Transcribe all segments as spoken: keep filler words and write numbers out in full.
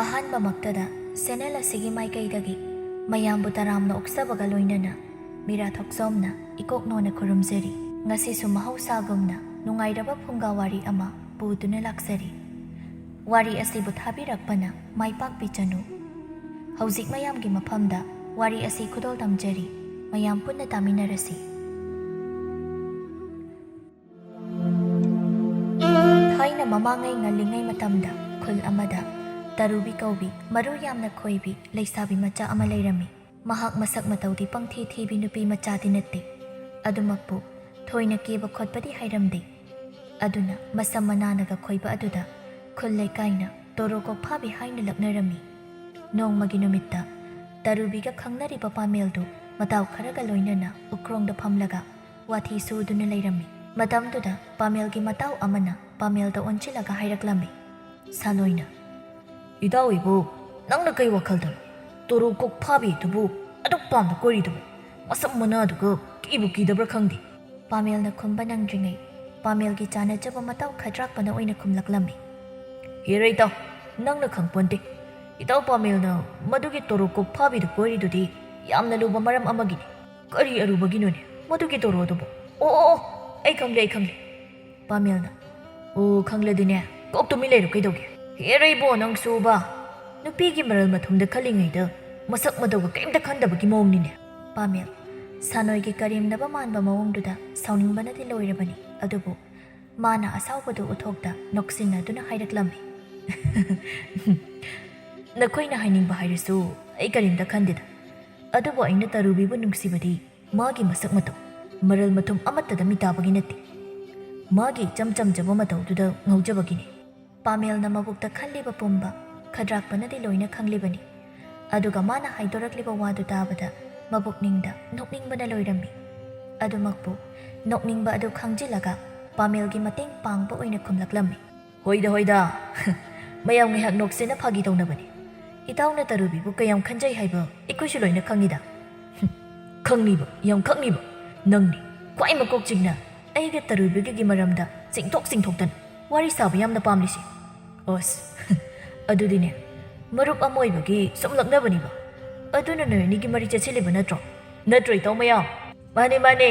ꯑꯍꯥꯟꯕꯃꯛꯇꯗ channel ꯑꯁꯤꯒꯤ ꯃꯥꯏꯀꯩꯗꯒꯤ ꯃꯌꯥꯝꯕꯨ ꯇꯔꯥꯝꯅ ꯑꯣꯛꯆꯕꯒ ꯂꯣꯏꯅꯅ ꯃꯤꯔꯥ ꯊꯣꯛꯆꯣꯝꯅ ꯏꯀꯣꯛ ꯅꯣꯟꯅ ꯈꯨꯔꯨꯝꯖꯔꯤ꯫ ꯉꯁꯤꯁꯨ ꯃꯍꯧꯁꯥꯒꯨꯝꯅ ꯅꯨꯡꯉꯥꯏꯔꯕ ꯐꯨꯡꯒꯥ ꯋꯥꯔꯤ ꯑꯃ ꯄꯨꯗꯨꯅ ꯂꯥꯛꯆꯔꯤ꯫ ꯋꯥꯔꯤ ꯑꯁꯤꯕꯨ ꯊꯥꯕꯤꯔꯛꯄꯅ ꯃꯥꯏ ꯄꯥꯛꯄꯤꯆꯅꯨ꯫ ꯍꯧꯖꯤꯛ ꯃꯌꯥꯝꯒꯤ ꯃꯐꯝꯗ ꯋꯥꯔꯤ ꯑꯁꯤ ꯈꯨꯗꯣꯜ ꯇꯝꯖꯔꯤ꯫ ꯃꯌꯥꯝ ꯄꯨꯟꯅ ꯇꯥꯃꯤꯟꯅꯔꯁꯤ꯫ ꯊꯥꯏꯅ ꯃꯃꯥꯡꯉꯩ ꯉꯜꯂꯤꯉꯩ ꯃꯇꯝꯗ ꯈꯨꯜ ꯑꯃꯗ ꯇꯔꯨꯕꯤ ꯀꯧꯕꯤ ꯃꯔꯨ ꯌꯥꯝꯅ ꯈꯣꯏꯕꯤ ꯂꯩꯁꯥꯕꯤ ꯃꯆꯥ ꯑꯃ ꯂꯩꯔꯝꯃꯤ꯫ ꯃꯍꯥꯛ ꯃꯁꯛ ꯃꯇꯧꯗꯤ ꯄꯪꯊꯤ ꯊꯤꯕꯤ ꯅꯨꯄꯤ ꯃꯆꯥꯗꯤ ꯅꯠꯇꯦ꯫ ꯑꯗꯨꯃꯛꯄꯨ ꯊꯣꯏꯅ ꯀꯦꯕ ꯈꯣꯠꯄꯗꯤ ꯍꯩꯔꯝꯗꯦ꯫ ꯑꯗꯨꯅ ꯃꯁꯝ ꯃꯅꯥꯅꯒ ꯈꯣꯏꯕ ꯑꯗꯨꯗ ꯈꯨꯜ ꯂꯩꯀꯥꯏꯅ ꯇꯣꯔꯣ ꯀꯣꯛꯐꯥꯕꯤ ꯍꯥꯏꯅ ꯂꯛꯅꯔꯝꯃꯤ꯫ ꯅꯣꯡꯃꯒꯤ ꯅꯨꯃꯤꯠꯇ ꯇꯔꯨꯕꯤꯒ ꯈꯪꯅꯔꯤꯕ ꯄꯥꯃꯦꯜꯗꯨ ꯃꯇꯥꯎ ꯈꯔꯒ ꯂꯣꯏꯅꯅ ꯎꯈ꯭ꯔꯣꯡꯗ ꯐꯝꯂꯒ ꯋꯥꯊꯤ ꯁꯨꯗꯨꯅ ꯂꯩꯔꯝꯃꯤ꯫ ꯃꯇꯝꯗꯨꯗ ꯄꯥꯃꯦꯜꯒꯤ ꯃꯇꯥꯎ ꯑꯃꯅ ꯄꯥꯃꯦꯜꯗ ꯑꯣꯟꯁꯤꯜꯂꯒ ꯍꯥꯏꯔꯛꯂꯝꯃꯤ꯫ ꯁꯥꯂꯣꯏꯅ, "ꯏꯇꯥꯎ ꯏꯕꯣ, ꯅꯪꯅ ꯀꯩ ꯋꯥꯈꯜꯗꯅꯣ ꯇꯣꯔꯣ ꯀꯣꯛꯐꯥꯕꯤꯗꯨꯕꯨ ꯑꯗꯨꯛ ꯄꯥꯝꯅ ꯀꯣꯏꯔꯤꯗꯨꯕꯨ? ꯃꯁꯝ ꯃꯅꯥꯗꯨꯒ ꯀꯤꯕꯨ ꯀꯤꯗꯕ꯭ꯔꯥ ꯈꯪꯗꯦ꯫" ꯄꯥꯃꯦꯜꯅ ꯈꯨꯝꯕ ꯅꯪꯗ꯭ꯔꯤꯉꯩ ꯄꯥꯃꯦꯜꯒꯤ ꯆꯥꯟꯅꯖꯕ ꯃꯇꯥꯎ ꯈꯗ꯭ꯔꯥꯛꯄꯅ ꯑꯣꯏꯅ ꯈꯨꯝꯂꯛꯂꯝꯃꯤ꯫ "ꯍꯦꯔ ꯏꯇꯥꯎ, ꯅꯪꯅ ꯈꯪꯄꯣꯟꯇꯦ꯫ ꯏꯇꯥꯎ ꯄꯥꯃꯦꯜꯅ ꯃꯗꯨꯒꯤ ꯇꯣꯔꯣ ꯀꯣꯛꯐꯥꯕꯤꯗꯨ ꯀꯣꯏꯔꯤꯗꯨꯗꯤ ꯌꯥꯝꯅ ꯂꯨꯕ ꯃꯔꯝ ꯑꯃꯒꯤꯅꯤ꯫ ꯀꯔꯤ ꯑꯔꯨꯕꯒꯤꯅꯣꯅꯦ ꯃꯗꯨꯒꯤ ꯇꯣꯔꯣꯗꯨꯕꯨ? ꯑꯣ, ꯑꯣ, ꯑꯣ, ꯑꯩ ꯈꯪꯂꯦ, ꯑꯩ ꯈꯪꯂꯦ꯫" ꯄꯥꯃꯦꯜꯅ, "ꯑꯣ, ꯈꯪꯂꯗꯤꯅꯦ, ꯀꯣꯛ ꯇꯨꯃꯤꯟ ꯂꯩꯔꯣ ꯀꯩꯗꯧꯒꯦ? ꯍꯦꯔ ꯏꯕꯣ, ꯅꯪꯁꯨꯕ꯫ ꯅꯨꯄꯤꯒꯤ ꯃꯔꯜ ꯃꯊꯨꯝꯗ ꯈꯜꯂꯤꯉꯩꯗ ꯃꯁꯛ ꯃꯇꯧꯒ ꯀꯔꯤꯝꯇ ꯈꯟꯗꯕꯒꯤ ꯃꯑꯣꯡꯅꯤꯅꯦ꯫" ꯄꯥꯃꯦꯜ, ꯁꯥꯅꯣꯏꯒꯤ ꯀꯔꯦꯝꯅꯕ ꯃꯥꯟꯕ ꯃꯑꯣꯡꯗꯨꯗ ꯁꯥꯎꯅꯤꯡꯕꯅꯗꯤ ꯂꯣꯏꯔꯕꯅꯤ꯫ ꯑꯗꯨꯕꯨ ꯃꯥꯅ ꯑꯁꯥꯎꯕꯗꯨ ꯎꯠꯊꯣꯛꯇ ꯅꯣꯛꯁꯤꯟꯅꯗꯨꯅ ꯍꯥꯏꯔꯛꯂꯝꯃꯤ꯫ "ꯅꯈꯣꯏꯅ ꯍꯥꯏꯅꯤꯡꯕ ꯍꯥꯏꯔꯁꯨ ꯑꯩ ꯀꯔꯤꯝꯇ ꯈꯟꯗꯦꯗ꯫ ꯑꯗꯨꯕꯨ ꯑꯩꯅ ꯇꯔꯨꯕꯤꯕꯨ ꯅꯨꯡꯁꯤꯕꯗꯤ ꯃꯥꯒꯤ ꯃꯁꯛ ꯃꯇꯧ, ꯃꯔꯜ ꯃꯊꯨꯝ ꯑꯃꯠꯇꯗ ꯃꯤꯇꯥꯕꯒꯤ ꯅꯠꯇꯦ꯫ ꯃꯥꯒꯤ ꯏꯆꯝ ꯆꯝꯖꯕ ꯃꯇꯧꯗꯨꯗ ꯉꯥꯎꯖꯕꯒꯤꯅꯤ꯫" ꯄꯥꯃꯦꯜꯅ ꯃꯕꯨꯛꯇ ꯈꯜꯂꯤꯕ ꯄꯨꯝꯕ ꯈꯗ꯭ꯔꯥꯛꯄꯅꯗꯤ ꯂꯣꯏꯅ ꯈꯪꯂꯤꯕꯅꯤ꯫ ꯑꯗꯨꯒ ꯃꯥꯅ ꯍꯥꯏꯗꯣꯔꯛꯂꯤꯕ ꯋꯥꯗꯨ ꯇꯥꯕꯗ ꯃꯕꯨꯛꯅꯤꯡꯗ ꯅꯣꯛꯅꯤꯡꯕꯅ ꯂꯣꯏꯔꯝꯃꯤ꯫ ꯑꯗꯨꯃꯛꯄꯨ ꯅꯣꯛꯅꯤꯡꯕ ꯑꯗꯨ ꯈꯪꯖꯤꯜꯂꯒ ꯄꯥꯃꯦꯜꯒꯤ ꯃꯇꯦꯡ ꯄꯥꯡꯕ ꯑꯣꯏꯅ ꯈꯨꯝꯂꯛꯂꯝꯃꯤ꯫ "ꯍꯣꯏꯗ, ꯍꯣꯏꯗ꯫ ꯃꯌꯥꯝ ꯉꯥꯏꯍꯥꯛ ꯅꯣꯛꯁꯦꯅ ꯐꯥꯒꯤ ꯇꯧꯅꯕꯅꯤ꯫ ꯏꯇꯥꯎꯅ ꯇꯔꯨꯕꯤꯕꯨ ꯀꯌꯥꯝ ꯈꯟꯖꯩ ꯍꯥꯏꯕ ꯑꯩꯈꯣꯏꯁꯨ ꯂꯣꯏꯅ ꯈꯪꯉꯤꯗ꯫" "ꯍꯨꯝ, ꯈꯪꯅꯤꯕ, ꯌꯥꯝ ꯈꯪꯅꯤꯕ꯫ ꯅꯪꯅꯤ ꯈ꯭ꯋꯥꯏ ꯃꯀꯣꯛ ꯆꯤꯡꯅ ꯑꯩꯒ ꯇꯔꯨꯕꯤꯒꯒꯤ ꯃꯔꯝꯗ ꯆꯤꯡꯊꯣꯛ ꯆꯤꯡꯊꯣꯛꯇꯅ ꯋꯥꯔꯤ ꯁꯥꯕ ꯌꯥꯝꯅ ꯄꯥꯝꯂꯤꯁꯦ꯫ ꯑꯁ, ꯑꯗꯨꯗꯤꯅꯦ, ꯃꯔꯨꯞ ꯑꯃ ꯑꯣꯏꯕꯒꯤ ꯁꯨꯝ ꯂꯛꯅꯕꯅꯤꯕ꯫ ꯑꯗꯨꯅ ꯅꯣꯏ ꯑꯅꯤꯒꯤ ꯃꯔꯤ ꯆꯠꯁꯤꯜꯂꯤꯕ ꯅꯠꯇ꯭ꯔꯣ? ꯅꯠꯇ꯭ꯔꯣ, ꯏꯇꯥꯎ ꯃꯌꯥꯝ? ꯃꯥꯅꯦ, ꯃꯥꯅꯦ꯫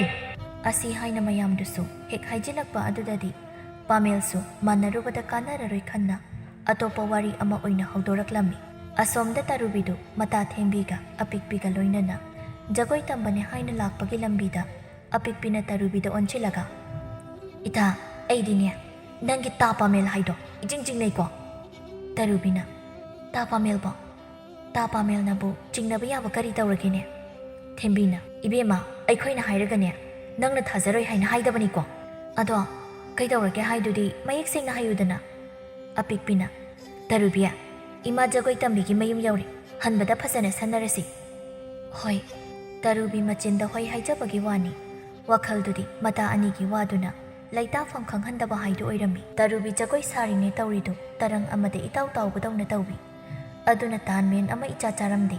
ꯑꯁꯤ ꯍꯥꯏꯅ ꯃꯌꯥꯝꯗꯨꯁꯨ ꯍꯦꯛ ꯍꯥꯏꯖꯤꯜꯂꯛꯄ ꯑꯗꯨꯗꯗꯤ ꯄꯥꯃꯦꯜꯁꯨ ꯃꯥꯟꯅꯔꯨꯕꯗ ꯀꯥꯟꯅꯔꯔꯣꯏ ꯈꯟꯅ ꯑꯇꯣꯞꯄ ꯋꯥꯔꯤ ꯑꯃ ꯑꯣꯏꯅ ꯍꯧꯗꯣꯔꯛꯂꯝꯃꯤ꯫ ꯑꯁꯣꯝꯗ ꯇꯔꯨꯕꯤꯗꯨ ꯃꯇꯥ ꯊꯦꯝꯕꯤꯒ ꯑꯄꯤꯛꯄꯤꯒ ꯂꯣꯏꯅꯅ ꯖꯒꯣꯏ ꯇꯝꯕꯅꯦ ꯍꯥꯏꯅ ꯂꯥꯛꯄꯒꯤ ꯂꯝꯕꯤꯗ ꯑꯄꯤꯛꯄꯤꯅ ꯇꯔꯨꯕꯤꯗ ꯑꯣꯟꯁꯤꯜꯂꯒ, "ꯏꯇꯥ, ꯑꯩꯗꯤꯅꯦ, ꯅꯪꯒꯤ ꯇꯥ ꯄꯥꯃꯦꯜ ꯍꯥꯏꯗꯣ ꯏꯆꯤꯡ ꯆꯤꯡꯅꯩꯀꯣ?" ꯇꯔꯨꯕꯤꯅ, "ꯇꯥ ꯄꯥꯃꯦꯜꯕꯣ? ꯇꯥ ꯄꯥꯃꯦꯜꯅꯕꯨ ꯆꯤꯡꯅꯕ ꯌꯥꯕ ꯀꯔꯤ ꯇꯧꯔꯒꯦꯅꯦ?" ꯊꯦꯝꯕꯤꯅ, "ꯏꯕꯦꯝꯃ, ꯑꯩꯈꯣꯏꯅ ꯍꯥꯏꯔꯒꯅꯦ, ꯅꯪꯅ ꯊꯥꯖꯔꯣꯏ ꯍꯥꯏꯅ ꯍꯥꯏꯗꯕꯅꯤꯀꯣ꯫ ꯑꯗꯣ ꯀꯩꯗꯧꯔꯒꯦ ꯍꯥꯏꯗꯨꯗꯤ ꯃꯌꯦꯛ ꯁꯦꯡꯅ ꯍꯥꯏꯌꯨꯗꯅ?" ꯑꯄꯤꯛꯄꯤꯅ, "ꯇꯔꯨꯕꯤ, ꯏꯃꯥ ꯖꯒꯣꯏ ꯇꯝꯕꯤꯒꯤ ꯃꯌꯨꯝ ꯌꯧꯔꯦ, ꯍꯟꯕꯗ ꯐꯖꯅ ꯁꯟꯅꯔꯁꯤ꯫" "ꯍꯣꯏ꯫" ꯇꯔꯨꯕꯤ ꯃꯆꯤꯟꯗ ꯍꯣꯏ ꯍꯥꯏꯖꯕꯒꯤ ꯋꯥꯅꯤ, ꯋꯥꯈꯜꯗꯨꯗꯤ ꯃꯇꯥ ꯑꯅꯤꯒꯤ ꯋꯥꯗꯨꯅ ꯂꯩꯇꯥꯐꯝ ꯈꯪꯍꯟꯗꯕ ꯍꯥꯏꯗꯨ ꯑꯣꯏꯔꯝꯃꯤ꯫ ꯇꯔꯨꯕꯤ ꯖꯒꯣꯏ ꯁꯥꯔꯤꯅꯦ ꯇꯧꯔꯤꯗꯨ ꯇꯔꯪ ꯑꯃꯗ ꯏꯇꯥꯎ ꯇꯥꯎꯕꯗꯧꯅ ꯇꯧꯏ꯫ ꯑꯗꯨꯅ ꯇꯥꯟ ꯃꯦꯟ ꯑꯃ ꯏꯆꯥ ꯆꯥꯔꯝꯗꯦ꯫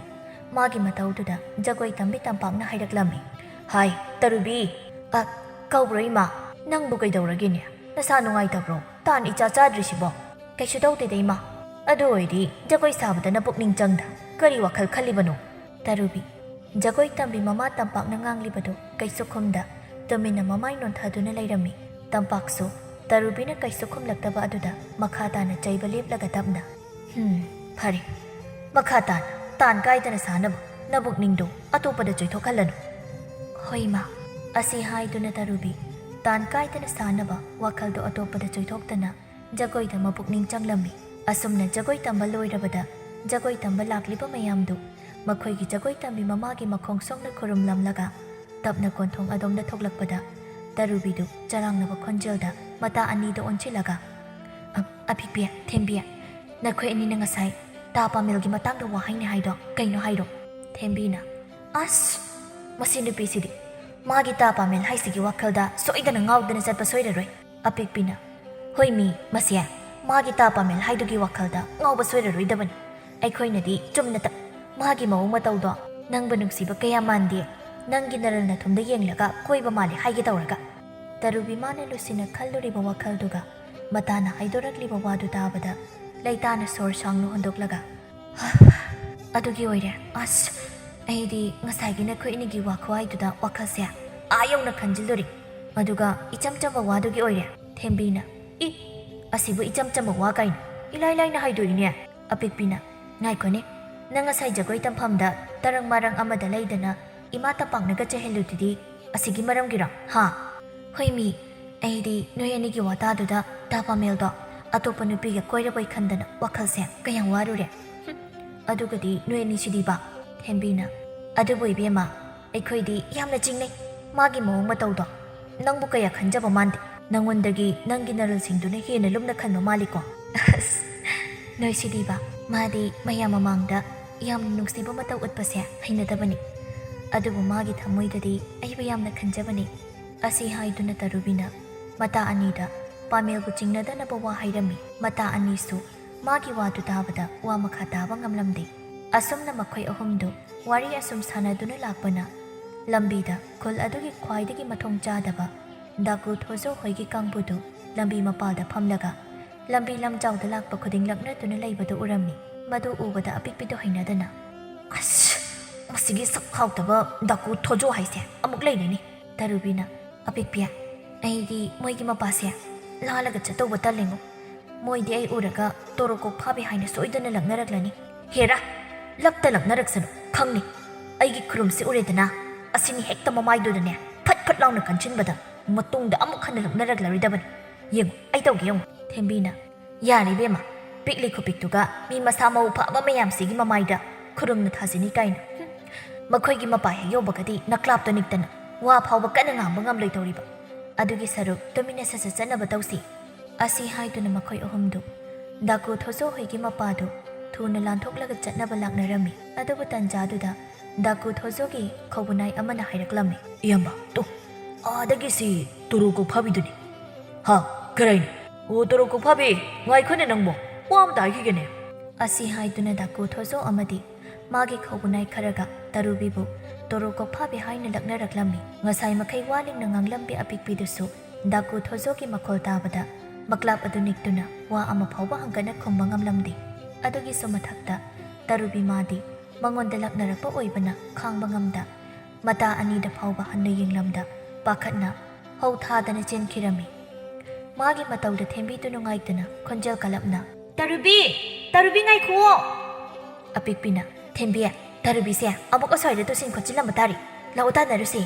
ꯃꯥꯒꯤ ꯃꯇꯧꯗꯨꯗ ꯖꯒꯣꯏ ꯇꯝꯕꯤ ꯇꯝꯄꯥꯛꯅ ꯍꯥꯏꯔꯛꯂꯝꯃꯤ, "ꯍꯥꯏ, ꯇꯔꯨꯕꯤ!" "ꯑ, ꯀꯧꯕ꯭ꯔꯣ ꯏꯃꯥ? ꯅꯪꯕꯨ ꯀꯩꯗꯧꯔꯒꯦꯅꯦ? ꯅꯁꯥ ꯅꯨꯡꯉꯥꯏꯇꯕ꯭ꯔꯣ? ꯇꯥꯟ ꯏꯆꯥ ꯆꯥꯗ꯭ꯔꯤꯁꯤꯕꯣ?" "ꯀꯩꯁꯨ ꯇꯧꯗꯦꯗ ꯏꯃꯥ꯫ ꯑꯗꯨ ꯑꯣꯏꯔꯗꯤ ꯖꯒꯣꯏ ꯁꯥꯕꯗꯅ ꯄꯨꯛꯅꯤꯡ ꯆꯪꯗ ꯀꯔꯤ ꯋꯥꯈꯜ ꯈꯜꯂꯤꯕꯅꯣ?" ꯇꯔꯨꯕꯤ꯫ ꯖꯒꯣꯏ ꯇꯝꯕꯤ ꯃꯃꯥ ꯇꯝꯄꯥꯛꯅ ꯉꯥꯡꯂꯤꯕꯗꯨ ꯀꯩꯁꯨ ꯈꯨꯝꯗ ꯇꯨꯃꯤꯟꯅ ꯃꯃꯥꯏ ꯅꯣꯟꯊꯗꯨꯅ ꯂꯩꯔꯝꯃꯤ꯫ ꯇꯝꯄꯥꯛꯁꯨ ꯇꯔꯨꯕꯤꯅ ꯀꯩꯁꯨ ꯈꯨꯝꯂꯛꯇꯕ ꯑꯗꯨꯗ ꯃꯈꯥ ꯇꯥꯅ ꯆꯩꯕ ꯂꯦꯞꯂꯒ ꯇꯞꯅ, "ꯍꯨꯝ, ꯐꯔꯦ꯫ ꯃꯈꯥ ꯇꯥꯅ ꯇꯥꯟ ꯀꯥꯏꯗꯅ ꯁꯥꯅꯕ ꯅꯕꯨꯛꯅꯤꯡꯗꯣ ꯑꯇꯣꯞꯄꯗ ꯆꯣꯏꯊꯣꯛꯍꯜꯂꯅꯨ꯫" "ꯍꯣꯏ ꯏꯃꯥ꯫" ꯑꯁꯤ ꯍꯥꯏꯗꯨꯅ ꯇꯔꯨꯕꯤ ꯇꯥꯟ ꯀꯥꯏꯗꯅ ꯁꯥꯅꯕ ꯋꯥꯈꯜꯗꯣ ꯑꯇꯣꯞꯄꯗ ꯆꯣꯏꯊꯣꯛꯇꯅ ꯖꯒꯣꯏꯗ ꯃꯄꯨꯛꯅꯤꯡ ꯆꯪꯂꯝꯃꯤ꯫ ꯑꯁꯨꯝꯅ ꯖꯒꯣꯏ ꯇꯝꯕ ꯂꯣꯏꯔꯕꯗ ꯖꯒꯣꯏ ꯇꯝꯕ ꯂꯥꯛꯂꯤꯕ ꯃꯌꯥꯝꯗꯨ ꯃꯈꯣꯏꯒꯤ ꯖꯒꯣꯏ ꯇꯝꯕꯤ ꯃꯃꯥꯒꯤ ꯃꯈꯣꯡ ꯁꯣꯛꯅ ꯈꯨꯔꯨꯝꯂꯝꯂꯒ ꯇꯞꯅ ꯀꯣꯟꯊꯣꯡ ꯑꯗꯣꯝꯗ ꯊꯣꯛꯂꯛꯄꯗ ꯇꯔꯨꯕꯤꯗꯨ ꯆꯔꯥꯡꯅꯕ ꯈꯣꯟꯖꯦꯜꯗ ꯃꯇꯥ ꯑꯅꯤꯗ ꯑꯣꯟꯁꯤꯜꯂꯒ, "ꯑ-, ꯑꯄꯤꯛꯄꯤ, ꯊꯦꯝꯕꯤ, ꯅꯈꯣꯏ ꯑꯅꯤꯅ ꯉꯁꯥꯏ ꯇꯥ ꯄꯥꯃꯦꯜꯒꯤ ꯃꯇꯥꯡꯗ ꯋꯥ ꯍꯥꯏꯅꯤ ꯍꯥꯏꯗꯣ ꯀꯩꯅꯣ ꯍꯥꯏꯔꯣ?" ꯊꯦꯝꯕꯤꯅ, "ꯑꯁ! ꯃꯁꯤ ꯅꯨꯄꯤꯁꯤꯗꯤ ꯃꯥꯒꯤ ꯇꯥ ꯄꯥꯃꯦꯜ ꯍꯥꯏꯁꯤꯒꯤ ꯋꯥꯈꯜꯗ ꯁꯣꯏꯗꯅ ꯉꯥꯎꯗꯅ ꯆꯠꯄ ꯁꯣꯏꯔꯔꯣꯏ꯫" ꯑꯄꯤꯛꯄꯤꯅ, "ꯍꯣꯏ ꯃꯤ, ꯃꯁꯦ ꯃꯥꯒꯤ ꯇꯥ ꯄꯥꯃꯦꯜ ꯍꯥꯏꯗꯨꯒꯤ ꯋꯥꯈꯜꯗ ꯉꯥꯎꯕ ꯁꯣꯏꯔꯔꯣꯏꯗꯕꯅꯤ꯫ ꯑꯩꯈꯣꯏꯅꯗꯤ ꯆꯨꯝꯅ ꯇ-, ꯃꯥꯒꯤ ꯃꯑꯣꯡ ꯃꯇꯧꯗꯣ ꯅꯪꯕꯨ ꯅꯨꯡꯁꯤꯕ ꯀꯌꯥ ꯃꯥꯟꯗꯦ, ꯅꯪꯒꯤ ꯅꯔꯜ ꯅꯊꯨꯝꯗ ꯌꯦꯡꯂꯒ ꯀꯣꯏꯕ ꯃꯥꯜꯂꯦ ꯍꯥꯏꯒꯦ ꯇꯧꯔꯒ꯫" ꯇꯔꯨꯕꯤ ꯃꯥꯅ ꯂꯨꯁꯤꯅ ꯈꯜꯂꯨꯔꯤꯕ ꯋꯥꯈꯜꯗꯨꯒ ꯃꯇꯥꯅ ꯍꯥꯏꯗꯣꯔꯛꯂꯤꯕ ꯋꯥꯗꯨ ꯇꯥꯕꯗ ꯂꯩꯇꯥꯅ ꯁꯣꯔ ꯁꯥꯡꯅ ꯍꯣꯟꯗꯣꯛꯂꯒ, ꯑꯗꯨꯒꯤ ꯑꯣꯏꯔꯦ꯫ ꯑꯁ, ꯑꯩꯗꯤ ꯉꯁꯥꯏꯒꯤ ꯅꯈꯣꯏ ꯑꯅꯤꯒꯤ ꯋꯥꯈꯨꯍꯥꯏꯗꯨꯗ ꯋꯥꯈꯜꯁꯦ ꯑꯥ ꯌꯧꯅ ꯈꯟꯖꯤꯜꯂꯨꯔꯦ꯫ ꯑꯗꯨꯒ ꯏꯆꯝ ꯆꯝꯕ ꯋꯥꯗꯨꯒꯤ ꯑꯣꯏꯔꯦ꯫ ꯊꯦꯝꯕꯤꯅ, "ꯏ, ꯑꯁꯤꯕꯨ ꯏꯆꯝ ꯆꯝꯕ ꯋꯥ ꯀꯥꯏꯅ ꯏꯂꯥꯏ ꯂꯥꯏꯅ ꯍꯥꯏꯗꯣꯛꯏꯅꯦ?" ꯑꯄꯤꯛꯄꯤꯅ, "ꯉꯥꯏꯈꯣꯅꯦ, ꯅꯪ ꯉꯁꯥꯏ ꯖꯒꯣꯏ ꯇꯝꯐꯝꯗ ꯇꯔꯪ ꯃꯔꯪ ꯑꯃꯗ ꯂꯩꯗꯅ ꯏꯃꯥ ꯇꯝꯄꯥꯛꯅꯒ ꯆꯩꯍꯜꯂꯨꯗꯨꯗꯤ, ꯑꯁꯤꯒꯤ ꯃꯔꯝꯒꯤꯔꯣ? ꯍꯥ?" "ꯍꯣꯏ ꯃꯤ, ꯑꯩꯗꯤ ꯅꯣꯏ ꯑꯅꯤꯒꯤ ꯋꯥꯇꯥꯗꯨꯗ ꯇꯥ ꯄꯥꯃꯦꯜꯗꯣ ꯑꯇꯣꯞꯄ ꯅꯨꯄꯤꯒ ꯀꯣꯏꯔꯕꯣꯏ ꯈꯟꯗꯅ ꯋꯥꯈꯜꯁꯦ ꯀꯌꯥꯝ ꯋꯥꯔꯨꯔꯦ꯫ ꯍꯨꯝ, ꯑꯗꯨꯒꯗꯤ ꯅꯣꯏ ꯑꯅꯤꯁꯤꯗꯤꯕ?" ꯊꯦꯝꯕꯤꯅ, "ꯑꯗꯨꯕꯨ ꯏꯕꯦꯝꯃ, ꯑꯩꯈꯣꯏꯗꯤ ꯌꯥꯝꯅ ꯆꯤꯡꯅꯩ ꯃꯥꯒꯤ ꯃꯑꯣꯡ ꯃꯇꯧꯗꯣ꯫ ꯅꯪꯕꯨ ꯀꯌꯥ ꯈꯟꯖꯕ ꯃꯥꯟꯗꯦ꯫ ꯅꯪꯉꯣꯟꯗꯒꯤ ꯅꯪꯒꯤ ꯅꯔꯜꯁꯤꯡꯗꯨꯅ ꯍꯦꯟꯅ ꯂꯨꯝꯅ ꯈꯟꯕ ꯃꯥꯜꯂꯤꯀꯣ?" ꯑꯁ, ꯅꯣꯏꯁꯤꯗꯤꯕ, ꯃꯥꯗꯤ ꯃꯌꯥꯝ ꯃꯃꯥꯡꯗ ꯌꯥꯝꯅ ꯅꯨꯡꯁꯤꯕ ꯃꯇꯧ ꯎꯠꯄꯁꯦ ꯍꯩꯅꯗꯕꯅꯤ꯫ ꯑꯗꯨꯕꯨ ꯃꯥꯒꯤ ꯊꯃꯣꯏꯗꯗꯤ ꯑꯩꯕꯨ ꯌꯥꯝꯅ ꯈꯟꯖꯕꯅꯤ꯫ ꯑꯁꯤ ꯍꯥꯏꯗꯨꯅ ꯇꯔꯨꯕꯤꯅ ꯃꯇꯥ ꯑꯅꯤꯗ ꯄꯥꯃꯦꯜꯕꯨ ꯆꯤꯡꯅꯗꯅꯕ ꯋꯥ ꯍꯥꯏꯔꯝꯃꯤ꯫ ꯃꯇꯥ ꯑꯅꯤꯁꯨ ꯃꯥꯒꯤ ꯋꯥꯗꯨ ꯇꯥꯕꯗ ꯋꯥ ꯃꯈꯥ ꯇꯥꯕ ꯉꯝꯂꯝꯗꯦ꯫ ꯑꯁꯨꯝꯅ ꯃꯈꯣꯏ ꯑꯍꯨꯝꯗꯨ ꯋꯥꯔꯤ ꯑꯁꯨꯝ ꯁꯥꯟꯅꯗꯨꯅ ꯂꯥꯛꯄꯅ ꯂꯝꯕꯤꯗ ꯈꯨꯜ ꯑꯗꯨꯒꯤ ꯈ꯭ꯋꯥꯏꯗꯒꯤ ꯃꯊꯣꯡ ꯆꯥꯗꯕ ꯗꯥꯀꯨ ꯊꯣꯖꯣ ꯍꯣꯏꯒꯤ ꯀꯥꯡꯕꯨꯗꯨ ꯂꯝꯕꯤ ꯃꯄꯥꯜꯗ ꯐꯝꯂꯒ ꯂꯝꯕꯤ ꯂꯝꯖꯥꯎꯗ ꯂꯥꯛꯄ ꯈꯨꯗꯤꯡ ꯂꯛꯅꯗꯨꯅ ꯂꯩꯕꯗꯨ ꯎꯔꯝꯃꯤ꯫ ꯃꯗꯨ ꯎꯕꯗ ꯑꯄꯤꯛꯄꯤꯗꯨ ꯍꯩꯅꯗꯅ, "ꯑꯁ, ꯃꯁꯤꯒꯤ ꯁꯛ ꯍꯥꯎꯇꯕ ꯗꯥꯀꯨ ꯊꯣꯖꯣ ꯍꯥꯏꯁꯦ ꯑꯃꯨꯛ ꯂꯩꯔꯦꯅꯦ!" ꯇꯔꯨꯕꯤꯅ, "ꯑꯄꯤꯛꯄꯤ, ꯑꯩꯗꯤ ꯃꯣꯏꯒꯤ ꯃꯄꯥꯁꯦ ꯂꯥꯜꯂꯒ ꯆꯠꯇꯧꯕ ꯇꯜꯂꯤꯉꯣ꯫ ꯃꯣꯏꯗꯤ ꯑꯩ ꯎꯔꯒ ꯇꯣꯔꯣ ꯀꯣꯛ ꯐꯥꯕꯤ ꯍꯥꯏꯅ ꯁꯣꯏꯗꯅ ꯂꯛꯅꯔꯛꯂꯅꯤ꯫ ꯍꯦꯔꯥ, ꯂꯛꯇ ꯂꯛꯅꯔꯛꯁꯅꯨ, ꯈꯪꯅꯤ꯫ ꯑꯩꯒꯤ ꯈꯨꯔꯨꯝꯁꯤ ꯎꯔꯦꯗꯅ, ꯑꯁꯤꯅꯤ ꯍꯦꯛꯇ ꯃꯃꯥꯏꯗꯨꯗꯅꯦ ꯐꯠ ꯐꯠ ꯂꯥꯎꯅ ꯀꯟꯁꯤꯟꯕꯗ ꯃꯇꯨꯡꯗ ꯑꯃꯨꯛ ꯍꯟꯅ ꯂꯛꯅꯔꯛꯂꯔꯣꯏꯗꯕꯅꯤ꯫ ꯌꯦꯡꯉꯨ, ꯑꯩ ꯇꯧꯒꯦ ꯌꯦꯡꯉꯨ꯫" ꯊꯦꯝꯕꯤꯅ, "ꯌꯥꯔꯦ ꯏꯕꯦꯝꯃ, ꯄꯤꯛꯂꯤ ꯈꯨꯄꯤꯛꯇꯨꯒ ꯃꯤ ꯃꯁꯥ ꯃꯎ ꯐꯕ ꯃꯌꯥꯝꯁꯤꯒꯤ ꯃꯃꯥꯏꯗ ꯈꯨꯔꯨꯝꯅ ꯊꯥꯖꯅꯤ ꯀꯥꯏꯅ꯫ ꯍꯨꯝ, ꯃꯈꯣꯏꯒꯤ ꯃꯄꯥ ꯍꯦꯛ ꯌꯧꯕꯒꯗꯤ ꯅꯀ꯭ꯂꯥꯞꯇ ꯅꯤꯛꯇꯅ ꯋꯥ ꯐꯥꯎꯕ ꯀꯟꯅ ꯉꯥꯡꯕ ꯉꯝꯂꯣꯏꯗꯧꯔꯤꯕ꯫ ꯑꯗꯨꯒꯤ ꯁꯔꯨꯛ ꯇꯨꯃꯤꯟꯅ ꯁꯠ ꯁꯠ ꯆꯠꯅꯕ ꯇꯧꯁꯤ꯫" ꯑꯁꯤ ꯍꯥꯏꯗꯨꯅ ꯃꯈꯣꯏ ꯑꯍꯨꯝꯗꯨ ꯗꯥꯀꯨ ꯊꯣꯖꯣ ꯍꯣꯏꯒꯤ ꯃꯄꯥꯗꯨ ꯊꯨꯅ ꯂꯥꯟꯊꯣꯛꯂꯒ ꯆꯠꯅꯕ ꯂꯥꯛꯅꯔꯝꯃꯤ꯫ ꯑꯗꯨꯕꯨ ꯇꯟꯖꯥꯗꯨꯗ ꯗꯥꯀꯨ ꯊꯣꯖꯣꯒꯤ ꯈꯧꯕꯨꯅꯥꯏ ꯑꯃꯅ ꯍꯥꯏꯔꯛꯂꯝꯃꯤ꯫ "ꯏꯌꯥꯝꯕ, ꯇꯨ, ꯑꯥꯗꯒꯤ ꯁꯤ ꯇꯨꯔꯨ ꯀꯣꯛꯐꯥꯕꯤꯗꯨꯅꯤ꯫ ꯍꯥ, ꯀꯔꯥꯏꯅꯣ? ꯑꯣ, ꯇꯨꯔꯨ ꯀꯣꯛꯐꯥꯕꯤ, ꯉꯥꯏꯈꯣꯅꯦ ꯅꯪꯕꯣ, ꯋꯥ ꯑꯃꯇ ꯍꯥꯏꯈꯤꯒꯦꯅꯦ꯫" ꯑꯁꯤ ꯍꯥꯏꯗꯨꯅ ꯗꯥꯀꯨ ꯊꯣꯖꯣ ꯑꯃꯗꯤ ꯃꯥꯒꯤ ꯈꯧꯕꯨꯅꯥꯏ ꯈꯔꯒ ꯇꯔꯨꯕꯤꯕꯨ ꯇꯣꯔꯣ ꯀꯣꯛꯐꯥꯕꯤ ꯍꯥꯏꯅ ꯂꯛꯅꯔꯛꯂꯝꯃꯤ꯫ ꯉꯁꯥꯏ ꯃꯈꯩ ꯋꯥ ꯂꯤꯡꯅ ꯉꯥꯡꯂꯝꯕꯤ ꯑꯄꯤꯛꯄꯤꯗꯨꯁꯨ ꯗꯥꯀꯨ ꯊꯣꯖꯣꯒꯤ ꯃꯈꯣꯜ ꯇꯥꯕꯗ ꯃꯀ꯭ꯂꯥꯞ ꯑꯗꯨ ꯅꯤꯛꯇꯨꯅ ꯋꯥ ꯑꯃ ꯐꯥꯎꯕ ꯍꯪꯒꯠꯅ ꯈꯨꯝꯕ ꯉꯝꯂꯝꯗꯦ꯫ ꯑꯗꯨꯒꯤꯁꯨ ꯃꯊꯛꯇ ꯇꯔꯨꯕꯤ ꯃꯥꯗꯤ ꯃꯉꯣꯟꯗ ꯂꯛꯅꯔꯛꯄ ꯑꯣꯏꯕꯅ ꯈꯥꯡꯕ ꯉꯝꯗ ꯃꯇꯥ ꯑꯅꯤꯗ ꯐꯥꯎꯕ ꯍꯟꯅ ꯌꯦꯡꯂꯝꯗ ꯄꯥꯈꯠꯅ ꯍꯧ ꯊꯥꯗꯅ ꯆꯦꯟꯈꯤꯔꯝꯃꯤ꯫ ꯃꯥꯒꯤ ꯃꯇꯧꯗ ꯊꯦꯝꯕꯤꯗꯨ ꯅꯨꯡꯉꯥꯏꯇꯅ ꯈꯣꯟꯖꯦꯜ ꯀꯜꯂꯞꯅ, "ꯇꯔꯨꯕꯤ! ꯇꯔꯨꯕꯤ, ꯉꯥꯏꯈꯨꯑꯣ!" ꯑꯄꯤꯛꯄꯤꯅ, "ꯊꯦꯝꯕꯤ, ꯇꯔꯨꯕꯤꯁꯦ ꯑꯃꯨꯛ ꯑꯁ꯭ꯋꯥꯏꯗ ꯇꯨꯁꯤꯟ ꯈꯣꯠꯆꯤꯜꯂꯝꯕ ꯇꯥꯔꯤ꯫ ꯂꯥꯛꯑꯣ ꯇꯥꯟꯅꯔꯨꯁꯤ!"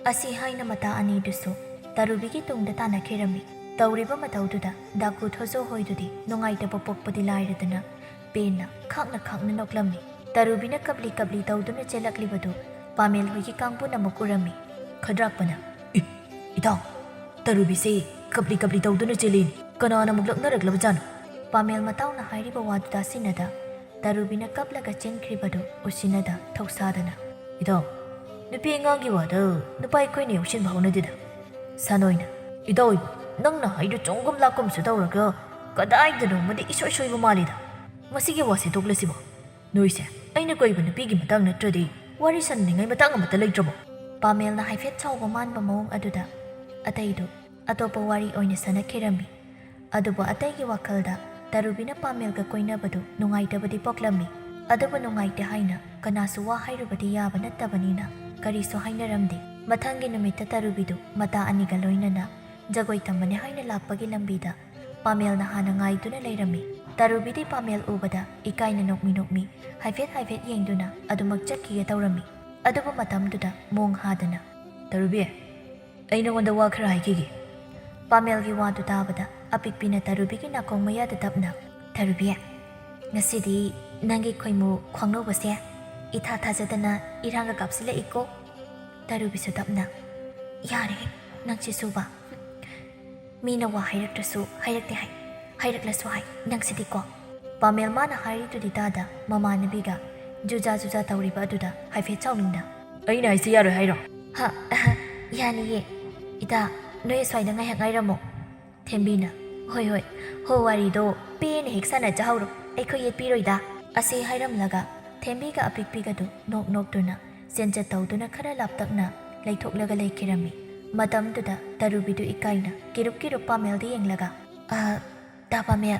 ꯑꯁꯤ ꯍꯥꯏꯅ ꯃꯇꯥ ꯑꯅꯤꯗꯨꯁꯨ ꯇꯔꯨꯕꯤꯒꯤ ꯇꯨꯡꯗ ꯇꯥꯟꯅꯈꯤꯔꯝꯃꯤ꯫ ꯇꯧꯔꯤꯕ ꯃꯇꯧꯗꯨꯗ ꯗꯥꯀꯨ ꯊꯣꯖꯣ ꯍꯣꯏꯗꯨꯗꯤ ꯅꯨꯡꯉꯥꯏꯇꯕ ꯄꯣꯛꯄꯗꯤ ꯂꯥꯏꯔꯗꯅ ꯄꯦꯟꯅ ꯈꯥꯛꯅ ꯈꯥꯛꯅ ꯅꯣꯛꯂꯝꯃꯤ꯫ ꯇꯔꯨꯕꯤꯅ ꯀꯞꯂꯤ ꯀꯞꯂꯤ ꯇꯧꯗꯨꯅ ꯆꯦꯜꯂꯛꯂꯤꯕꯗꯨ ꯄꯥꯃꯦꯜ ꯍꯣꯏꯒꯤ ꯀꯥꯡꯕꯨꯅ ꯑꯃꯨꯛ ꯎꯔꯝꯃꯤ꯫ ꯈꯗ꯭ꯔꯥꯛꯄꯅ, "ꯏ, ꯏꯇꯥꯎ, ꯇꯔꯨꯕꯤꯁꯦ ꯀꯞꯂꯤ ꯀꯞꯂꯤ ꯇꯧꯗꯨꯅ ꯆꯦꯜꯂꯤꯅꯤ꯫ ꯀꯅꯥꯅ ꯑꯃꯨꯛ ꯂꯛꯅꯔꯛꯂꯕꯖꯥꯠꯅꯣ?" ꯄꯥꯃꯦꯜ ꯃꯇꯥꯎꯅ ꯍꯥꯏꯔꯤꯕ ꯋꯥꯗꯨ ꯇꯥꯁꯤꯟꯅꯗ ꯇꯔꯨꯕꯤꯅ ꯀꯞꯂꯒ ꯆꯦꯟꯈ꯭ꯔꯤꯕꯗꯨ ꯎꯁꯤꯟꯅꯗ ꯊꯧꯁꯥꯗꯅ, "ꯏꯇꯥꯎ, ꯅꯨꯄꯤ ꯑꯉꯥꯡꯒꯤ ꯋꯥꯗ ꯅꯨꯄꯥ ꯑꯩꯈꯣꯏꯅ ꯌꯥꯎꯁꯤꯟꯕ ꯍꯧꯅꯗꯦꯗ꯫ ꯁꯥꯅꯣꯏꯅ, ꯏꯇꯥꯎ ꯏꯕꯣ, ꯅꯪꯅ ꯍꯥꯏꯗꯨ ꯆꯨꯝꯒꯨꯝ ꯂꯥꯛꯀꯨꯝꯁꯨ ꯇꯧꯔꯒ ꯀꯗꯥꯏꯗꯅꯣꯃꯗꯤ ꯏꯁꯣꯏ ꯁꯣꯏꯕ ꯃꯥꯜꯂꯤꯗ꯫ ꯃꯁꯤꯒꯤ ꯋꯥꯁꯦ ꯇꯣꯛꯂꯁꯤꯕꯣ꯫ ꯅꯣꯏꯁꯦ ꯑꯩꯅ ꯀꯣꯏꯕ ꯅꯨꯄꯤꯒꯤ ꯃꯇꯥꯡ ꯅꯠꯇ꯭ꯔꯗꯤ ꯋꯥꯔꯤ ꯁꯥꯟꯅꯅꯤꯡꯉꯥꯏ ꯃꯇꯥꯡ ꯑꯃꯠꯇ ꯂꯩꯇ꯭ꯔꯕꯣ?" ꯄꯥꯃꯦꯜꯅ ꯍꯥꯏꯐꯦꯠ ꯁꯥꯎꯕ ꯃꯥꯟꯕ ꯃꯑꯣꯡ ꯑꯗꯨꯗ ꯑꯇꯩꯗꯨ ꯑꯇꯣꯞꯄ ꯋꯥꯔꯤ ꯑꯣꯏꯅ ꯁꯥꯟꯅꯈꯤꯔꯝꯃꯤ꯫ ꯑꯗꯨꯕꯨ ꯑꯇꯩꯒꯤ ꯋꯥꯈꯜꯗ ꯇꯔꯨꯕꯤꯅ ꯄꯥꯃꯦꯜꯒ ꯀꯣꯏꯅꯕꯗꯨ ꯅꯨꯡꯉꯥꯏꯇꯕꯗꯤ ꯄꯣꯛꯂꯝꯃꯤ꯫ ꯑꯗꯨꯕꯨ ꯅꯨꯡꯉꯥꯏꯇꯦ ꯍꯥꯏꯅ ꯀꯅꯥꯁꯨ ꯋꯥ ꯍꯥꯏꯔꯨꯕꯗꯤ ꯌꯥꯕ ꯅꯠꯇꯕꯅꯤꯅ ꯀꯔꯤꯁꯨ ꯍꯥꯏꯅꯔꯝꯗꯦ꯫ ꯃꯊꯪꯒꯤ ꯅꯨꯃꯤꯠꯇ ꯇꯔꯨꯕꯤꯗꯨ ꯃꯇꯥ ꯑꯅꯤꯒ ꯂꯣꯏꯅꯅ ꯖꯒꯣꯏ ꯇꯝꯕꯅꯦ ꯍꯥꯏꯅ ꯂꯥꯛꯄꯒꯤ ꯂꯝꯕꯤꯗ ꯄꯥꯃꯦꯜꯅ ꯍꯥꯟꯅ ꯉꯥꯏꯗꯨꯅ ꯂꯩꯔꯝꯃꯤ꯫ ꯇꯔꯨꯕꯤꯗꯤ ꯄꯥꯃꯦꯜ ꯎꯕꯗ ꯏꯀꯥꯏꯅ ꯅꯣꯛꯃꯤ ꯅꯣꯛꯃꯤ ꯍꯥꯏꯐꯦꯠ ꯍꯥꯏꯐꯦꯠ ꯌꯦꯡꯗꯨꯅ ꯑꯗꯨꯃꯛ ꯆꯠꯈꯤꯒꯦ ꯇꯧꯔꯝꯃꯤ꯫ ꯑꯗꯨꯕꯨ ꯃꯇꯝꯗꯨꯗ ꯃꯣꯡ ꯍꯥꯗꯅ, "ꯇꯔꯨꯕꯤ, ꯑꯩ ꯅꯉꯣꯟꯗ ꯋꯥ ꯈꯔ ꯍꯥꯏꯈꯤꯒꯦ꯫" ꯄꯥꯃꯦꯜꯒꯤ ꯋꯥꯗꯨ ꯇꯥꯕꯗ ꯑꯄꯤꯛꯄꯤꯅ ꯇꯔꯨꯕꯤꯒꯤ ꯅꯥꯀꯣꯡ ꯃꯌꯥꯗ ꯇꯞꯅ, "ꯇꯔꯨꯕꯤ, ꯉꯁꯤꯗꯤ ꯅꯪꯒꯤ ꯈꯣꯏꯃꯨ ꯈ꯭ꯋꯥꯡꯅꯧꯕꯁꯦ ꯏꯊꯥ ꯊꯥꯖꯗꯅ ꯏꯔꯥꯡꯒ ꯀꯥꯞꯁꯤꯜꯂꯛꯏꯀꯣ꯫" ꯇꯔꯨꯕꯤꯁꯨ ꯇꯞꯅ, "ꯌꯥꯔꯦ, ꯅꯪꯁꯤꯁꯨꯕ꯫ ꯃꯤꯅ ꯋꯥ ꯍꯥꯏꯔꯛꯇ꯭ꯔꯁꯨ ꯍꯥꯏꯔꯛꯇꯦ ꯍꯥꯏ, ꯍꯥꯏꯔꯛꯂꯁꯨ ꯍꯥꯏ, ꯅꯪꯁꯤꯗꯤꯀꯣ꯫" ꯄꯥꯃꯦꯜ ꯃꯥꯅ ꯍꯥꯏꯔꯤꯗꯨꯗꯤ ꯇꯥꯗ ꯃꯃꯥꯟꯅꯕꯤꯒ ꯖꯨꯖꯥ ꯖꯨꯖꯥ ꯇꯧꯔꯤꯕ ꯑꯗꯨꯗ ꯍꯥꯏꯐꯦꯠ ꯁꯥꯎꯅꯤꯡꯅ, "ꯑꯩꯅ ꯍꯥꯏꯁꯤ ꯌꯥꯔꯣꯏ ꯍꯥꯏꯔꯣ?" "ꯍ, ꯑꯍ, ꯌꯥꯅꯤꯌꯦ꯫ ꯏꯇꯥ, ꯅꯣꯏ ꯑꯁ꯭ꯋꯥꯏꯗ ꯉꯥꯏꯍꯥꯛ ꯉꯥꯏꯔꯝꯃꯣ꯫" ꯊꯦꯝꯕꯤꯅ, "ꯍꯣꯏ, ꯍꯣꯏ, ꯍꯣ, ꯋꯥꯔꯤꯗꯣ ꯄꯦꯟꯅ ꯍꯦꯛ ꯁꯥꯟꯅꯖꯍꯧꯔꯣ, ꯑꯩꯈꯣꯏ ꯌꯦꯠꯄꯤꯔꯣꯏꯗ꯫" ꯑꯁꯤ ꯍꯥꯏꯔꯝꯂꯒ ꯊꯦꯝꯕꯤꯒ ꯑꯄꯤꯛꯄꯤꯒꯗꯨ ꯅꯣꯛ ꯅꯣꯛꯇꯨꯅ ꯆꯦꯟꯆꯠ ꯇꯧꯗꯨꯅ ꯈꯔ ꯂꯥꯞꯇꯛꯅ ꯂꯩꯊꯣꯛꯂꯒ ꯂꯩꯈꯤꯔꯝꯃꯤ꯫ ꯃꯇꯝꯗꯨꯗ ꯇꯔꯨꯕꯤꯗꯨ ꯏꯀꯥꯏꯅ ꯀꯤꯔꯨꯞ ꯀꯤꯔꯨꯞ ꯄꯥꯃꯦꯜꯗ ꯌꯦꯡꯂꯒ, "ꯑ, ꯇꯥ ꯄꯥꯃꯦꯜ,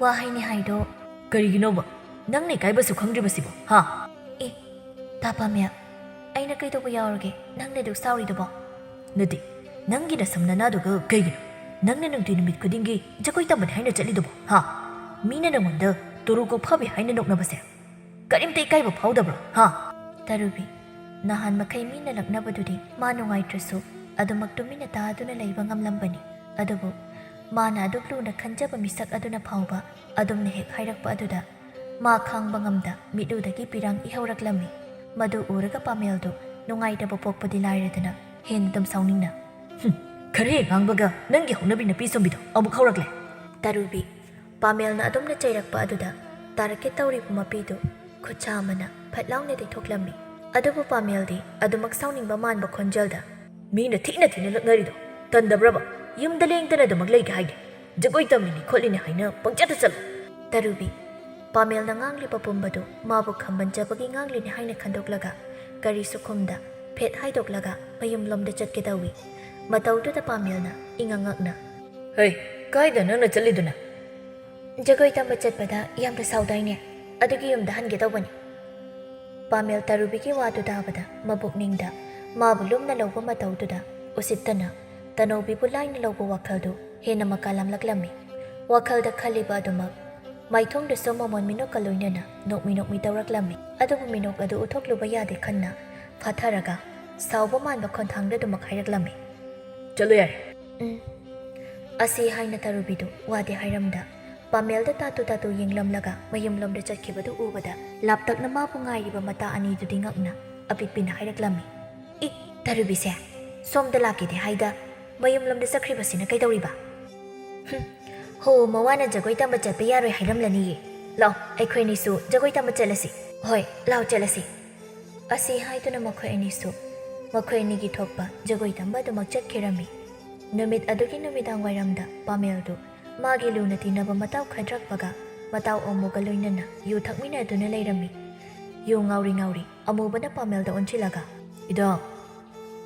ꯋꯥ ꯍꯥꯏꯅꯤ ꯍꯥꯏꯗꯣ?" "ꯀꯔꯤꯒꯤꯅꯣꯕ? ꯅꯪꯅ ꯏꯀꯥꯏꯕꯁꯨ ꯈꯪꯗ꯭ꯔꯤꯕꯁꯤꯕꯣ, ꯍꯥ? ꯑꯦ, ꯇꯥ ꯄꯥꯃꯦꯜ, ꯑꯩꯅ ꯀꯩꯗꯧꯕ ꯌꯥꯎꯔꯒꯦ ꯅꯪꯅ ꯑꯗꯨꯛ ꯁꯥꯎꯔꯤꯗꯨꯕꯣ? ꯅꯠꯇꯦ, ꯅꯪꯒꯤ ꯅꯁꯝ ꯅꯅꯥꯗꯨꯒ ꯀꯩꯒꯤꯅꯣ? ꯅꯪꯅ ꯅꯨꯡꯇꯤ ꯅꯨꯃꯤꯠ ꯈꯨꯗꯤꯡꯒꯤ ꯖꯒꯣꯏ ꯇꯝꯕꯅꯤ ꯍꯥꯏꯅ ꯆꯠꯂꯤꯗꯨꯕꯣ, ꯍꯥ? ꯃꯤꯅ ꯅꯪꯉꯣꯟꯗ ꯇꯣꯔꯣ ꯀꯣꯛ ꯐꯥꯕꯤ ꯍꯥꯏꯅ ꯅꯣꯛꯅꯕꯁꯦ ꯀꯔꯤꯝꯇ ꯏꯀꯥꯏꯕ ꯐꯥꯎꯗꯕ꯭ꯔꯣ, ꯍꯥ? ꯇꯔꯨꯕꯤ, ꯅꯍꯥꯟ ꯃꯈꯩ ꯃꯤꯅ ꯂꯛꯅꯕꯗꯨꯗꯤ ꯃꯥ ꯅꯨꯡꯉꯥꯏꯇ꯭ꯔꯁꯨ ꯑꯗꯨꯃꯛ ꯇꯨꯃꯤꯟꯅ ꯇꯥꯗꯨꯅ ꯂꯩꯕ ꯉꯝꯂꯝꯕꯅꯤ꯫ ꯑꯗꯨꯕꯨ ꯃꯥꯅ ꯑꯗꯨꯛ ꯂꯨꯅ ꯈꯟꯖꯕ ꯃꯤꯁꯛ ꯑꯗꯨꯅ ꯐꯥꯎꯕ ꯑꯗꯨꯝꯅ ꯍꯦꯛ ꯍꯥꯏꯔꯛꯄ ꯑꯗꯨꯗ ꯃꯥ ꯈꯥꯡꯕ ꯉꯝꯗ ꯃꯤꯠꯂꯨꯗꯒꯤ ꯄꯤꯔꯥꯡ ꯏꯍꯧꯔꯛꯂꯝꯃꯤ꯫ ꯃꯗꯨ ꯎꯔꯒ ꯄꯥꯃꯦꯜꯗꯨ ꯅꯨꯡꯉꯥꯏꯇꯕ ꯄꯣꯛꯄꯗꯤ ꯂꯥꯏꯔꯗꯅ ꯍꯦꯟꯅ ꯑꯗꯨꯝ ꯁꯥꯎꯅꯤꯡꯅ, "ꯍꯨꯝ, ꯈꯔ ꯍꯦꯛ ꯉꯥꯡꯕꯒ ꯅꯪꯒꯤ ꯍꯧꯅꯕꯤ ꯅꯨꯄꯤ ꯁꯣꯝꯕꯤꯗꯣ ꯑꯃꯨꯛ ꯍꯧꯔꯛꯂꯦ!" ꯇꯔꯨꯕꯤ, ꯄꯥꯃꯦꯜꯅ ꯑꯗꯨꯝꯅ ꯆꯩꯔꯛꯄ ꯑꯗꯨꯗ ꯇꯥꯔꯛꯀꯦ ꯇꯧꯔꯤꯕ ꯃꯄꯤꯗꯨ ꯈꯨꯠꯁꯥ ꯑꯃꯅ ꯐꯠ ꯂꯥꯎꯅ ꯇꯩꯊꯣꯛꯂꯝꯃꯤ꯫ ꯑꯗꯨꯕꯨ ꯄꯥꯃꯦꯜꯗꯤ ꯑꯗꯨꯃꯛ ꯁꯥꯎꯅꯤꯡꯕ ꯃꯥꯟꯕ ꯈꯣꯟꯖꯦꯜꯗ, "ꯃꯤꯅ ꯊꯤꯅ ꯊꯤꯅ ꯂꯛꯅꯔꯤꯗꯣ ꯇꯟꯗꯕ꯭ꯔꯕ? ꯌꯨꯝꯗ ꯂꯦꯡꯗꯅ ꯑꯗꯨꯃꯛ ꯂꯩꯒꯦ ꯍꯥꯏꯗꯦ꯫ ꯖꯒꯣꯏ ꯇꯝꯃꯤꯅꯤ ꯈꯣꯠꯂꯤꯅꯤ ꯍꯥꯏꯅ ꯄꯪꯆꯠꯇ ꯆꯠꯂꯣ!" ꯇꯔꯨꯕꯤ, ꯄꯥꯃꯦꯜꯅ ꯉꯥꯡꯂꯤꯕ ꯄꯨꯝꯕꯗꯨ ꯃꯥꯕꯨ ꯈꯝꯕꯟꯖꯕꯒꯤ ꯉꯥꯡꯂꯤꯅꯤ ꯍꯥꯏꯅ ꯈꯟꯗꯣꯛꯂꯒ ꯀꯔꯤꯁꯨ ꯈꯨꯝꯗ ꯐꯦꯠ ꯍꯥꯏꯗꯣꯛꯂꯒ ꯃꯌꯨꯝꯂꯣꯝꯗ ꯆꯠꯀꯦ ꯇꯧꯏ꯫ ꯃꯇꯧꯗꯨꯗ ꯄꯥꯃꯦꯜꯅ ꯏꯉꯛ ꯉꯛꯅ, "ꯍꯩ, ꯀꯥꯏꯗ ꯅꯪꯅ ꯆꯠꯂꯤꯗꯨꯅ?" "ꯖꯒꯣꯏ ꯇꯝꯕ ꯆꯠꯄꯗ ꯌꯥꯝꯅ ꯁꯥꯎꯗꯥꯏꯅꯦ, ꯑꯗꯨꯒꯤ ꯌꯨꯝꯗ ꯍꯟꯒꯦ ꯇꯧꯕꯅꯤ꯫" ꯄꯥꯃꯦꯜ ꯇꯔꯨꯕꯤꯒꯤ ꯋꯥꯗꯨ ꯇꯥꯕꯗ ꯃꯕꯨꯛꯅꯤꯡꯗ ꯃꯥꯕꯨ ꯂꯨꯝꯅ ꯂꯧꯕ ꯃꯇꯧꯗꯨꯗ ꯎꯁꯤꯠꯇꯅ ꯇꯅꯧꯕꯤꯕꯨ ꯂꯥꯏꯅ ꯂꯧꯕ ꯋꯥꯈꯜꯗꯨ ꯍꯦꯟꯅ ꯃꯀꯥ ꯂꯥꯝꯂꯛꯂꯝꯃꯤ꯫ ꯋꯥꯈꯜꯗ ꯈꯜꯂꯤꯕ ꯑꯗꯨꯃꯛ ꯃꯥꯏꯊꯣꯡꯗꯁꯨ ꯃꯃꯣꯟ ꯃꯤꯅꯣꯛꯀ ꯂꯣꯏꯅꯅ ꯅꯣꯛꯃꯤ ꯅꯣꯛꯃꯤ ꯇꯧꯔꯛꯂꯝꯃꯤ꯫ ꯑꯗꯨꯕꯨ ꯃꯤꯅꯣꯛ ꯑꯗꯨ ꯎꯠꯊꯣꯛꯂꯨꯕ ꯌꯥꯗꯦ ꯈꯟꯅ ꯐꯥꯊꯔꯒ ꯁꯥꯎꯕ ꯃꯥꯟꯕ ꯈꯣꯟꯊꯥꯡꯗ ꯑꯗꯨꯃꯛ ꯍꯥꯏꯔꯛꯂꯝꯃꯤ, "ꯆꯠꯂꯣ ꯌꯥꯔꯦ꯫" "ꯎꯝ꯫" ꯑꯁꯤ ꯍꯥꯏꯅ ꯇꯔꯨꯕꯤꯗꯨ ꯋꯥꯗꯤ ꯍꯥꯏꯔꯝꯗ ꯄꯥꯃꯦꯜꯗ ꯇꯥꯇꯨ ꯇꯥꯇꯨ ꯌꯦꯡꯂꯝꯂꯒ ꯃꯌꯨꯝꯂꯣꯝꯗ ꯆꯠꯈꯤꯕꯗꯨ ꯎꯕꯗ ꯂꯥꯞꯇꯛꯅ ꯃꯥꯕꯨ ꯉꯥꯏꯔꯤꯕ ꯃꯇꯥ ꯑꯅꯤꯗꯨꯗꯤ ꯉꯛꯅ ꯑꯄꯤꯛꯄꯤꯅ ꯍꯥꯏꯔꯛꯂꯝꯃꯤ, "ꯏ, ꯇꯔꯨꯕꯤꯁꯦ ꯁꯣꯝꯗ ꯂꯥꯛꯀꯦꯗꯤ ꯍꯥꯏꯗ ꯃꯌꯨꯝꯂꯣꯝꯗ ꯆꯠꯈ꯭ꯔꯤꯕꯁꯤꯅ ꯀꯩꯗꯧꯔꯤꯕ?" "ꯍꯨꯝ, ꯍꯣ, ꯃꯋꯥꯅ ꯖꯒꯣꯏ ꯇꯝꯕ ꯆꯠꯄ ꯌꯥꯔꯣꯏ ꯍꯥꯏꯔꯝꯂꯅꯤꯌꯦ꯫ ꯂꯥꯛꯑꯣ, ꯑꯩꯈꯣꯏ ꯑꯅꯤꯁꯨ ꯖꯒꯣꯏ ꯇꯝꯕ ꯆꯠꯂꯁꯤ꯫" "ꯍꯣꯏ, ꯂꯥꯛꯑꯣ ꯆꯠꯂꯁꯤ꯫" ꯑꯁꯤ ꯍꯥꯏꯗꯨꯅ ꯃꯈꯣꯏ ꯑꯅꯤꯁꯨ ꯃꯈꯣꯏ ꯑꯅꯤꯒꯤ ꯊꯣꯛꯄ ꯖꯒꯣꯏ ꯇꯝꯕ ꯑꯗꯨꯃꯛ ꯆꯠꯈꯤꯔꯝꯃꯤ꯫ ꯅꯨꯃꯤꯠ ꯑꯗꯨꯒꯤ ꯅꯨꯃꯤꯗꯥꯡ ꯋꯥꯏꯔꯝꯗ ꯄꯥꯃꯦꯜꯗꯨ ꯃꯥꯒꯤ ꯂꯨꯅ ꯇꯤꯟꯅꯕ ꯃꯇꯥꯎ ꯈꯗ꯭ꯔꯛꯄꯒ ꯃꯇꯥꯎ ꯑꯃꯨꯒ ꯂꯣꯏꯅꯅ ꯌꯨ ꯊꯛꯃꯤꯟꯅꯗꯨꯅ ꯂꯩꯔꯝꯃꯤ꯫ ꯌꯨ ꯉꯥꯎꯔꯤ ꯉꯥꯎꯔꯤ ꯑꯃꯨꯕꯅ ꯄꯥꯃꯦꯜꯗ ꯑꯣꯟꯁꯤꯜꯂꯒ, "ꯏꯇꯥꯎ,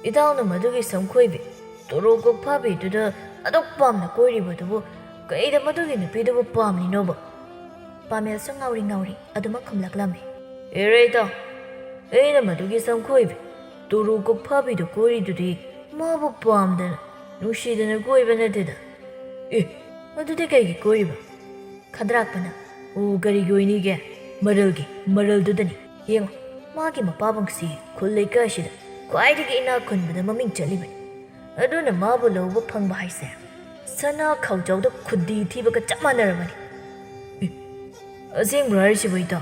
ꯏꯇꯥꯎꯅ ꯃꯗꯨꯒꯤ ꯁꯝꯈꯣꯏꯕꯤ, ꯇꯣꯔꯣ ꯀꯣꯛ ꯐꯥꯕꯤꯗꯨꯗ ꯑꯗꯨꯛ ꯄꯥꯝꯅ ꯀꯣꯏꯔꯤꯕꯗꯨꯕꯨ ꯀꯩꯗ ꯃꯗꯨꯒꯤ ꯅꯨꯄꯤꯗꯨꯕꯨ ꯄꯥꯝꯂꯤꯅꯣꯕ?" ꯄꯥꯃꯦꯜꯁꯨ ꯉꯥꯎꯔꯤ ꯉꯥꯎꯔꯤ ꯑꯗꯨꯃꯛ ꯈꯨꯝꯂꯛꯂꯝꯃꯤ꯫ ꯑꯦꯔꯦꯗ, ꯑꯩꯅ ꯃꯗꯨꯒꯤ ꯁꯝꯈꯣꯏꯕꯤ ꯇꯨꯔꯨ ꯀꯣꯛꯐꯥꯕꯤꯗꯨ ꯀꯣꯏꯔꯤꯗꯨꯗꯤ ꯃꯥꯕꯨ ꯄꯥꯝꯗꯅ, ꯅꯨꯡꯁꯤꯗꯅ ꯀꯣꯏꯕ ꯅꯠꯇꯦꯗ꯫ ꯑꯦ, ꯑꯗꯨꯗꯤ ꯀꯩꯒꯤ ꯀꯣꯏꯔꯤꯕ? ꯈꯗ꯭ꯔꯥꯛꯄꯅ, ꯑꯣ, ꯀꯔꯤꯒꯤ ꯑꯣꯏꯅꯤꯒꯦ? ꯃꯔꯜꯒꯤ, ꯃꯔꯜꯗꯨꯗꯅꯤ꯫ ꯌꯦꯡꯉꯣ, ꯃꯥꯒꯤ ꯃꯄꯥꯕꯨꯡꯁꯤ ꯈꯨꯜ ꯂꯩꯀꯥꯏꯁꯤꯗ ꯈ꯭ꯋꯥꯏꯗꯒꯤ ꯏꯅꯥꯛ ꯈꯨꯟꯕꯗ ꯃꯃꯤꯡ ꯆꯠꯂꯤꯕꯅꯤ꯫ ꯑꯗꯨꯅ ꯃꯥꯕꯨ ꯂꯧꯕ ꯐꯪꯕ ꯍꯥꯏꯁꯦ ꯁꯅꯥ ꯈꯥꯎꯖꯥꯎꯗ ꯈꯨꯗꯤ ꯊꯤꯕꯒ ꯆꯞ ꯃꯥꯟꯅꯔꯕꯅꯤ꯫ ꯑꯦ, ꯑꯁꯦꯡꯕ꯭ꯔꯣ ꯍꯥꯏꯔꯤꯁꯤꯕꯨ, ꯏꯇꯥꯎ?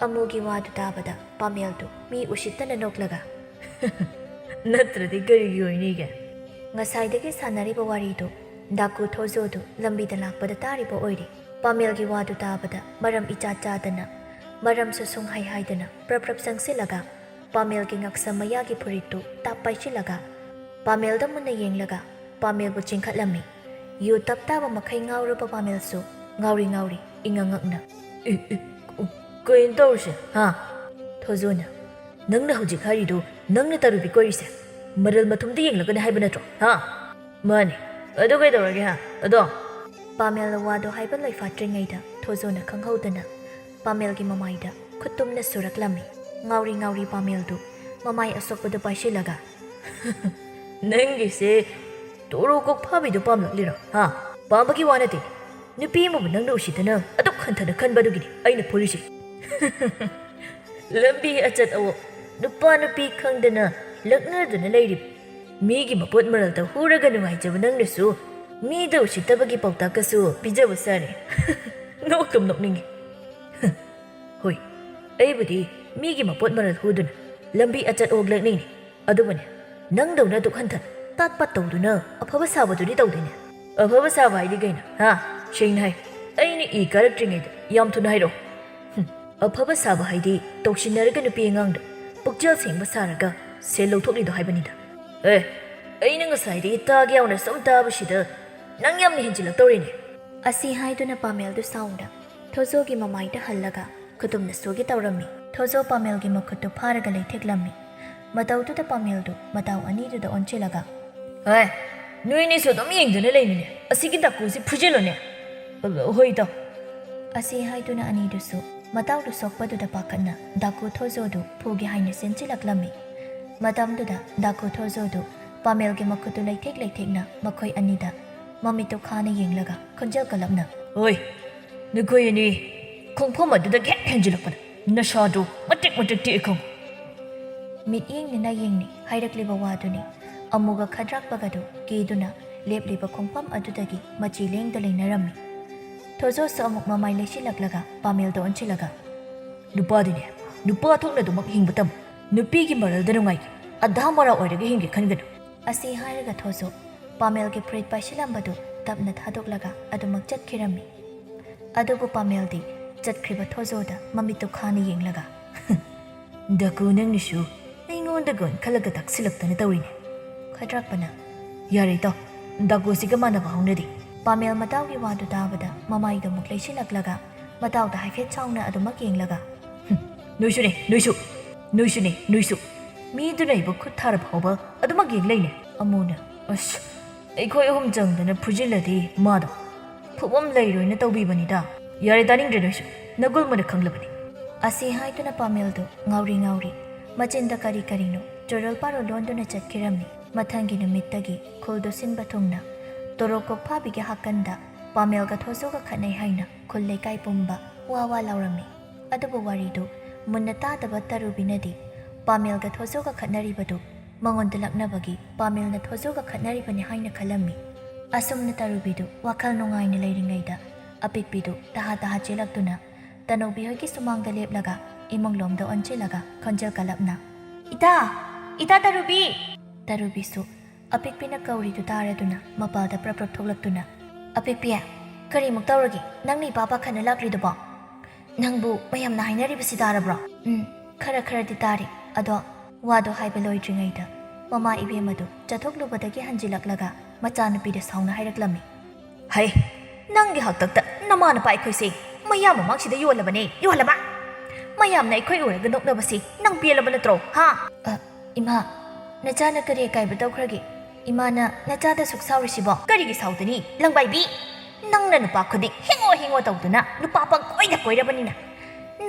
ꯑꯃꯨꯒꯤ ꯋꯥꯗꯨ ꯇꯥꯕꯗ ꯄꯥꯃꯦꯜꯗꯨ ꯃꯤ ꯎꯁꯤꯠꯇꯅ ꯅꯣꯛꯂꯒ, ꯅꯠꯇ꯭ꯔꯗꯤ ꯀꯔꯤꯒꯤ ꯑꯣꯏꯅꯤꯒꯦ? ꯉꯁꯥꯏꯗꯒꯤ ꯁꯥꯟꯅꯔꯤꯕ ꯋꯥꯔꯤꯗꯨ ꯗꯥꯀꯨ ꯊꯣꯖꯣꯗꯨ ꯂꯝꯕꯤꯗ ꯂꯥꯛꯄꯗ ꯇꯥꯔꯤꯕ ꯑꯣꯏꯔꯦ꯫ ꯄꯥꯃꯦꯜꯒꯤ ꯋꯥꯗꯨ ꯇꯥꯕꯗ ꯃꯔꯝ ꯏꯆꯥ ꯆꯥꯗꯅ, ꯃꯔꯝꯁꯨ ꯁꯨꯡꯍꯥꯏ ꯍꯥꯏꯗꯅ ꯄ꯭ꯔꯞ ꯄ꯭ꯔꯞ ꯆꯪꯁꯤꯜꯂꯒ ꯄꯥꯃꯦꯜꯒꯤ ꯉꯛꯁꯝ ꯃꯌꯥꯒꯤ ꯐꯨꯔꯤꯠꯇꯨ ꯇꯥꯞ ꯄꯥꯏꯁꯤꯜꯂꯒ ꯄꯥꯃꯦꯜꯗ ꯃꯨꯟꯅ ꯌꯦꯡꯂꯒ ꯄꯥꯃꯦꯜꯕꯨ ꯆꯤꯡꯈꯠꯂꯝꯃꯤ꯫ ꯌꯨ ꯇꯞ ꯇꯥꯕ ꯃꯈꯩ ꯉꯥꯎꯔꯕ ꯄꯥꯃꯦꯜꯁꯨ ꯉꯥꯎꯔꯤ ꯉꯥꯎꯔꯤ ꯏꯉꯛ ꯉꯛꯅ, "ꯑꯦ, ꯑꯦ, ꯀꯩꯅꯣ ꯇꯧꯔꯤꯁꯦ, ꯍꯥ?" ꯊꯣꯖꯣꯅ, "ꯅꯪꯅ ꯍꯧꯖꯤꯛ ꯍꯥꯏꯔꯤꯗꯨ ꯅꯪꯅ ꯇꯔꯨꯕꯤ ꯀꯣꯏꯔꯤꯁꯦ ꯃꯔꯜ ꯃꯊꯨꯝꯗ ꯌꯦꯡꯂꯒꯅꯤ ꯍꯥꯏꯕ ꯅꯠꯇ꯭ꯔꯣ, ꯍꯥ?" "ꯃꯥꯅꯤ꯫ ꯑꯗꯨ ꯀꯩꯗꯧꯔꯒꯦ, ꯍꯥ? ꯑꯗꯣ?" ꯄꯥꯃꯦꯜꯅ ꯋꯥꯗꯣ ꯍꯥꯏꯕ ꯂꯣꯏꯐꯥꯠꯇ꯭ꯔꯤꯉꯩꯗ ꯊꯣꯖꯣꯅ ꯈꯪꯍꯧꯗꯅ ꯄꯥꯃꯦꯜꯒꯤ ꯃꯃꯥꯏꯗ ꯈꯨꯠꯇꯨꯝꯅ ꯁꯨꯔꯛꯂꯝꯃꯤ꯫ ꯉꯥꯎꯔꯤ ꯉꯥꯎꯔꯤ ꯄꯥꯃꯦꯜꯗꯨ ꯃꯃꯥꯏ ꯑꯁꯣꯛꯄꯗꯨ ꯄꯥꯏꯁꯤꯜꯂꯒ, "ꯅꯪꯒꯤꯁꯦ ꯇꯣꯔꯣ ꯀꯣꯛꯐꯥꯕꯤꯗꯣ ꯄꯥꯝꯂꯛꯂꯤꯔꯣ, ꯍꯥ? ꯄꯥꯝꯕꯒꯤ ꯋꯥ ꯅꯠꯇꯦ꯫ ꯅꯨꯄꯤ ꯑꯃꯕꯨ ꯅꯪꯅ ꯎꯁꯤꯠꯇꯅ ꯑꯗꯨꯛ ꯍꯟꯊꯅ ꯈꯟꯕꯗꯨꯒꯤꯅꯤ ꯑꯩꯅ ꯐꯨꯔꯤꯁꯦ꯫ ꯂꯝꯕꯤ ꯑꯆꯠ ꯑꯋꯣꯛ ꯅꯨꯄꯥ ꯅꯨꯄꯤ ꯈꯪꯗꯅ ꯂꯛꯅꯗꯨꯅ ꯂꯩꯔꯤꯕ ꯃꯤꯒꯤ ꯃꯄꯣꯠ ꯃꯔꯜꯗ ꯍꯨꯔꯒ ꯅꯨꯡꯉꯥꯏꯖꯕ ꯅꯪꯅꯁꯨ ꯃꯤꯗ ꯎꯁꯤꯠꯇꯕꯒꯤ ꯄꯥꯎꯇꯥꯛꯀꯁꯨ ꯄꯤꯖꯕ ꯁꯥꯔꯦ꯫ ꯅꯣꯛꯇꯨꯝ ꯅꯣꯛꯅꯤꯡꯉꯤ꯫ ꯍꯣꯏ, ꯑꯩꯕꯨꯗꯤ ꯃꯤꯒꯤ ꯃꯄꯣꯠ ꯃꯔꯜ ꯍꯨꯗꯨꯅ ꯂꯝꯕꯤ ꯑꯆꯠ ꯑꯋꯣꯛ ꯂꯛꯅꯩꯅꯤ꯫ ꯑꯗꯨꯕꯨꯅꯦ, ꯅꯪꯗꯧꯅ ꯑꯗꯨꯛ ꯍꯟꯊꯅ ꯇꯥꯠ ꯄꯥꯠ ꯇꯧꯗꯨꯅ ꯑꯐꯕ ꯁꯥꯕꯗꯨꯗꯤ ꯇꯧꯗꯦꯅꯦ꯫ ꯑꯐꯕ ꯁꯥꯕ ꯍꯥꯏꯗꯤ ꯀꯩꯅꯣ, ꯍꯥ? ꯁꯦꯡꯅ ꯍꯥꯏ, ꯑꯩꯅ ꯏ ꯀꯥꯔꯛꯇ꯭ꯔꯤꯉꯩꯗ ꯌꯥꯝ ꯊꯨꯅ ꯍꯥꯏꯔꯛꯑꯣ꯫ ꯍꯨꯝ, ꯑꯐꯕ ꯁꯥꯕ ꯍꯥꯏꯗꯤ ꯇꯧꯁꯤꯟꯅꯔꯒ ꯅꯨꯄꯤ ꯑꯉꯥꯡꯗ ꯄꯨꯛꯆꯦꯜ ꯁꯦꯡꯕ ꯁꯥꯔꯒ ꯁꯦꯜ ꯂꯧꯊꯣꯛꯂꯤꯗꯣ ꯍꯥꯏꯕꯅꯤꯗ꯫ ꯑꯦ, ꯑꯩꯅ ꯉꯁꯥꯏꯗꯒꯤ ꯇꯥꯒꯦ ꯌꯥꯎꯅ ꯁꯨꯝ ꯇꯥꯕꯁꯤꯗ ꯅꯪ ꯌꯥꯝꯅ ꯍꯦꯟꯖꯤꯜꯂꯛꯇꯧꯔꯦꯅꯦ꯫ ꯑꯁꯤ ꯍꯥꯏꯗꯨꯅ ꯄꯥꯃꯦꯜꯗꯨ ꯁꯥꯎꯅ ꯊꯣꯖꯣꯒꯤ ꯃꯃꯥꯏꯗ ꯍꯜꯂꯒ ꯈꯨꯇꯨꯝꯅ ꯁꯨꯒꯦ ꯇꯧꯔꯝꯃꯤ꯫ ꯊꯣꯖꯣ ꯄꯥꯃꯦꯜꯒꯤ ꯃꯈꯨꯠꯇꯨ ꯐꯥꯔꯒ ꯂꯩꯊꯦꯛꯂꯝꯃꯤ꯫ ꯃꯇꯧꯗꯨꯗ ꯄꯥꯃꯦꯜꯗꯨ ꯃꯇꯥꯎ ꯑꯅꯤꯗꯨꯗ ꯑꯣꯟꯁꯤꯜꯂꯒ, "ꯍꯣꯏ, ꯅꯣꯏꯅꯤꯁꯨ ꯑꯗꯨꯝ ꯌꯦꯡꯗꯨꯅ ꯂꯩꯅꯤꯅꯦ꯫ ꯑꯁꯤꯒꯤ ꯗꯥꯀꯨꯁꯤ ꯐꯨꯖꯤꯜꯂꯨꯅꯦ꯫" "ꯍꯣꯏ, ꯏꯇꯥꯎ꯫" ꯑꯁꯤ ꯍꯥꯏꯗꯨꯅ ꯑꯅꯤꯗꯨꯁꯨ ꯃꯇꯥꯎꯗꯨ ꯁꯣꯛꯄꯗꯨꯗ ꯄꯥꯈꯠꯅ ꯗꯥꯀꯨ ꯊꯣꯖꯣꯗꯨ ꯐꯨꯒꯦ ꯍꯥꯏꯅ ꯆꯦꯟꯁꯤꯜꯂꯛꯂꯝꯃꯤ꯫ ꯃꯇꯝꯗꯨꯗ ꯗꯥꯀꯨ ꯊꯣꯖꯣꯗꯨ ꯄꯥꯃꯦꯜꯒꯤ ꯃꯈꯨꯠꯇꯨ ꯂꯩꯊꯦꯛ ꯂꯩꯊꯦꯛꯅ ꯃꯈꯣꯏ ꯑꯅꯤꯗ ꯃꯃꯤꯠꯇꯨ ꯈꯥꯅ ꯌꯦꯡꯂꯒ ꯈꯣꯟꯖꯦꯜ ꯀꯜꯂꯞꯅ, "ꯑꯣꯏ, ꯅꯈꯣꯏ ꯑꯅꯤ ꯈꯣꯡꯐꯝ ꯑꯗꯨꯗꯒꯤ ꯍꯦꯛ ꯍꯦꯟꯖꯤꯜꯂꯛꯄꯗ ꯅꯁꯥꯗꯨ ꯃꯇꯦꯛ ꯃꯇꯦꯛ ꯇꯦꯛꯏ ꯈꯪꯉꯨ꯫" ꯃꯤꯠꯌꯦꯡꯅ ꯅꯥꯌꯦꯡꯅꯤ ꯍꯥꯏꯔꯛꯂꯤꯕ ꯋꯥꯗꯨꯅꯤ꯫ ꯑꯃꯨꯒ ꯈꯗ꯭ꯔꯥꯛꯄꯒꯗꯨ ꯀꯤꯗꯨꯅ ꯂꯦꯞꯂꯤꯕ ꯈꯣꯡꯐꯝ ꯑꯗꯨꯗꯒꯤ ꯃꯆꯤ ꯂꯦꯡꯗ ꯂꯩꯅꯔꯝꯃꯤ꯫ ꯊꯣꯖꯣꯁꯨ ꯑꯃꯨꯛ ꯃꯃꯥꯏ ꯂꯩꯁꯤꯜꯂꯛꯂꯒ ꯄꯥꯃꯦꯜꯗ ꯑꯣꯟꯁꯤꯜꯂꯒ, "ꯅꯨꯄꯥꯗꯤꯅꯦ, ꯅꯨꯄꯥ ꯊꯣꯛꯅ ꯑꯗꯨꯃꯛ ꯍꯤꯡꯕ ꯇꯝꯃꯨ꯫ ꯅꯨꯄꯤꯒꯤ ꯃꯔꯜꯗ ꯅꯨꯡꯉꯥꯏꯒꯦ, ꯑꯙꯥ ꯃꯣꯔꯥ ꯑꯣꯏꯔꯒ ꯍꯤꯡꯒꯦ ꯈꯟꯒꯅꯨ꯫" ꯑꯁꯤ ꯍꯥꯏꯔꯒ ꯊꯣꯖꯣ ꯄꯥꯃꯦꯜꯒꯤ ꯐꯨꯔꯤꯠ ꯄꯥꯏꯁꯤꯜꯂꯝꯕꯗꯨ ꯇꯞꯅ ꯊꯥꯗꯣꯛꯂꯒ ꯑꯗꯨꯃꯛ ꯆꯠꯈꯤꯔꯝꯃꯤ꯫ ꯑꯗꯨꯕꯨ ꯄꯥꯃꯦꯜꯗꯤ ꯆꯠꯈ꯭ꯔꯤꯕ ꯊꯣꯖꯣꯗ ꯃꯃꯤꯠꯇꯨ ꯈꯥꯅ ꯌꯦꯡꯂꯒ, "ꯗꯥꯀꯨ, ꯅꯪꯅꯁꯨ ꯑꯩꯉꯣꯟꯗꯒ ꯑꯣꯟꯈꯠꯂꯒ ꯇꯛꯁꯤꯜꯂꯛꯇꯅ ꯇꯧꯔꯤꯅꯦ꯫" ꯈꯗ꯭ꯔꯥꯛꯄꯅ, "ꯌꯥꯔꯦ ꯏꯇꯥꯎ, ꯗꯥꯀꯨꯁꯤꯒ ꯃꯥꯟꯅꯕ ꯍꯧꯅꯗꯦ꯫" ꯄꯥꯃꯦꯜ ꯃꯇꯥꯎꯒꯤ ꯋꯥꯗꯨ ꯇꯥꯕꯗ ꯃꯃꯥꯏꯗꯨ ꯑꯃꯨꯛ ꯂꯩꯁꯤꯜꯂꯛꯂꯒ ꯃꯇꯥꯎꯗ ꯍꯥꯏꯐꯦꯠ ꯁꯥꯎꯅ ꯑꯗꯨꯃꯛ ꯌꯦꯡꯂꯒ, "ꯍꯨꯝ, ꯅꯣꯏꯁꯨꯅꯦ, ꯅꯣꯏꯁꯨ, ꯅꯣꯏꯁꯨꯅꯦ, ꯅꯣꯏꯁꯨ꯫ ꯃꯤꯗꯨꯅ ꯑꯩꯕꯨ ꯈꯨꯠ ꯊꯥꯔ ꯐꯥꯎꯕ ꯑꯗꯨꯃꯛ ꯌꯦꯡ ꯂꯩꯅꯦ꯫" ꯑꯃꯨꯅ, "ꯑꯁ, ꯑꯩꯈꯣꯏ ꯑꯍꯨꯝ ꯆꯪꯗꯅ ꯐꯨꯖꯤꯜꯂꯗꯤ ꯃꯥꯗꯣ ꯐꯨꯐꯝ ꯂꯩꯔꯣꯏꯅ ꯇꯧꯕꯤꯕꯅꯤꯗ꯫" "ꯌꯥꯔꯦ, ꯇꯥꯅꯤꯡꯗ꯭ꯔꯦ ꯅꯣꯏꯁꯨ, ꯅꯒꯨꯜꯃꯅ ꯈꯪꯂꯕꯅꯤ꯫" ꯑꯁꯤ ꯍꯥꯏꯗꯨꯅ ꯄꯥꯃꯦꯜꯗꯨ ꯉꯥꯎꯔꯤ ꯉꯥꯎꯔꯤ ꯃꯆꯤꯟꯗ ꯀꯔꯤ ꯀꯔꯤꯅꯣ ꯆꯣꯔꯣꯜ ꯄꯥꯔꯣꯜ ꯂꯣꯟꯗꯨꯅ ꯆꯠꯈꯤꯔꯝꯃꯤ꯫ ꯃꯊꯪꯒꯤ ꯅꯨꯃꯤꯠꯇꯒꯤ ꯈꯨꯜꯗꯨ ꯁꯤꯟꯕ ꯊꯨꯡꯅ ꯇꯣꯔꯣꯛ ꯀꯣꯛꯐꯥꯕꯤꯒꯤ ꯍꯥꯛꯀꯟꯗ ꯄꯥꯃꯦꯜꯒ ꯊꯣꯖꯣꯒ ꯈꯠꯅꯩ ꯍꯥꯏꯅ ꯈꯨꯜ ꯂꯩꯀꯥꯏ ꯄꯨꯝꯕ ꯋꯥ ꯋꯥ ꯂꯥꯎꯔꯝꯃꯤ꯫ ꯑꯗꯨꯕꯨ ꯋꯥꯔꯤꯗꯨ ꯃꯨꯟꯅ ꯇꯥꯗꯕ ꯇꯔꯨꯕꯤꯅꯗꯤ ꯄꯥꯃꯦꯜꯒ ꯊꯣꯖꯣꯒ ꯈꯠꯅꯔꯤꯕꯗꯨ ꯃꯉꯣꯟꯗ ꯂꯛꯅꯕꯒꯤ ꯄꯥꯃꯦꯜꯅ ꯊꯣꯖꯣꯒ ꯈꯠꯅꯔꯤꯕꯅꯤ ꯍꯥꯏꯅ ꯈꯜꯂꯝꯃꯤ꯫ ꯑꯁꯨꯝꯅ ꯇꯔꯨꯕꯤꯗꯨ ꯋꯥꯈꯜ ꯅꯨꯡꯉꯥꯏꯅ ꯂꯩꯔꯤꯉꯩꯗ ꯑꯄꯤꯛꯄꯤꯗꯨ ꯇꯍꯥ ꯇꯍꯥ ꯆꯦꯜꯂꯛꯇꯨꯅ ꯇꯅꯧꯕꯤ ꯍꯣꯏꯒꯤ ꯁꯨꯃꯥꯡꯗ ꯂꯦꯞꯂꯒ ꯏꯃꯨꯡꯂꯣꯝꯗ ꯑꯣꯟꯁꯤꯜꯂꯒ ꯈꯣꯟꯖꯦꯜ ꯀꯜꯂꯞꯅ, "ꯏꯇꯥ! ꯏꯇꯥ ꯇꯔꯨꯕꯤ!" ꯇꯔꯨꯕꯤꯁꯨ ꯑꯄꯤꯛꯄꯤꯅ ꯀꯧꯔꯤꯗꯨ ꯇꯥꯔꯗꯨꯅ ꯃꯄꯥꯜꯗ ꯄ꯭ꯔꯞ ꯄ꯭ꯔꯞ ꯊꯣꯛꯂꯛꯇꯨꯅ, "ꯑꯄꯤꯛꯄꯤ, ꯀꯔꯤꯃꯨꯛ ꯇꯧꯔꯒꯦ? ꯅꯪꯅ ꯏꯄꯥ ꯄꯥꯈꯠꯅ ꯂꯥꯛꯂꯤꯗꯨꯕꯣ? ꯅꯪꯕꯨ ꯃꯌꯥꯝꯅ ꯍꯥꯏꯅꯔꯤꯕꯁꯤ ꯇꯥꯔꯕ꯭ꯔꯣ?" "ꯎꯝ, ꯈꯔ ꯈꯔꯗꯤ ꯇꯥꯔꯤ꯫ ꯑꯗꯣ," ꯋꯥꯗꯣ ꯍꯥꯏꯕ ꯂꯣꯏꯗ꯭ꯔꯤꯉꯩꯗ ꯃꯃꯥ ꯏꯕꯦꯝꯃꯗꯨ ꯆꯠꯊꯣꯛꯂꯨꯕꯗꯒꯤ ꯍꯟꯖꯤꯜꯂꯛꯂꯒ ꯃꯆꯥꯅꯨꯄꯤꯗ ꯁꯥꯎꯅ ꯍꯥꯏꯔꯛꯂꯝꯃꯤ꯫ "ꯍꯩ, ꯅꯪꯒꯤ ꯍꯥꯛꯇꯛꯇ ꯅꯃꯥ ꯅꯄꯥ ꯑꯩꯈꯣꯏꯁꯦ ꯃꯌꯥꯝ ꯃꯃꯥꯡꯁꯤꯗ ꯌꯣꯜꯂꯕꯅꯦ, ꯌꯣꯜꯂꯕ! ꯃꯌꯥꯝꯅ ꯑꯩꯈꯣꯏ ꯎꯔꯒ ꯅꯣꯛꯅꯕꯁꯤ ꯅꯪ ꯄꯦꯜꯂꯕ ꯅꯠꯇ꯭ꯔꯣ, ꯍꯥ?" "ꯑ, ꯏꯃꯥ, ꯅꯆꯥꯅ ꯀꯔꯤ ꯑꯀꯥꯏꯕ ꯇꯧꯈ꯭ꯔꯒꯦ? ꯏꯃꯥꯅ ꯅꯆꯥꯗ ꯁꯨꯛ ꯁꯥꯎꯔꯤꯁꯤꯕꯣ?" "ꯀꯔꯤꯒꯤ ꯁꯥꯎꯗꯅꯤ, ꯂꯪꯕꯥꯏꯕꯤ? ꯅꯪꯅ ꯅꯨꯄꯥ ꯈꯨꯗꯤꯡ ꯍꯤꯡꯉꯣ ꯍꯤꯡꯉꯣ ꯇꯧꯗꯨꯅ ꯅꯨꯄꯥ ꯄꯪꯀꯣꯏꯗ ꯀꯣꯏꯔꯕꯅꯤꯅ,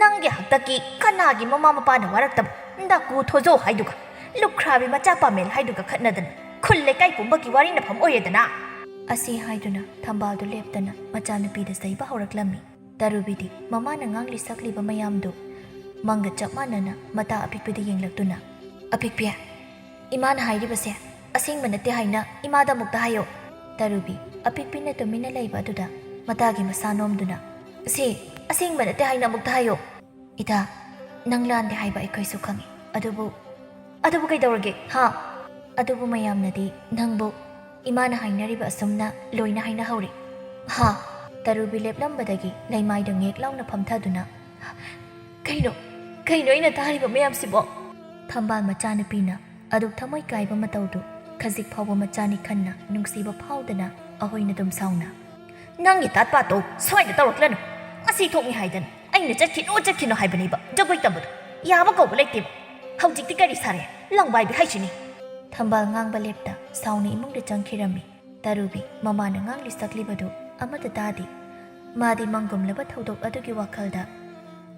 ꯅꯪꯒꯤ ꯍꯥꯛꯇꯛꯀꯤ ꯀꯅꯥꯒꯤ ꯃꯃꯥ ꯃꯄꯥꯅ ꯋꯥꯔꯛꯇꯕ ꯗꯥꯀꯨ ꯊꯣꯖꯣ ꯍꯥꯏꯗꯨꯒ, ꯂꯨꯈ꯭ꯔꯥꯕꯤ ꯃꯆꯥ ꯄꯥꯃꯦꯜ ꯍꯥꯏꯗꯨꯒ ꯈꯠꯅꯗꯅ ꯈꯨꯜ ꯂꯩꯀꯥꯏ ꯄꯨꯝꯕꯒꯤ ꯋꯥꯔꯤꯅꯐꯝ ꯑꯣꯏꯔꯦꯗꯅ꯫ ꯑꯁꯤ ꯍꯥꯏꯗꯨꯅ ꯊꯝꯕꯥꯜꯗꯨ ꯂꯦꯞꯇꯅ ꯃꯆꯥꯅꯨꯄꯤꯗ ꯆꯩꯕ ꯍꯧꯔꯛꯂꯝꯃꯤ꯫ ꯇꯔꯨꯕꯤꯗꯤ ꯃꯃꯥꯅ ꯉꯥꯡꯂꯤ ꯁꯛꯂꯤꯕ ꯃꯌꯥꯝꯗꯨ ꯃꯪꯒ ꯆꯞ ꯃꯥꯟꯅꯅ ꯃꯇꯥ ꯑꯄꯤꯛꯄꯤꯗ ꯌꯦꯡꯂꯛꯇꯨꯅ, "ꯑꯄꯤꯛꯄꯤ, ꯏꯃꯥꯅ ꯍꯥꯏꯔꯤꯕꯁꯦ ꯑꯁꯦꯡꯕ ꯅꯠꯇꯦ ꯍꯥꯏꯅ ꯏꯃꯥꯗ ꯑꯃꯨꯛꯇ ꯍꯥꯏꯌꯣ꯫" ꯇꯔꯨꯕꯤ ꯑꯄꯤꯛꯄꯤꯅ ꯇꯨꯃꯤꯟꯅ ꯂꯩꯕ ꯑꯗꯨꯗ ꯃꯇꯥꯒꯤ ꯃꯁꯥ ꯅꯣꯝꯗꯨꯅ, "ꯁꯤ ꯑꯁꯦꯡꯕ ꯅꯠꯇꯦ ꯍꯥꯏꯅ ꯑꯃꯨꯛꯇ ꯍꯥꯏꯌꯣ꯫" "ꯏꯇꯥ, ꯅꯪ ꯂꯥꯟꯗꯦ ꯍꯥꯏꯕ ꯑꯩꯈꯣꯏꯁꯨ ꯈꯪꯏ꯫ ꯑꯗꯨꯕꯨ, ꯑꯗꯨꯕꯨ ꯀꯩꯗꯧꯔꯒꯦ, ꯍꯥ?" "ꯑꯗꯨꯕꯨ ꯃꯌꯥꯝꯅꯗꯤ ꯅꯪꯕꯨ ꯏꯃꯥꯅ ꯍꯥꯏꯅꯔꯤꯕ ꯑꯁꯨꯝꯅ ꯂꯣꯏꯅ ꯍꯥꯏꯅꯍꯧꯔꯦ, ꯍꯥ?" ꯇꯔꯨꯕꯤ ꯂꯦꯞꯂꯝꯕꯗꯒꯤ ꯂꯩꯃꯥꯏꯗ ꯉꯦꯛ ꯂꯥꯎꯅ ꯐꯝꯊꯗꯨꯅ, "ꯀꯩꯅꯣ, ꯀꯩꯅꯣ ꯑꯩꯅ ꯇꯥꯔꯤꯕ ꯃꯌꯥꯝꯁꯤꯕꯣ?" ꯊꯝꯕꯥꯜ ꯃꯆꯥꯅꯨꯄꯤꯅ ꯑꯗꯨꯛ ꯊꯃꯣꯏ ꯀꯥꯏꯕ ꯃꯇꯧꯗꯨ ꯈꯖꯤꯛ ꯐꯥꯎꯕ ꯃꯆꯥꯅꯤ ꯈꯟꯅ ꯅꯨꯡꯁꯤꯕ ꯐꯥꯎꯗꯅ ꯑꯍꯣꯏꯅ ꯑꯗꯨꯝ ꯁꯥꯎꯅ, "ꯅꯪꯒꯤ ꯇꯥꯠ ꯄꯥꯠꯇꯣ ꯁ꯭ꯋꯥꯏꯗ ꯇꯧꯔꯛꯂꯅꯨ꯫ ꯉꯁꯤ ꯊꯣꯛꯅꯤ ꯍꯥꯏꯗꯅ ꯑꯩꯅ ꯆꯠꯈꯤꯅꯨ ꯆꯠꯈꯤꯅꯨ ꯍꯥꯏꯕꯅꯦꯕ ꯖꯒꯣꯏ ꯇꯝꯕꯗꯣ꯫ ꯌꯥꯕ ꯀꯧꯕ ꯂꯩꯇꯦꯕ꯫ ꯍꯧꯖꯤꯛꯇꯤ ꯀꯔꯤ ꯁꯥꯔꯦ? ꯂꯪꯕꯥꯏꯕꯤ ꯍꯥꯏꯁꯤꯅꯤ꯫" ꯊꯝꯕꯥꯜ ꯉꯥꯡꯕ ꯂꯦꯞꯇ ꯁꯥꯎꯅ ꯏꯃꯨꯡꯗ ꯆꯪꯈꯤꯔꯝꯃꯤ꯫ ꯇꯔꯨꯕꯤ ꯃꯃꯥꯅ ꯉꯥꯡꯂꯤ ꯁꯛꯂꯤꯕꯗꯨ ꯑꯃꯠꯇ ꯇꯥꯗꯦ꯫ ꯃꯥꯗꯤ ꯃꯪꯒꯨꯝꯂꯕ ꯊꯧꯗꯣꯛ ꯑꯗꯨꯒꯤ ꯋꯥꯈꯜꯗ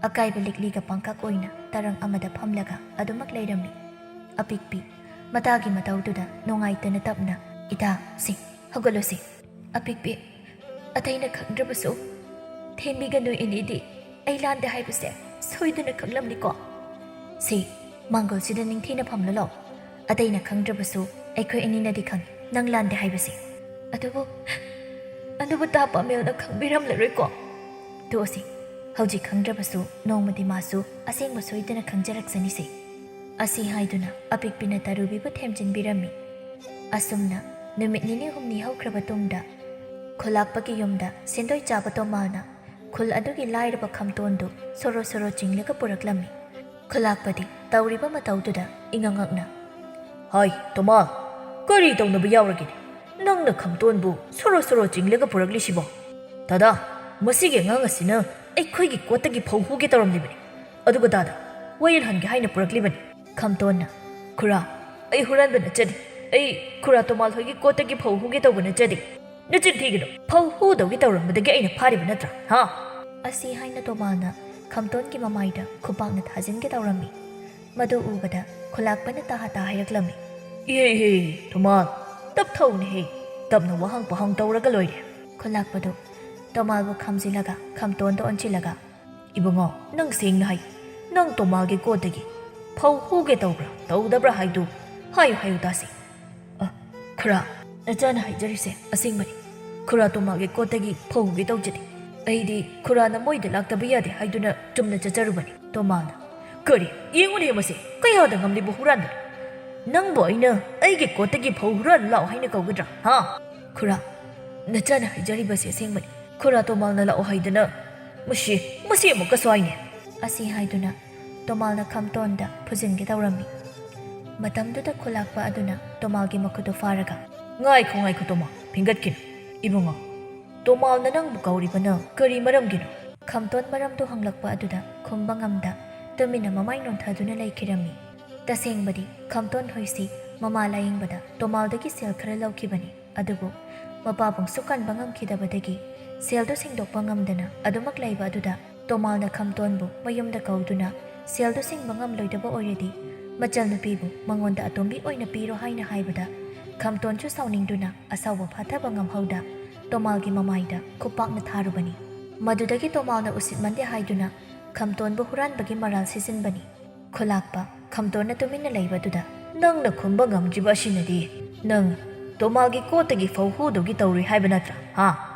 ꯑꯀꯥꯏꯕ ꯂꯤꯛꯂꯤꯒ ꯄꯥꯡꯀꯛ ꯑꯣꯏꯅ ꯇꯔꯪ ꯑꯃꯗ ꯐꯝꯂꯒ ꯑꯗꯨꯃꯛ ꯂꯩꯔꯝꯃꯤ꯫ ꯑꯄꯤꯛꯄꯤ ꯃꯇꯥꯒꯤ ꯃꯇꯧꯗꯨꯗ ꯅꯨꯡꯉꯥꯏꯇꯅ ꯇꯞꯅ, "ꯏꯇꯥ, ꯁꯤ, ꯍꯧꯒꯠꯂꯨꯁꯤ꯫ ꯑꯄꯤꯛꯄꯤ, ꯑꯇꯩꯅ ꯈꯪꯗ꯭ꯔꯕꯁꯨ ꯊꯦꯝꯕꯤꯒꯅꯨ, ꯏꯅꯦꯗꯤ ꯑꯩ ꯂꯥꯟꯗꯦ ꯍꯥꯏꯕꯁꯦ ꯁꯣꯏꯗꯅ ꯈꯪꯂꯝꯅꯤꯀꯣ? ꯁꯤ, ꯃꯥꯡꯒꯣꯜꯁꯤꯗ ꯅꯤꯡꯊꯤꯅ ꯐꯝꯂꯨ ꯂꯥꯎ꯫ ꯑꯇꯩꯅ ꯈꯪꯗ꯭ꯔꯕꯁꯨ ꯑꯩꯈꯣꯏ ꯑꯅꯤꯅꯗꯤ ꯈꯪꯏ ꯅꯪ ꯂꯥꯟꯗꯦ ꯍꯥꯏꯕꯁꯦ꯫ ꯑꯗꯨꯕꯨ, ꯑꯗꯨꯕꯨ ꯇꯥ ꯄꯥꯃꯦꯜꯅ ꯈꯪꯕꯤꯔꯝꯂꯔꯣꯏꯀꯣ? ꯇꯣꯛꯑꯁꯤ, ꯍꯧꯖꯤꯛ ꯈꯪꯗ꯭ꯔꯕꯁꯨ ꯅꯣꯡꯃꯗꯤ ꯃꯥꯁꯨ ꯑꯁꯦꯡꯕ ꯁꯣꯏꯗꯅ ꯈꯪꯖꯔꯛꯆꯅꯤꯁꯦ꯫" ꯑꯁꯤ ꯍꯥꯏꯗꯨꯅ ꯑꯄꯤꯛꯄꯤꯅ ꯇꯔꯨꯕꯤꯕꯨ ꯊꯦꯝꯖꯤꯟꯕꯤꯔꯝꯃꯤ꯫ ꯑꯁꯨꯝꯅ ꯅꯨꯃꯤꯠ ꯅꯤꯅꯤ ꯍꯨꯝꯅꯤ ꯍꯧꯈ꯭ꯔꯕ ꯇꯨꯡꯗ ꯈꯨꯂꯥꯛꯄꯒꯤ ꯌꯨꯝꯗ ꯁꯦꯟꯗꯣꯏ ꯆꯥꯕ ꯇꯣꯃꯥꯜꯅ ꯈꯨꯜ ꯑꯗꯨꯒꯤ ꯂꯥꯏꯔꯕ ꯈꯝꯇꯣꯟꯗꯨ ꯁꯣꯔꯣ ꯁꯣꯔꯣ ꯆꯤꯡꯂꯒ ꯄꯨꯔꯛꯂꯝꯃꯤ꯫ ꯈꯨꯂꯥꯛꯄꯗꯤ ꯇꯧꯔꯤꯕ ꯃꯇꯧꯗꯨꯗ ꯏꯉꯛ ꯉꯛꯅ, "ꯍꯥꯏ ꯇꯣꯃꯥꯜ, ꯀꯔꯤ ꯇꯧꯅꯕ ꯌꯥꯎꯔꯒꯦꯅꯦ? ꯅꯪꯅ ꯈꯝꯇꯣꯟꯕꯨ ꯁꯣꯔꯣ ꯁꯣꯔꯣ ꯆꯤꯡꯂꯒ ꯄꯨꯔꯛꯂꯤꯁꯤꯕꯣ?" "ꯗꯥꯗꯥ, ꯃꯁꯤꯒꯤ ꯑꯉꯥꯡ ꯑꯁꯤꯅ ꯑꯩꯈꯣꯏꯒꯤ ꯀꯣꯠꯇꯒꯤ ꯐꯧ ꯍꯨꯒꯦ ꯇꯧꯔꯝꯂꯤꯕꯅꯤ꯫ ꯑꯗꯨꯒ ꯗꯥꯗꯥ, ꯋꯥꯌꯦꯜꯍꯟꯒꯦ ꯍꯥꯏꯅ ꯄꯨꯔꯛꯂꯤꯕꯅꯤ꯫" ꯈꯝꯇꯣꯟꯅ, "ꯈꯨꯔꯥ, ꯑꯩ ꯍꯨꯔꯥꯟꯕ ꯅꯠꯆꯗꯦ꯫ ꯑꯩ ꯈꯨꯔꯥ ꯇꯣꯃꯥꯜ ꯍꯣꯏꯒꯤ ꯀꯣꯠꯇꯒꯤ ꯐꯧ ꯍꯨꯒꯦ ꯇꯧꯕ ꯅꯠꯆꯗꯦ꯫ ꯅꯆꯤꯟ ꯊꯤꯒꯅꯨ꯫ ꯐꯧ ꯍꯨꯗꯧꯒꯤ ꯇꯧꯔꯝꯕꯗꯒꯤ ꯑꯩꯅ ꯐꯥꯔꯤꯕ ꯅꯠꯇ꯭ꯔꯥ, ꯍꯥ? ꯑꯁꯤ ꯍꯥꯏꯅ ꯇꯣꯃꯥꯜꯅ ꯈꯝꯇꯣꯟꯒꯤ ꯃꯃꯥꯏꯗ ꯈꯨꯄꯥꯛꯅ ꯊꯥꯖꯤꯟꯒꯦ ꯇꯧꯔꯝꯃꯤ꯫ ꯃꯗꯨ ꯎꯕꯗ ꯈꯨꯂꯥꯛꯄꯅ ꯇꯥ ꯍꯥ ꯇꯥ ꯍꯥꯏꯔꯛꯂꯝꯃꯤ꯫ "ꯏꯍꯦ ꯏꯍꯦ, ꯇꯣꯃꯥꯜ, ꯇꯞ ꯊꯧꯅꯦꯍꯦ꯫ ꯇꯞꯅ ꯋꯥꯍꯪ ꯄꯥꯍꯪ ꯇꯧꯔꯒ ꯂꯣꯏꯔꯦ꯫" ꯈꯨꯂꯥꯛꯄꯗꯨ ꯇꯣꯃꯥꯜꯕꯨ ꯈꯥꯝꯖꯤꯜꯂꯒ ꯈꯝꯇꯣꯟꯗ ꯑꯣꯟꯁꯤꯜꯂꯒ, "ꯏꯕꯨꯡꯉꯣ, ꯅꯪ ꯁꯦꯡꯅ ꯍꯥꯏ, ꯅꯪ ꯇꯣꯃꯥꯜꯒꯤ ꯀꯣꯠꯇꯒꯤ ꯐꯧ ꯍꯨꯒꯦ ꯇꯧꯕ꯭ꯔꯥ ꯇꯧꯗꯕ꯭ꯔꯥ ꯍꯥꯏꯗꯨ ꯍꯥꯏꯌꯨ, ꯍꯥꯏꯌꯨ ꯇꯥꯁꯤ꯫" "ꯑ, ꯈꯨꯔꯥ, ꯅꯆꯥꯅ ꯍꯥꯏꯖꯔꯤꯁꯦ ꯑꯁꯦꯡꯕꯅꯤ꯫ ꯈꯨꯔꯥ ꯇꯣꯃꯥꯜꯒꯤ ꯀꯣꯠꯇꯒꯤ ꯐꯧ ꯍꯨꯒꯦ ꯇꯧꯖꯗꯦ꯫ ꯑꯩꯗꯤ ꯈꯨꯔꯥꯅ ꯃꯣꯏꯗ ꯂꯥꯛꯇꯕ ꯌꯥꯗꯦ ꯍꯥꯏꯗꯨꯅ ꯆꯨꯝꯅ ꯆꯠꯆꯔꯨꯕꯅꯤ꯫" ꯇꯣꯃꯥꯜꯅ, "ꯀꯔꯤ? ꯌꯦꯡꯉꯨꯅꯦ ꯃꯁꯤ, ꯀꯌꯥꯗ ꯉꯝꯂꯤꯕ ꯍꯨꯔꯥꯟꯕꯅꯣ? ꯅꯪꯕꯨ ꯑꯩꯅ ꯑꯩꯒꯤ ꯀꯣꯠꯇꯒꯤ ꯐꯧ ꯍꯨꯔꯥꯟ ꯂꯥꯛꯑꯣ ꯍꯥꯏꯅ ꯀꯧꯒꯗ꯭ꯔꯥ, ꯍꯥ?" "ꯈꯨꯔꯥ, ꯅꯆꯥꯅ ꯍꯥꯏꯖꯔꯤꯕꯁꯤ ꯑꯁꯦꯡꯕꯅꯤ꯫ ꯈꯨꯔꯥ ꯇꯣꯃꯥꯜꯅ ꯂꯥꯛꯑꯣ ꯍꯥꯏꯗꯅ ꯃꯁꯤ, ꯃꯁꯤ ꯑꯃꯨꯛꯀꯁꯨ ꯍꯥꯏꯅꯦ꯫" ꯑꯁꯤ ꯍꯥꯏꯗꯨꯅ ꯇꯣꯃꯥꯜꯅ ꯈꯝꯇꯣꯟꯗ ꯐꯨꯖꯤꯟꯒꯦ ꯇꯧꯔꯝꯃꯤ꯫ ꯃꯇꯝꯗꯨꯗ ꯈꯨꯂꯥꯛꯄ ꯑꯗꯨꯅ ꯇꯣꯃꯥꯜꯒꯤ ꯃꯈꯨꯠꯇꯨ ꯐꯥꯔꯒ, "ꯉꯥꯏꯈꯣ, ꯉꯥꯏꯈꯣ ꯇꯣꯃꯥꯜ, ꯐꯤꯡꯒꯠꯈꯤꯅꯨ꯫ ꯏꯕꯨꯡꯉꯣ, ꯇꯣꯃꯥꯜꯅ ꯅꯪꯕꯨ ꯀꯧꯔꯤꯕꯅ ꯀꯔꯤ ꯃꯔꯝꯒꯤꯅꯣ?" ꯈꯝꯇꯣꯟ ꯃꯔꯝꯗꯨ ꯍꯪꯂꯛꯄ ꯑꯗꯨꯗ ꯈꯨꯝꯕ ꯉꯝꯗ ꯇꯨꯃꯤꯟꯅ ꯃꯃꯥꯏ ꯅꯣꯟꯊꯗꯨꯅ ꯂꯩꯈꯤꯔꯝꯃꯤ꯫ ꯇꯁꯦꯡꯕꯗꯤ ꯈꯝꯇꯣꯟ ꯍꯣꯏꯁꯤ ꯃꯃꯥ ꯂꯥꯌꯦꯡꯕꯗ ꯇꯣꯃꯥꯜꯗꯒꯤ ꯁꯦꯜ ꯈꯔ ꯂꯧꯈꯤꯕꯅꯤ꯫ ꯑꯗꯨꯕꯨ ꯃꯄꯥꯕꯨꯡꯁꯨ ꯀꯟꯕ ꯉꯝꯈꯤꯗꯕꯗꯒꯤ ꯁꯦꯜꯗꯨ ꯁꯦꯡꯗꯣꯛꯄ ꯉꯝꯗꯅ ꯑꯗꯨꯃꯛ ꯂꯩꯕ ꯑꯗꯨꯗ ꯇꯣꯃꯥꯜꯅ ꯈꯝꯇꯣꯟꯕꯨ ꯃꯌꯨꯝꯗ ꯀꯧꯗꯨꯅ ꯁꯦꯜꯗꯨ ꯁꯤꯡꯕ ꯉꯝꯂꯣꯏꯗꯕ ꯑꯣꯏꯔꯗꯤ ꯃꯆꯜꯅꯨꯄꯤꯕꯨ ꯃꯉꯣꯟꯗ ꯑꯇꯣꯝꯕꯤ ꯑꯣꯏꯅ ꯄꯤꯔꯣ ꯍꯥꯏꯅ ꯍꯥꯏꯕꯗ ꯈꯝꯇꯣꯟꯁꯨ ꯁꯥꯎꯅꯤꯡꯗꯨꯅ ꯑꯁꯥꯎꯕ ꯐꯥꯊꯕ ꯉꯝꯍꯧꯗ ꯇꯣꯃꯥꯜꯒꯤ ꯃꯃꯥꯏꯗ ꯈꯨꯄꯥꯛꯅ ꯊꯥꯔꯨꯕꯅꯤ꯫ ꯃꯗꯨꯗꯒꯤ ꯇꯣꯃꯥꯜꯅ ꯎꯁꯤꯠꯃꯟꯗꯦ ꯍꯥꯏꯗꯨꯅ ꯈꯝꯇꯣꯟꯕꯨ ꯍꯨꯔꯥꯟꯕꯒꯤ ꯃꯔꯥꯜ ꯁꯤꯖꯤꯟꯕꯅꯤ꯫ ꯈꯨꯂꯥꯛꯄ ꯈꯝꯇꯣꯟꯅ ꯇꯨꯃꯤꯟꯅ ꯂꯩꯕꯗꯨꯗ, "ꯅꯪꯅ ꯈꯨꯝꯕ ꯉꯝꯗ꯭ꯔꯤꯕ ꯑꯁꯤꯅꯗꯤ ꯅꯪ ꯇꯣꯃꯥꯜꯒꯤ ꯀꯣꯠꯇꯒꯤ ꯐꯧ ꯍꯨꯗꯧꯒꯤ ꯇꯧꯔꯨꯏ ꯍꯥꯏꯕ ꯅꯠꯇ꯭ꯔꯥ, ꯍꯥ?"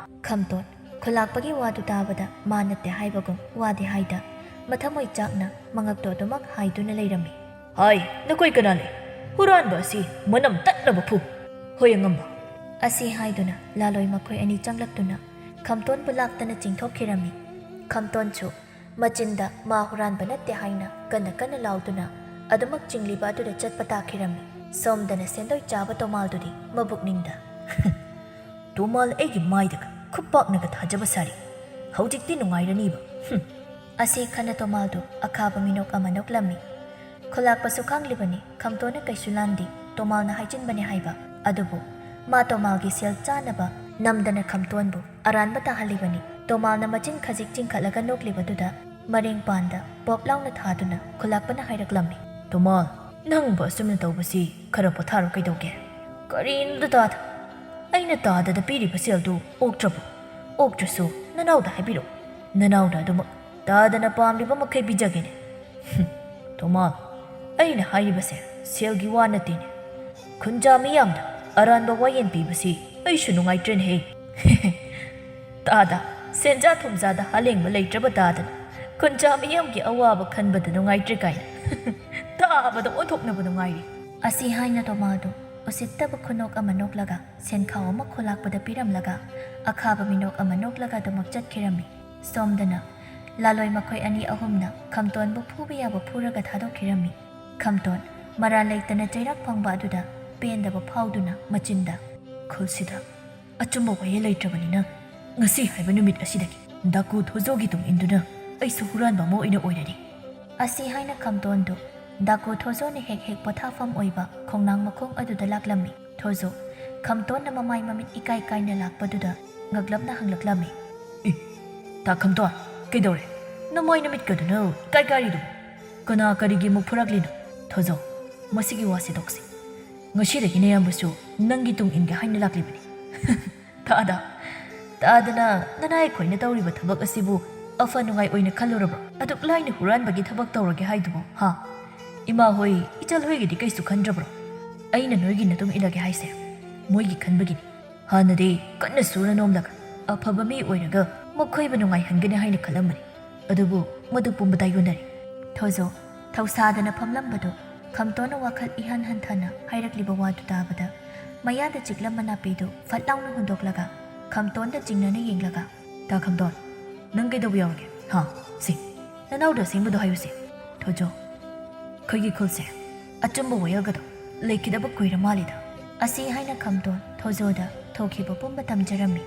ꯈꯝꯇꯣꯟ ꯈꯨꯂꯥꯛꯄꯒꯤ ꯋꯥꯗꯨ ꯇꯥꯕꯗ ꯃꯥ ꯅꯠꯇꯦ ꯍꯥꯏꯕꯒꯨꯝ ꯋꯥꯗꯤ ꯍꯥꯏꯗ ꯃꯊꯃꯣꯏ ꯆꯥꯛꯅ ꯃꯉꯛꯇꯣ ꯑꯗꯨꯃꯛ ꯍꯥꯏꯗꯨꯅ ꯂꯩꯔꯝꯃꯤ꯫ "ꯍꯥꯏ, ꯅꯈꯣꯏ ꯀꯅꯥ ꯂꯩ? ꯍꯨꯔꯥꯟꯕ ꯑꯁꯤ ꯃꯅꯝ ꯇꯠꯅꯕ ꯐꯨ꯫ ꯍꯣꯏ ꯑꯉꯝꯕ!" ꯑꯁꯤ ꯍꯥꯏꯗꯨꯅ ꯂꯥꯂꯣꯏ ꯃꯈꯣꯏ ꯑꯅꯤ ꯆꯪꯂꯛꯇꯨꯅ ꯈꯝꯇꯣꯟꯕꯨ ꯂꯥꯛꯇꯅ ꯆꯤꯡꯊꯣꯛꯈꯤꯔꯝꯃꯤ꯫ ꯈꯝꯇꯣꯟꯁꯨ ꯃꯆꯤꯟꯗ ꯃꯥ ꯍꯨꯔꯥꯟꯕ ꯅꯠꯇꯦ ꯍꯥꯏꯅ ꯀꯟꯅ ꯀꯟꯅ ꯂꯥꯎꯗꯨꯅ ꯑꯗꯨꯃꯛ ꯆꯤꯡꯂꯤꯕ ꯑꯗꯨꯗ ꯆꯠꯄ ꯇꯥꯈꯤꯔꯝꯃꯤ꯫ ꯁꯣꯝꯗꯅ ꯁꯦꯟꯗꯣꯏ ꯆꯥꯕ ꯇꯣꯃꯥꯜꯗꯨꯗꯤ ꯃꯕꯨꯛꯅꯤꯡꯗ, "ꯇꯣꯃꯥꯜ ꯑꯩꯒꯤ ꯃꯥꯏꯗꯒ ꯈꯨꯄꯥꯛꯅꯒ ꯊꯥꯖꯕ ꯁꯥꯔꯤ꯫ ꯍꯧꯖꯤꯛꯇꯤ ꯅꯨꯡꯉꯥꯏꯔꯅꯤꯕ꯫ ꯍꯨꯝ!" ꯑꯁꯤ ꯈꯟꯅ ꯇꯣꯃꯥꯜꯗꯨ ꯑꯈꯥꯕ ꯃꯤꯅꯣꯛ ꯑꯃ ꯅꯣꯛꯂꯝꯃꯤ꯫ ꯈꯨꯂꯥꯛꯄꯁꯨ ꯈꯪꯂꯤꯕꯅꯤ ꯈꯝꯇꯣꯟꯅ ꯀꯩꯁꯨ ꯂꯥꯟꯗꯦ, ꯇꯣꯃꯥꯜꯅ ꯍꯥꯏꯖꯤꯟꯕꯅꯤ ꯍꯥꯏꯕ꯫ ꯑꯗꯨꯕꯨ ꯃꯥ ꯇꯣꯃꯥꯜꯒꯤ ꯁꯦꯜ ꯆꯥꯅꯕ ꯅꯝꯗꯅ ꯈꯝꯇꯣꯟꯕꯨ ꯑꯔꯥꯟꯕ ꯇꯥꯍꯜꯂꯤꯕꯅꯤ꯫ ꯇꯣꯃꯥꯜꯅ ꯃꯆꯤꯟ ꯈꯖꯤꯛ ꯆꯤꯡꯈꯠꯂꯒ ꯅꯣꯛꯂꯤꯕꯗꯨꯗ ꯃꯔꯦꯡ ꯄꯥꯟꯗ ꯄꯣꯞ ꯂꯥꯎꯅ ꯊꯥꯗꯨꯅ ꯈꯨꯂꯥꯛꯄꯅ ꯍꯥꯏꯔꯛꯂꯝꯃꯤ, "ꯇꯣꯃꯥꯜ, ꯅꯪꯕꯨ ꯑꯁꯨꯝꯅ ꯇꯧꯕꯁꯤ ꯈꯔ ꯄꯣꯊꯥꯔꯣ ꯀꯩꯗꯧꯒꯦ?" "ꯀꯔꯤꯅꯣꯗ ꯇꯥꯗ? ꯑꯩꯅ ꯇꯥꯗꯗ ꯄꯤꯔꯤꯕ ꯁꯦꯜꯗꯨ ꯑꯣꯛꯇ꯭ꯔꯕꯣ? ꯑꯣꯛꯇ꯭ꯔꯁꯨ ꯅꯅꯥꯎꯗ ꯍꯥꯏꯕꯤꯔꯛꯎ꯫ ꯅꯅꯥꯎꯅ ꯑꯗꯨꯃꯛ ꯇꯥꯗꯅ ꯄꯥꯝꯂꯤꯕ ꯃꯈꯩ ꯄꯤꯖꯒꯦꯅꯦ꯫" "ꯍꯨꯝ, ꯇꯣꯃꯥꯜ, ꯑꯩꯅ ꯍꯥꯏꯔꯤꯕꯁꯦ ꯁꯦꯜꯒꯤ ꯋꯥ ꯅꯠꯇꯦꯅꯦ꯫ ꯈꯨꯟꯖꯥ ꯃꯤꯌꯥꯝꯗ ꯑꯔꯥꯟꯕ ꯋꯥꯌꯦꯜ ꯄꯤꯕꯁꯤ ꯑꯩꯁꯨ ꯅꯨꯡꯉꯥꯏꯇ꯭ꯔꯦꯅꯦꯍꯦ꯫" "ꯇꯥꯗ, ꯁꯦꯟꯖꯥ ꯊꯨꯝꯖꯥꯗ ꯍꯥꯂꯦꯡꯕ ꯂꯩꯇ꯭ꯔꯕ ꯇꯥꯗꯅ ꯈꯨꯟꯖꯥ ꯃꯤꯌꯥꯝꯒꯤ ꯑꯋꯥꯕ ꯈꯟꯕꯗ ꯅꯨꯡꯉꯥꯏꯇ꯭ꯔꯦ ꯀꯥꯏꯅ ꯇꯥꯕꯗ ꯑꯣꯟꯊꯣꯛꯅꯕ ꯅꯨꯡꯉꯥꯏꯔꯤ꯫" ꯑꯁꯤ ꯍꯥꯏꯅ ꯇꯣꯃꯥꯜꯗꯨ ꯎꯁꯤꯠꯇꯕ ꯈꯨꯅꯣꯛ ꯑꯃ ꯅꯣꯛꯂꯒ ꯁꯦꯟꯈꯥꯎ ꯑꯃ ꯈꯨꯂꯥꯛꯄꯗ ꯄꯤꯔꯝꯂꯒ ꯑꯈꯥꯕ ꯃꯤꯅꯣꯛ ꯑꯃ ꯅꯣꯛꯂꯒ ꯑꯗꯨꯃꯛ ꯆꯠꯈꯤꯔꯝꯃꯤ꯫ ꯁꯣꯝꯗꯅ ꯂꯥꯂꯣꯏ ꯃꯈꯣꯏ ꯑꯅꯤ ꯑꯍꯨꯝꯅ ꯈꯝꯇꯣꯟꯕꯨ ꯐꯨꯕ ꯌꯥꯕ ꯐꯨꯔꯒ ꯊꯥꯗꯣꯛꯈꯤꯔꯝꯃꯤ꯫ ꯈꯝꯇꯣꯟ ꯃꯔꯥꯜ ꯂꯩꯇꯅ ꯆꯩꯔꯥꯛ ꯐꯪꯕ ꯑꯗꯨꯗ ꯄꯦꯟꯗꯕ ꯐꯥꯎꯗꯨꯅ ꯃꯆꯤꯟꯗ, "ꯈꯨꯜꯁꯤꯗ ꯑꯆꯨꯝꯕ ꯋꯥꯌꯦꯜ ꯂꯩꯇ꯭ꯔꯕꯅꯤꯅ ꯉꯁꯤ ꯍꯥꯏꯕ ꯅꯨꯃꯤꯠ ꯑꯁꯤꯗꯒꯤ ꯗꯥꯀꯨ ꯊꯣꯖꯣꯒꯤ ꯇꯨꯡ ꯏꯟꯗꯨꯅ ꯑꯩꯁꯨ ꯍꯨꯔꯥꯟꯕ ꯑꯃ ꯑꯣꯏꯅ ꯑꯣꯏꯔꯅꯤ꯫" ꯑꯁꯤ ꯍꯥꯏꯅ ꯈꯝꯇꯣꯟꯗꯨ ꯗꯥꯀꯨ ꯊꯣꯖꯣꯅ ꯍꯦꯛ ꯍꯦꯛ ꯄꯣꯊꯥꯐꯝ ꯑꯣꯏꯕ ꯈꯣꯡꯅꯥꯡ ꯃꯈꯣꯡ ꯑꯗꯨꯗ ꯂꯥꯛꯂꯝꯃꯤ꯫ ꯊꯣꯖꯣ ꯈꯝꯇꯣꯟꯅ ꯃꯃꯥꯏ ꯃꯃꯤꯠ ꯏꯀꯥꯏ ꯀꯥꯏꯅ ꯂꯥꯛꯄꯗꯨꯗ ꯉꯛꯂꯞꯅ ꯍꯪꯂꯛꯂꯝꯃꯤ, "ꯑꯦ, ꯇꯥ ꯈꯝꯇꯣꯟ, ꯀꯩꯗꯧꯔꯦ? ꯅꯃꯥꯏ ꯅꯃꯤꯠꯀꯗꯨꯅ ꯏꯀꯥꯏ ꯀꯥꯏꯔꯤꯗꯨꯕꯨ? ꯀꯅꯥ ꯀꯔꯤꯒꯤ ꯑꯃꯨꯛ ꯐꯨꯔꯛꯂꯤꯅꯣ?" "ꯊꯣꯖꯣ, ꯃꯁꯤꯒꯤ ꯋꯥꯁꯤ ꯇꯣꯛꯁꯤ꯫ ꯉꯁꯤꯗꯒꯤ ꯅꯌꯥꯝꯕꯁꯨ ꯅꯪꯒꯤ ꯇꯨꯡ ꯏꯟꯒꯦ ꯍꯥꯏꯅ ꯂꯥꯛꯂꯤꯕꯅꯤ꯫" "ꯇꯥꯗ, ꯇꯥꯗꯅ ꯅꯅꯥꯏ ꯑꯩꯈꯣꯏꯅ ꯇꯧꯔꯤꯕ ꯊꯕꯛ ꯑꯁꯤꯕꯨ ꯑꯐ ꯅꯨꯡꯉꯥꯏ ꯑꯣꯏꯅ ꯈꯜꯂꯨꯔꯕ꯭ꯔꯣ? ꯑꯗꯨꯛ ꯂꯥꯏꯅ ꯍꯨꯔꯥꯟꯕꯒꯤ ꯊꯕꯛ ꯇꯧꯔꯒꯦ ꯍꯥꯏꯗꯨꯕꯨ, ꯍꯥ? ꯏꯃꯥ ꯍꯣꯏ, ꯏꯆꯜ ꯍꯣꯏꯒꯤꯗꯤ ꯀꯩꯁꯨ ꯈꯟꯗ꯭ꯔꯕ꯭ꯔꯣ? ꯑꯩꯅ ꯅꯣꯏꯒꯤ ꯅꯇꯨꯡ ꯏꯜꯂꯒꯦ ꯍꯥꯏꯁꯦ ꯃꯣꯏꯒꯤ ꯈꯟꯕꯒꯤꯅꯤ꯫ ꯍꯥꯟꯅꯗꯤ ꯀꯟꯅ ꯁꯨꯔ ꯅꯣꯝꯂꯒ ꯑꯐꯕ ꯃꯤ ꯑꯣꯏꯔꯒ ꯃꯈꯣꯏꯕꯨ ꯅꯨꯡꯉꯥꯏꯍꯟꯒꯅꯤ ꯍꯥꯏꯅ ꯈꯜꯂꯝꯕꯅꯤ꯫ ꯑꯗꯨꯕꯨ ꯃꯗꯨ ꯄꯨꯝꯕ ꯇꯥꯏꯑꯣꯟꯅꯔꯦ꯫" ꯊꯣꯖꯣ ꯊꯧꯁꯥꯗꯅ ꯐꯝꯂꯝꯕꯗꯨ ꯈꯝꯇꯣꯟꯅ ꯋꯥꯈꯜ ꯏꯍꯟ ꯍꯟꯊꯅ ꯍꯥꯏꯔꯛꯂꯤꯕ ꯋꯥꯗꯨ ꯇꯥꯕꯗ ꯃꯌꯥꯗ ꯆꯤꯛꯂꯝꯕ ꯅꯥꯄꯤꯗꯨ ꯐꯠ ꯂꯥꯎꯅ ꯍꯨꯟꯗꯣꯛꯂꯒ ꯈꯝꯇꯣꯟꯗ ꯆꯤꯡꯅꯅ ꯌꯦꯡꯂꯒ, "ꯇꯥ ꯈꯝꯇꯣꯟ, ꯅꯪ ꯀꯩꯗꯧꯕ ꯌꯥꯎꯔꯒꯦ? ꯍꯥ? ꯁꯤ, ꯅꯅꯥꯎꯗ ꯑꯁꯦꯡꯕꯗꯣ ꯍꯥꯏꯌꯨꯁꯦ꯫" "ꯊꯣꯖꯣ, ꯑꯩꯈꯣꯏꯒꯤ ꯈꯨꯜꯁꯦ ꯑꯆꯨꯝꯕ ꯋꯥꯌꯦꯜꯒꯗꯣ ꯂꯩꯈꯤꯗꯕ ꯀꯨꯏꯔ ꯃꯥꯜꯂꯤꯗ꯫" ꯑꯁꯤ ꯍꯥꯏꯅ ꯈꯝꯇꯣꯟ ꯊꯣꯖꯣꯗ ꯊꯣꯛꯈꯤꯕ ꯄꯨꯝꯕ ꯇꯝꯖꯔꯝꯃꯤ꯫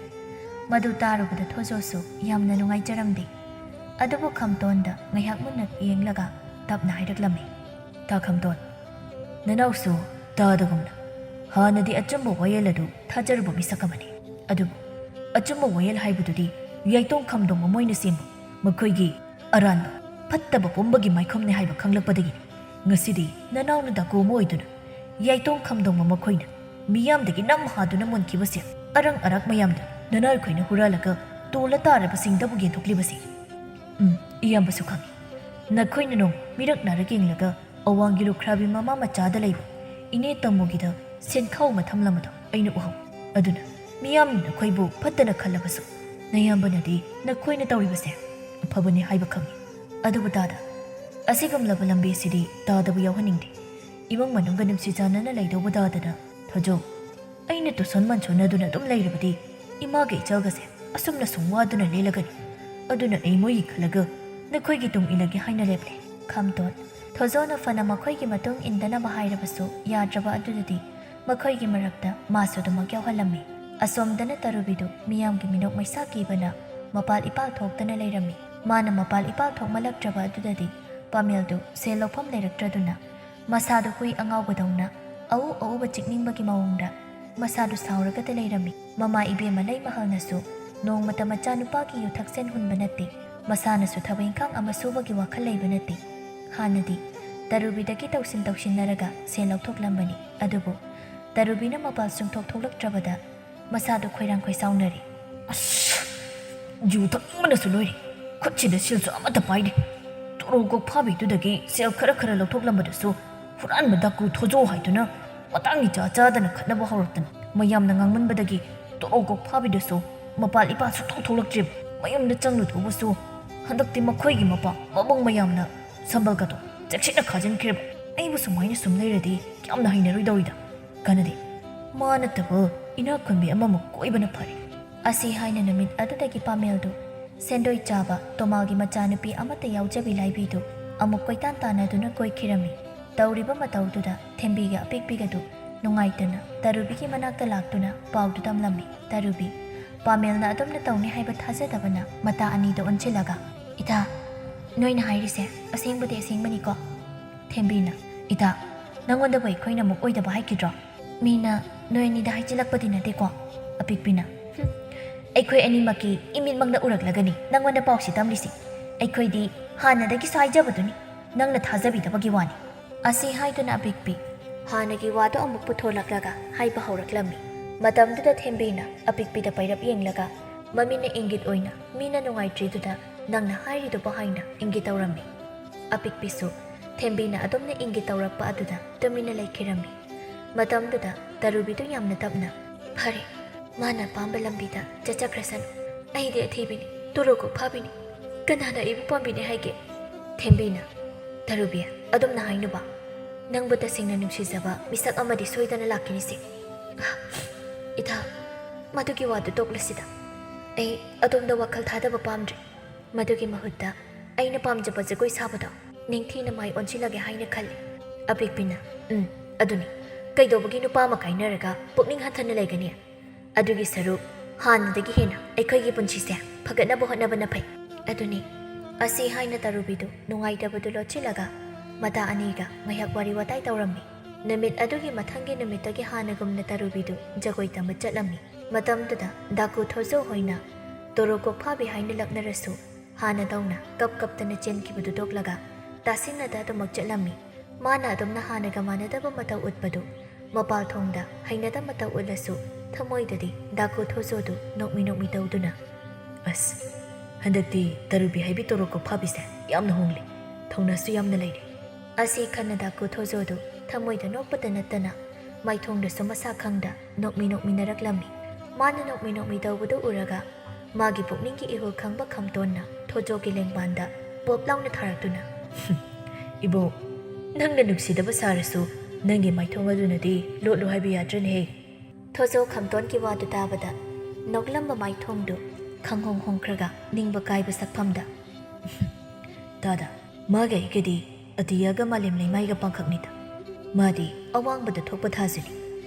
ꯃꯗꯨ ꯇꯥꯔꯨꯕꯗ ꯊꯣꯖꯣꯁꯨ ꯌꯥꯝꯅ ꯅꯨꯡꯉꯥꯏꯖꯔꯝꯗꯦ꯫ ꯑꯗꯨꯕꯨ ꯈꯝꯇꯣꯟꯗ ꯉꯥꯏꯍꯥꯛ ꯃꯨꯟꯅ ꯌꯦꯡꯂꯒ ꯇꯞꯅ ꯍꯥꯏꯔꯛꯂꯝꯃꯤ, "ꯇꯥ ꯈꯝꯇꯣꯟ, ꯅꯅꯥꯎꯁꯨ ꯇꯥꯗꯒꯨꯝꯅ ꯍꯥꯟꯅꯗꯤ ꯑꯆꯨꯝꯕ ꯋꯥꯌꯦꯜ ꯑꯗꯨ ꯊꯥꯖꯔꯨꯕ ꯃꯤꯁꯛ ꯑꯃꯅꯤ꯫ ꯑꯗꯨꯕꯨ ꯑꯆꯨꯝꯕ ꯋꯥꯌꯦꯜ ꯍꯥꯏꯕꯗꯨꯗꯤ ꯌꯥꯏꯇꯣꯡ ꯈꯥꯝꯗꯣꯡꯕ ꯃꯣꯏꯅ ꯁꯦꯝꯕ ꯃꯈꯣꯏꯒꯤ ꯑꯔꯥꯟꯕ ꯐꯠꯇꯕ ꯄꯨꯝꯕꯒꯤ ꯃꯥꯏꯈꯨꯝꯅꯤ ꯍꯥꯏꯕ ꯈꯪꯂꯛꯄꯗꯒꯤ ꯉꯁꯤꯗꯤ ꯅꯅꯥꯎꯅ ꯗꯥꯀꯨ ꯑꯃ ꯑꯣꯏꯗꯨꯅ ꯌꯥꯏꯇꯣꯡ ꯈꯥꯝꯗꯣꯡꯕ ꯃꯈꯣꯏꯅ ꯃꯤꯌꯥꯝꯗꯒꯤ ꯅꯝ ꯍꯥꯗꯨꯅ ꯃꯨꯟꯈꯤꯕꯁꯦ ꯑꯔꯪ ꯑꯔꯥꯛ ꯃꯌꯥꯝꯗ ꯅꯅꯥꯏꯈꯣꯏꯅ ꯍꯨꯔꯥꯜꯂꯒ ꯇꯣꯜꯂ ꯇꯥꯔꯕꯁꯤꯡꯗꯕꯨ ꯌꯦꯟꯊꯣꯛꯂꯤꯕꯁꯦ꯫ ꯎꯝ, ꯏꯌꯥꯝꯕꯁꯨ ꯈꯪꯏ꯫ ꯅꯈꯣꯏꯅ ꯅꯣꯡ ꯃꯤꯔꯛ ꯅꯥꯔꯛ ꯌꯦꯡꯂꯒ ꯑꯋꯥꯡꯒꯤ ꯂꯨꯈ꯭ꯔꯥꯕꯤ ꯃꯃꯥ ꯃꯆꯥꯗ ꯂꯩꯕ ꯏꯅꯦ ꯇꯝꯃꯨꯒꯤꯗ ꯁꯦꯟꯈꯥꯎ ꯑꯃ ꯊꯝꯂꯝꯕꯗꯣ ꯑꯩꯅ ꯎꯍꯧ꯫ ꯑꯗꯨꯅ ꯃꯤꯌꯥꯝꯅ ꯅꯈꯣꯏꯕꯨ ꯐꯠꯇꯅ ꯈꯜꯂꯕꯁꯨ ꯅꯌꯥꯝꯕꯅꯗꯤ ꯅꯈꯣꯏꯅ ꯇꯧꯔꯤꯕꯁꯦ ꯑꯐꯕꯅꯤ ꯍꯥꯏꯕ ꯈꯪꯏ꯫ ꯑꯗꯨꯕꯨ ꯇꯥꯗ, ꯑꯁꯤꯒꯨꯝꯂꯕ ꯂꯝꯕꯤꯁꯤꯗꯤ ꯇꯥꯗꯕ ꯌꯥꯎꯍꯟꯅꯤꯡꯗꯦ꯫ ꯏꯃꯨꯡ ꯃꯅꯨꯡꯒ ꯅꯨꯡꯁꯤ ꯆꯥꯟꯅꯅ ꯂꯩꯗꯧꯕ ꯇꯥꯗꯅ ꯊꯣꯖꯣ꯫ ꯑꯩꯅ ꯇꯨꯁꯟ ꯃꯟꯁꯣꯟꯅꯗꯨꯅ ꯑꯗꯨꯝ ꯂꯩꯔꯕꯗꯤ ꯏꯃꯥꯒ ꯏꯆꯜꯒꯁꯦ ꯑꯁꯨꯝꯅ ꯁꯨꯝ ꯋꯥꯗꯨꯅ ꯂꯦꯜꯂꯒꯅꯤ꯫ ꯑꯗꯨꯅ ꯑꯩ ꯃꯣꯏꯒꯤ ꯈꯜꯂꯒ ꯅꯈꯣꯏꯒꯤ ꯇꯨꯡ ꯏꯜꯂꯒꯦ ꯍꯥꯏꯅ ꯂꯦꯞꯂꯦ꯫ ꯈꯥꯝꯇꯣꯟ꯫ ꯊꯣꯖꯣꯅ ꯐꯅ ꯃꯈꯣꯏꯒꯤ ꯃꯇꯨꯡ ꯏꯟꯗꯅꯕ ꯍꯥꯏꯔꯕꯁꯨ ꯌꯥꯗ꯭ꯔꯕ ꯑꯗꯨꯗꯗꯤ ꯃꯈꯣꯏꯒꯤ ꯃꯔꯛꯇ ꯃꯥꯁꯨ ꯑꯗꯨꯃꯛ ꯌꯥꯎꯍꯜꯂꯝꯃꯤ꯫ ꯑꯁꯣꯝꯗꯅ ꯇꯔꯨꯕꯤꯗꯨ ꯃꯤꯌꯥꯝꯒꯤ ꯃꯤꯅꯣꯛ ꯃꯩꯁꯥ ꯀꯤꯕꯅ ꯃꯄꯥꯜ ꯏꯄꯥꯜ ꯊꯣꯛꯇꯅ ꯂꯩꯔꯝꯃꯤ꯫ ꯃꯥꯅ ꯃꯄꯥꯜ ꯏꯄꯥꯜ ꯊꯣꯛꯃꯜꯂꯛꯇ꯭ꯔꯕ ꯑꯗꯨꯗꯗꯤ ꯄꯥꯃꯦꯜꯗꯨ ꯁꯦꯜ ꯂꯧꯐꯝ ꯂꯩꯔꯛꯇ꯭ꯔꯗꯨꯅ ꯃꯁꯥꯗꯨ ꯍꯨꯏ ꯑꯉꯥꯎꯕꯗꯧꯅ ꯑꯎ ꯑꯎꯕ ꯆꯤꯛꯅꯤꯡꯕꯒꯤ ꯃꯑꯣꯡꯗ ꯃꯁꯥꯗꯨ ꯁꯥꯎꯔꯒꯇ ꯂꯩꯔꯝꯃꯤ꯫ ꯃꯃꯥ ꯏꯕꯦꯝꯃ ꯂꯩꯃꯍꯜꯅꯁꯨ ꯅꯣꯡꯃꯇ ꯃꯆꯥꯅꯨꯄꯥꯒꯤ ꯌꯨ ꯊꯛꯆꯦꯟ ꯍꯨꯟꯕ ꯅꯠꯇꯦ, ꯃꯁꯥꯅꯁꯨ ꯊꯕꯛ ꯏꯪꯈꯥꯡ ꯑꯃ ꯁꯨꯕꯒꯤ ꯋꯥꯈꯜ ꯂꯩꯕ ꯅꯠꯇꯦ꯫ ꯍꯥꯟꯅꯗꯤ ꯇꯔꯨꯕꯤꯗꯒꯤ ꯇꯧꯁꯤꯟ ꯇꯧꯁꯤꯟꯅꯔꯒ ꯁꯦꯜ ꯂꯧꯊꯣꯛꯂꯝꯕꯅꯤ, ꯑꯗꯨꯕꯨ ꯇꯔꯨꯕꯤꯅ ꯃꯄꯥꯜ ꯁꯨꯡꯊꯣꯛ ꯊꯣꯛꯂꯛꯇ꯭ꯔꯕꯗ ꯃꯁꯥꯗꯨ ꯈꯣꯏꯔꯥꯡ ꯈꯣꯏꯁꯥꯎꯅꯔꯦ꯫ ꯑꯁ! ꯌꯨ ꯊꯛꯅꯤꯡꯕꯅꯁꯨ ꯂꯣꯏꯔꯦ꯫ ꯈꯨꯠꯁꯤꯗ ꯁꯤꯜꯁꯨ ꯑꯃꯠꯇ ꯄꯥꯏꯗꯦ꯫ ꯇꯣꯔꯣ ꯀꯣꯛ ꯐꯥꯕꯤꯗꯨꯗꯒꯤ ꯁꯦꯜ ꯈꯔ ꯈꯔ ꯂꯧꯊꯣꯛꯂꯝꯕꯗꯨꯁꯨ ꯍꯨꯔꯥꯟꯕ ꯗꯥꯀꯨ ꯊꯣꯖꯣ ꯍꯥꯏꯗꯨꯅ ꯃꯇꯥꯡ ꯏꯆꯥ ꯆꯥꯗꯅ ꯈꯠꯅꯕ ꯍꯧꯔꯛꯇꯅ ꯃꯌꯥꯝꯅ ꯉꯥꯡꯃꯟꯕꯗꯒꯤ ꯇꯣꯔꯣ ꯀꯣꯛ ꯐꯥꯕꯤꯗꯨꯁꯨ ꯃꯄꯥꯜ ꯏꯄꯥꯜ ꯁꯨꯡꯊꯣꯛ ꯊꯣꯛꯂꯛꯇ꯭ꯔꯤꯕ꯫ ꯃꯌꯨꯝꯗ ꯆꯪꯂꯨꯗꯧꯕꯁꯨ ꯍꯟꯗꯛꯇꯤ ꯃꯈꯣꯏꯒꯤ ꯃꯄꯥ ꯃꯕꯨꯡ ꯃꯌꯥꯝꯅ ꯁꯝꯕꯜꯒꯗꯣ ꯆꯦꯛꯁꯤꯟꯅ ꯈꯥꯖꯤꯟꯈ꯭ꯔꯦꯕ꯫ ꯑꯩꯕꯨ ꯁꯨꯃꯥꯏꯅ ꯁꯨꯝ ꯂꯩꯔꯗꯤ ꯌꯥꯝꯅ ꯍꯩꯅꯔꯣꯏꯗꯧꯔꯤꯗ꯫ ꯀꯥꯟꯅꯗꯦ꯫ ꯃꯥ ꯅꯠꯇꯕ ꯏꯅꯥꯛ ꯈꯨꯟꯕꯤ ꯑꯃꯃꯨꯛ ꯀꯣꯏꯕꯅ ꯐꯔꯦ꯫ ꯑꯁꯤ ꯍꯥꯏꯅ ꯅꯨꯃꯤꯠ ꯑꯗꯨꯗꯒꯤ ꯄꯥꯃꯦꯜꯗꯨ ꯁꯦꯟꯗꯣꯏ ꯆꯥꯕ ꯇꯣꯃꯥꯜꯒꯤ ꯃꯆꯥꯅꯨꯄꯤ ꯑꯃꯠꯇ ꯌꯥꯎꯖꯕꯤ ꯂꯥꯏꯕꯤꯗꯨ ꯑꯃꯨꯛ ꯀꯣꯏꯇꯥꯟ ꯇꯥꯟꯅꯗꯨꯅ ꯀꯣꯏꯈꯤꯔꯝꯃꯤ꯫ ꯇꯧꯔꯤꯕ ꯃꯇꯧꯗꯨꯗ ꯊꯦꯝꯕꯤꯒ ꯑꯄꯤꯛꯄꯤꯒꯗꯨ ꯅꯨꯡꯉꯥꯏꯇꯅ ꯇꯔꯨꯕꯤꯒꯤ ꯃꯅꯥꯛꯇ ꯂꯥꯛꯇꯨꯅ ꯄꯥꯎꯗꯨ ꯇꯝꯂꯝꯃꯤ꯫ ꯇꯔꯨꯕꯤ, ꯄꯥꯃꯦꯜꯅ ꯑꯗꯨꯝꯅ ꯇꯧꯅꯤ ꯍꯥꯏꯕ ꯊꯥꯖꯗꯕꯅ ꯃꯇꯥ ꯑꯅꯤꯗ ꯑꯣꯟꯁꯤꯜꯂꯒ, "ꯏꯇꯥ, ꯅꯣꯏꯅ ꯍꯥꯏꯔꯤꯁꯦ ꯑꯁꯦꯡꯕꯗꯤ ꯑꯁꯦꯡꯕꯅꯤꯀꯣ?" ꯊꯦꯝꯕꯤꯅ, "ꯏꯇꯥ, ꯅꯪꯉꯣꯟꯗꯕꯨ ꯑꯩꯈꯣꯏꯅ ꯑꯃꯨꯛ ꯑꯣꯏꯗꯕ ꯍꯥꯏꯈꯤꯗ꯭ꯔꯣ? ꯃꯤꯅ ꯅꯣꯏ ꯑꯅꯤꯗ ꯍꯥꯏꯖꯤꯜꯂꯛꯄꯗꯤ ꯅꯠꯇꯦꯀꯣ?" ꯑꯄꯤꯛꯄꯤꯅ, ꯑꯩꯈꯣꯏ ꯑꯅꯤꯃꯛꯀꯤ ꯏꯃꯤꯠꯃꯛꯅ ꯎꯔꯛꯂꯒꯅꯤ ꯅꯪꯉꯣꯟꯗ ꯄꯥꯎꯁꯤ ꯇꯝꯂꯤꯁꯤ꯫ ꯑꯩꯈꯣꯏꯗꯤ ꯍꯥꯟꯅꯗꯒꯤꯁꯨ ꯍꯥꯏꯖꯕꯗꯨꯅꯤ, ꯅꯪꯅ ꯊꯥꯖꯕꯤꯗꯕꯒꯤ ꯋꯥꯅꯤ꯫ ꯑꯁꯤ ꯍꯥꯏꯗꯨꯅ ꯑꯄꯤꯛꯄꯤ ꯍꯥꯟꯅꯒꯤ ꯋꯥꯗꯨ ꯑꯃꯨꯛ ꯄꯨꯊꯣꯂꯛꯂꯒ ꯍꯥꯏꯕ ꯍꯧꯔꯛꯂꯝꯃꯤ꯫ ꯃꯇꯝꯗꯨꯗ ꯊꯦꯝꯕꯤꯅ ꯑꯄꯤꯛꯄꯤꯗ ꯄꯩꯔꯞ ꯌꯦꯡꯂꯒ ꯃꯃꯤꯠꯅ ꯏꯪꯒꯤꯠ ꯑꯣꯏꯅ ꯃꯤꯅ ꯅꯨꯡꯉꯥꯏꯇ꯭ꯔꯤꯗꯨꯗ ꯅꯪꯅ ꯍꯥꯏꯔꯤꯗꯨꯕꯨ ꯍꯥꯏꯅ ꯏꯪꯒꯤꯠ ꯇꯧꯔꯝꯃꯤ꯫ ꯑꯄꯤꯛꯄꯤꯁꯨ ꯊꯦꯝꯕꯤꯅ ꯑꯗꯨꯝꯅ ꯏꯪꯒꯤꯠ ꯇꯧꯔꯛꯄ ꯑꯗꯨꯗ ꯇꯨꯃꯤꯟꯅ ꯂꯩꯈꯤꯔꯝꯃꯤ꯫ ꯃꯇꯝꯗꯨꯗ ꯇꯔꯨꯕꯤꯗꯨ ꯌꯥꯝꯅ ꯇꯞꯅ, "ꯐꯔꯦ, ꯃꯥꯅ ꯑꯄꯥꯝꯕ ꯂꯝꯕꯤꯗ ꯆꯠꯆꯈ꯭ꯔꯁꯅꯨ꯫ ꯑꯩꯗꯤ ꯑꯊꯤꯕꯤꯅꯤ, ꯇꯣꯔꯣꯀꯣꯛ ꯐꯥꯕꯤꯅꯤ꯫ ꯀꯅꯥꯅ ꯑꯩꯕꯨ ꯄꯥꯝꯕꯤꯅꯤ ꯍꯥꯏꯒꯦ?" ꯊꯦꯝꯕꯤꯅ, "ꯇꯔꯨꯕꯤ, ꯑꯗꯨꯝꯅ ꯍꯥꯏꯅꯨꯕ꯫ ꯅꯪꯕꯨ ꯇꯁꯦꯡꯅ ꯅꯨꯡꯁꯤꯖꯕ ꯃꯤꯁꯛ ꯑꯃꯗꯤ ꯁꯣꯏꯗꯅ ꯂꯥꯛꯈꯤꯅꯤꯁꯦ꯫" "ꯏꯊꯥ, ꯃꯗꯨꯒꯤ ꯋꯥꯗꯨ ꯇꯣꯛꯂꯁꯤꯗ꯫ ꯑꯩ ꯑꯗꯣꯝꯗ ꯋꯥꯈꯜ ꯊꯥꯗꯕ ꯄꯥꯝꯗ꯭ꯔꯦ꯫ ꯃꯗꯨꯒꯤ ꯃꯍꯨꯠꯇ ꯑꯩꯅ ꯄꯥꯝꯖꯕ ꯖꯒꯣꯏ ꯁꯥꯕꯗꯣ ꯅꯤꯡꯊꯤꯅ ꯃꯥꯏ ꯑꯣꯟꯁꯤꯜꯂꯒꯦ ꯍꯥꯏꯅ ꯈꯜꯂꯤ꯫" ꯑꯄꯤꯛꯄꯤꯅ, "ꯎꯝ, ꯑꯗꯨꯅꯤ꯫ ꯀꯩꯗꯧꯕꯒꯤ ꯅꯨꯄꯥ ꯑꯃ ꯀꯥꯏꯅꯔꯒ ꯄꯨꯛꯅꯤꯡ ꯍꯟꯊꯅ ꯂꯩꯒꯅꯤ? ꯑꯗꯨꯒꯤ ꯁꯔꯨꯛ ꯍꯥꯟꯅꯗꯒꯤ ꯍꯦꯟꯅ ꯑꯩꯈꯣꯏꯒꯤ ꯄꯨꯟꯁꯤꯁꯦ ꯐꯒꯠꯅꯕ ꯍꯣꯠꯅꯕꯅ ꯐꯩ꯫" "ꯑꯗꯨꯅꯤ꯫" ꯑꯁꯤ ꯍꯥꯏꯅ ꯇꯔꯨꯕꯤꯗꯨ ꯅꯨꯡꯉꯥꯏꯇꯕꯗꯨ ꯂꯣꯠꯁꯤꯜꯂꯒ ꯃꯇꯥ ꯑꯅꯤꯒ ꯉꯥꯏꯍꯥꯛ ꯋꯥꯔꯤ ꯋꯥꯇꯥꯏ ꯇꯧꯔꯝꯃꯤ꯫ ꯅꯨꯃꯤꯠ ꯑꯗꯨꯒꯤ ꯃꯊꯪꯒꯤ ꯅꯨꯃꯤꯠꯇꯒꯤ ꯍꯥꯟꯅꯒꯨꯝꯅ ꯇꯔꯨꯕꯤꯗꯨ ꯖꯒꯣꯏ ꯇꯝꯕ ꯆꯠꯂꯝꯃꯤ꯫ ꯃꯇꯝꯗꯨꯗ ꯗꯥꯀꯨ ꯊꯣꯖꯣ ꯍꯣꯏꯅ ꯇꯣꯔꯣ ꯀꯣꯛꯐꯥꯕꯤ ꯍꯥꯏꯅ ꯂꯛꯅꯔꯁꯨ ꯍꯥꯟꯅꯗꯧꯅ ꯀꯞ ꯀꯞꯇꯅ ꯆꯦꯟꯈꯤꯕꯗꯨ ꯇꯣꯛꯂꯒ ꯇꯥꯁꯤꯟꯅꯗ ꯑꯗꯨꯃꯛ ꯆꯠꯂꯝꯃꯤ꯫ ꯃꯥꯅ ꯑꯗꯨꯝꯅ ꯍꯥꯟꯅꯒ ꯃꯥꯟꯅꯗꯕ ꯃꯇꯧ ꯎꯠꯄꯗꯨ ꯃꯄꯥꯜ ꯊꯣꯡꯗ ꯍꯩꯅꯗ ꯃꯇꯧ ꯎꯠꯂꯁꯨ ꯊꯃꯣꯏꯗꯗꯤ ꯗꯥꯀꯨ ꯊꯣꯖꯣꯗꯨ ꯅꯣꯛꯃꯤ ꯅꯣꯛꯃꯤ ꯇꯧꯗꯨꯅ, "ꯑꯁ, ꯍꯟꯗꯛꯇꯤ ꯇꯔꯨꯕꯤ ꯍꯥꯏꯕꯤ ꯇꯣꯔꯣ ꯀꯣꯛꯐꯥꯕꯤꯁꯦ ꯌꯥꯝꯅ ꯍꯣꯡꯂꯦ꯫ ꯊꯧꯅꯥꯁꯨ ꯌꯥꯝꯅ ꯂꯩꯔꯦ꯫" ꯑꯁꯤ ꯈꯟꯅ ꯗꯥꯀꯨ ꯊꯣꯖꯣꯗꯨ ꯊꯃꯣꯏꯗ ꯅꯣꯛꯄꯗ ꯅꯠꯇꯅ ꯃꯥꯏꯊꯣꯡꯗꯁꯨ ꯃꯁꯥ ꯈꯪꯗ ꯅꯣꯛꯃꯤ ꯅꯣꯛꯃꯤꯟꯅꯔꯛꯂꯝꯃꯤ꯫ ꯃꯥꯅ ꯅꯣꯛꯃꯤ ꯅꯣꯛꯃꯤ ꯇꯧꯕꯗꯨ ꯎꯔꯒ ꯃꯥꯒꯤ ꯄꯨꯛꯅꯤꯡꯒꯤ ꯏꯍꯨꯜ ꯈꯪꯕ ꯈꯝꯇꯣꯟꯅ ꯊꯣꯖꯣꯒꯤ ꯂꯦꯡꯕꯥꯟꯗ ꯄꯣꯞ ꯂꯥꯎꯅ ꯊꯥꯔꯛꯇꯨꯅ, "ꯏꯕꯣ, ꯅꯪꯅ ꯅꯨꯡꯁꯤꯗꯕ ꯁꯥꯔꯁꯨ ꯅꯪꯒꯤ ꯃꯥꯏꯊꯣꯡ ꯑꯗꯨꯅꯗꯤ ꯂꯣꯠꯂꯨ ꯍꯥꯏꯕ ꯌꯥꯗ꯭ꯔꯅꯦꯍꯦ?" ꯊꯣꯖꯣ ꯈꯝꯇꯣꯟꯒꯤ ꯋꯥꯗꯨ ꯇꯥꯕꯗ ꯅꯣꯛꯂꯝꯕ ꯃꯥꯏꯊꯣꯡꯗꯨ ꯈꯪꯍꯣꯡ ꯍꯣꯡꯈ꯭ꯔꯒ ꯅꯤꯡꯕ ꯀꯥꯏꯕ ꯁꯛꯐꯝꯗ, "ꯇꯥꯗ, ꯃꯥꯒ ꯑꯩꯒꯗꯤ ꯑꯇꯤꯌꯥꯒ ꯃꯥꯂꯦꯝ ꯂꯩꯃꯥꯏꯒ ꯄꯥꯡꯈꯛꯅꯤꯗ꯫ ꯃꯥꯗꯤ ꯑꯋꯥꯡꯕꯗ ꯊꯣꯛꯄ ꯊꯥꯖꯅꯤ꯫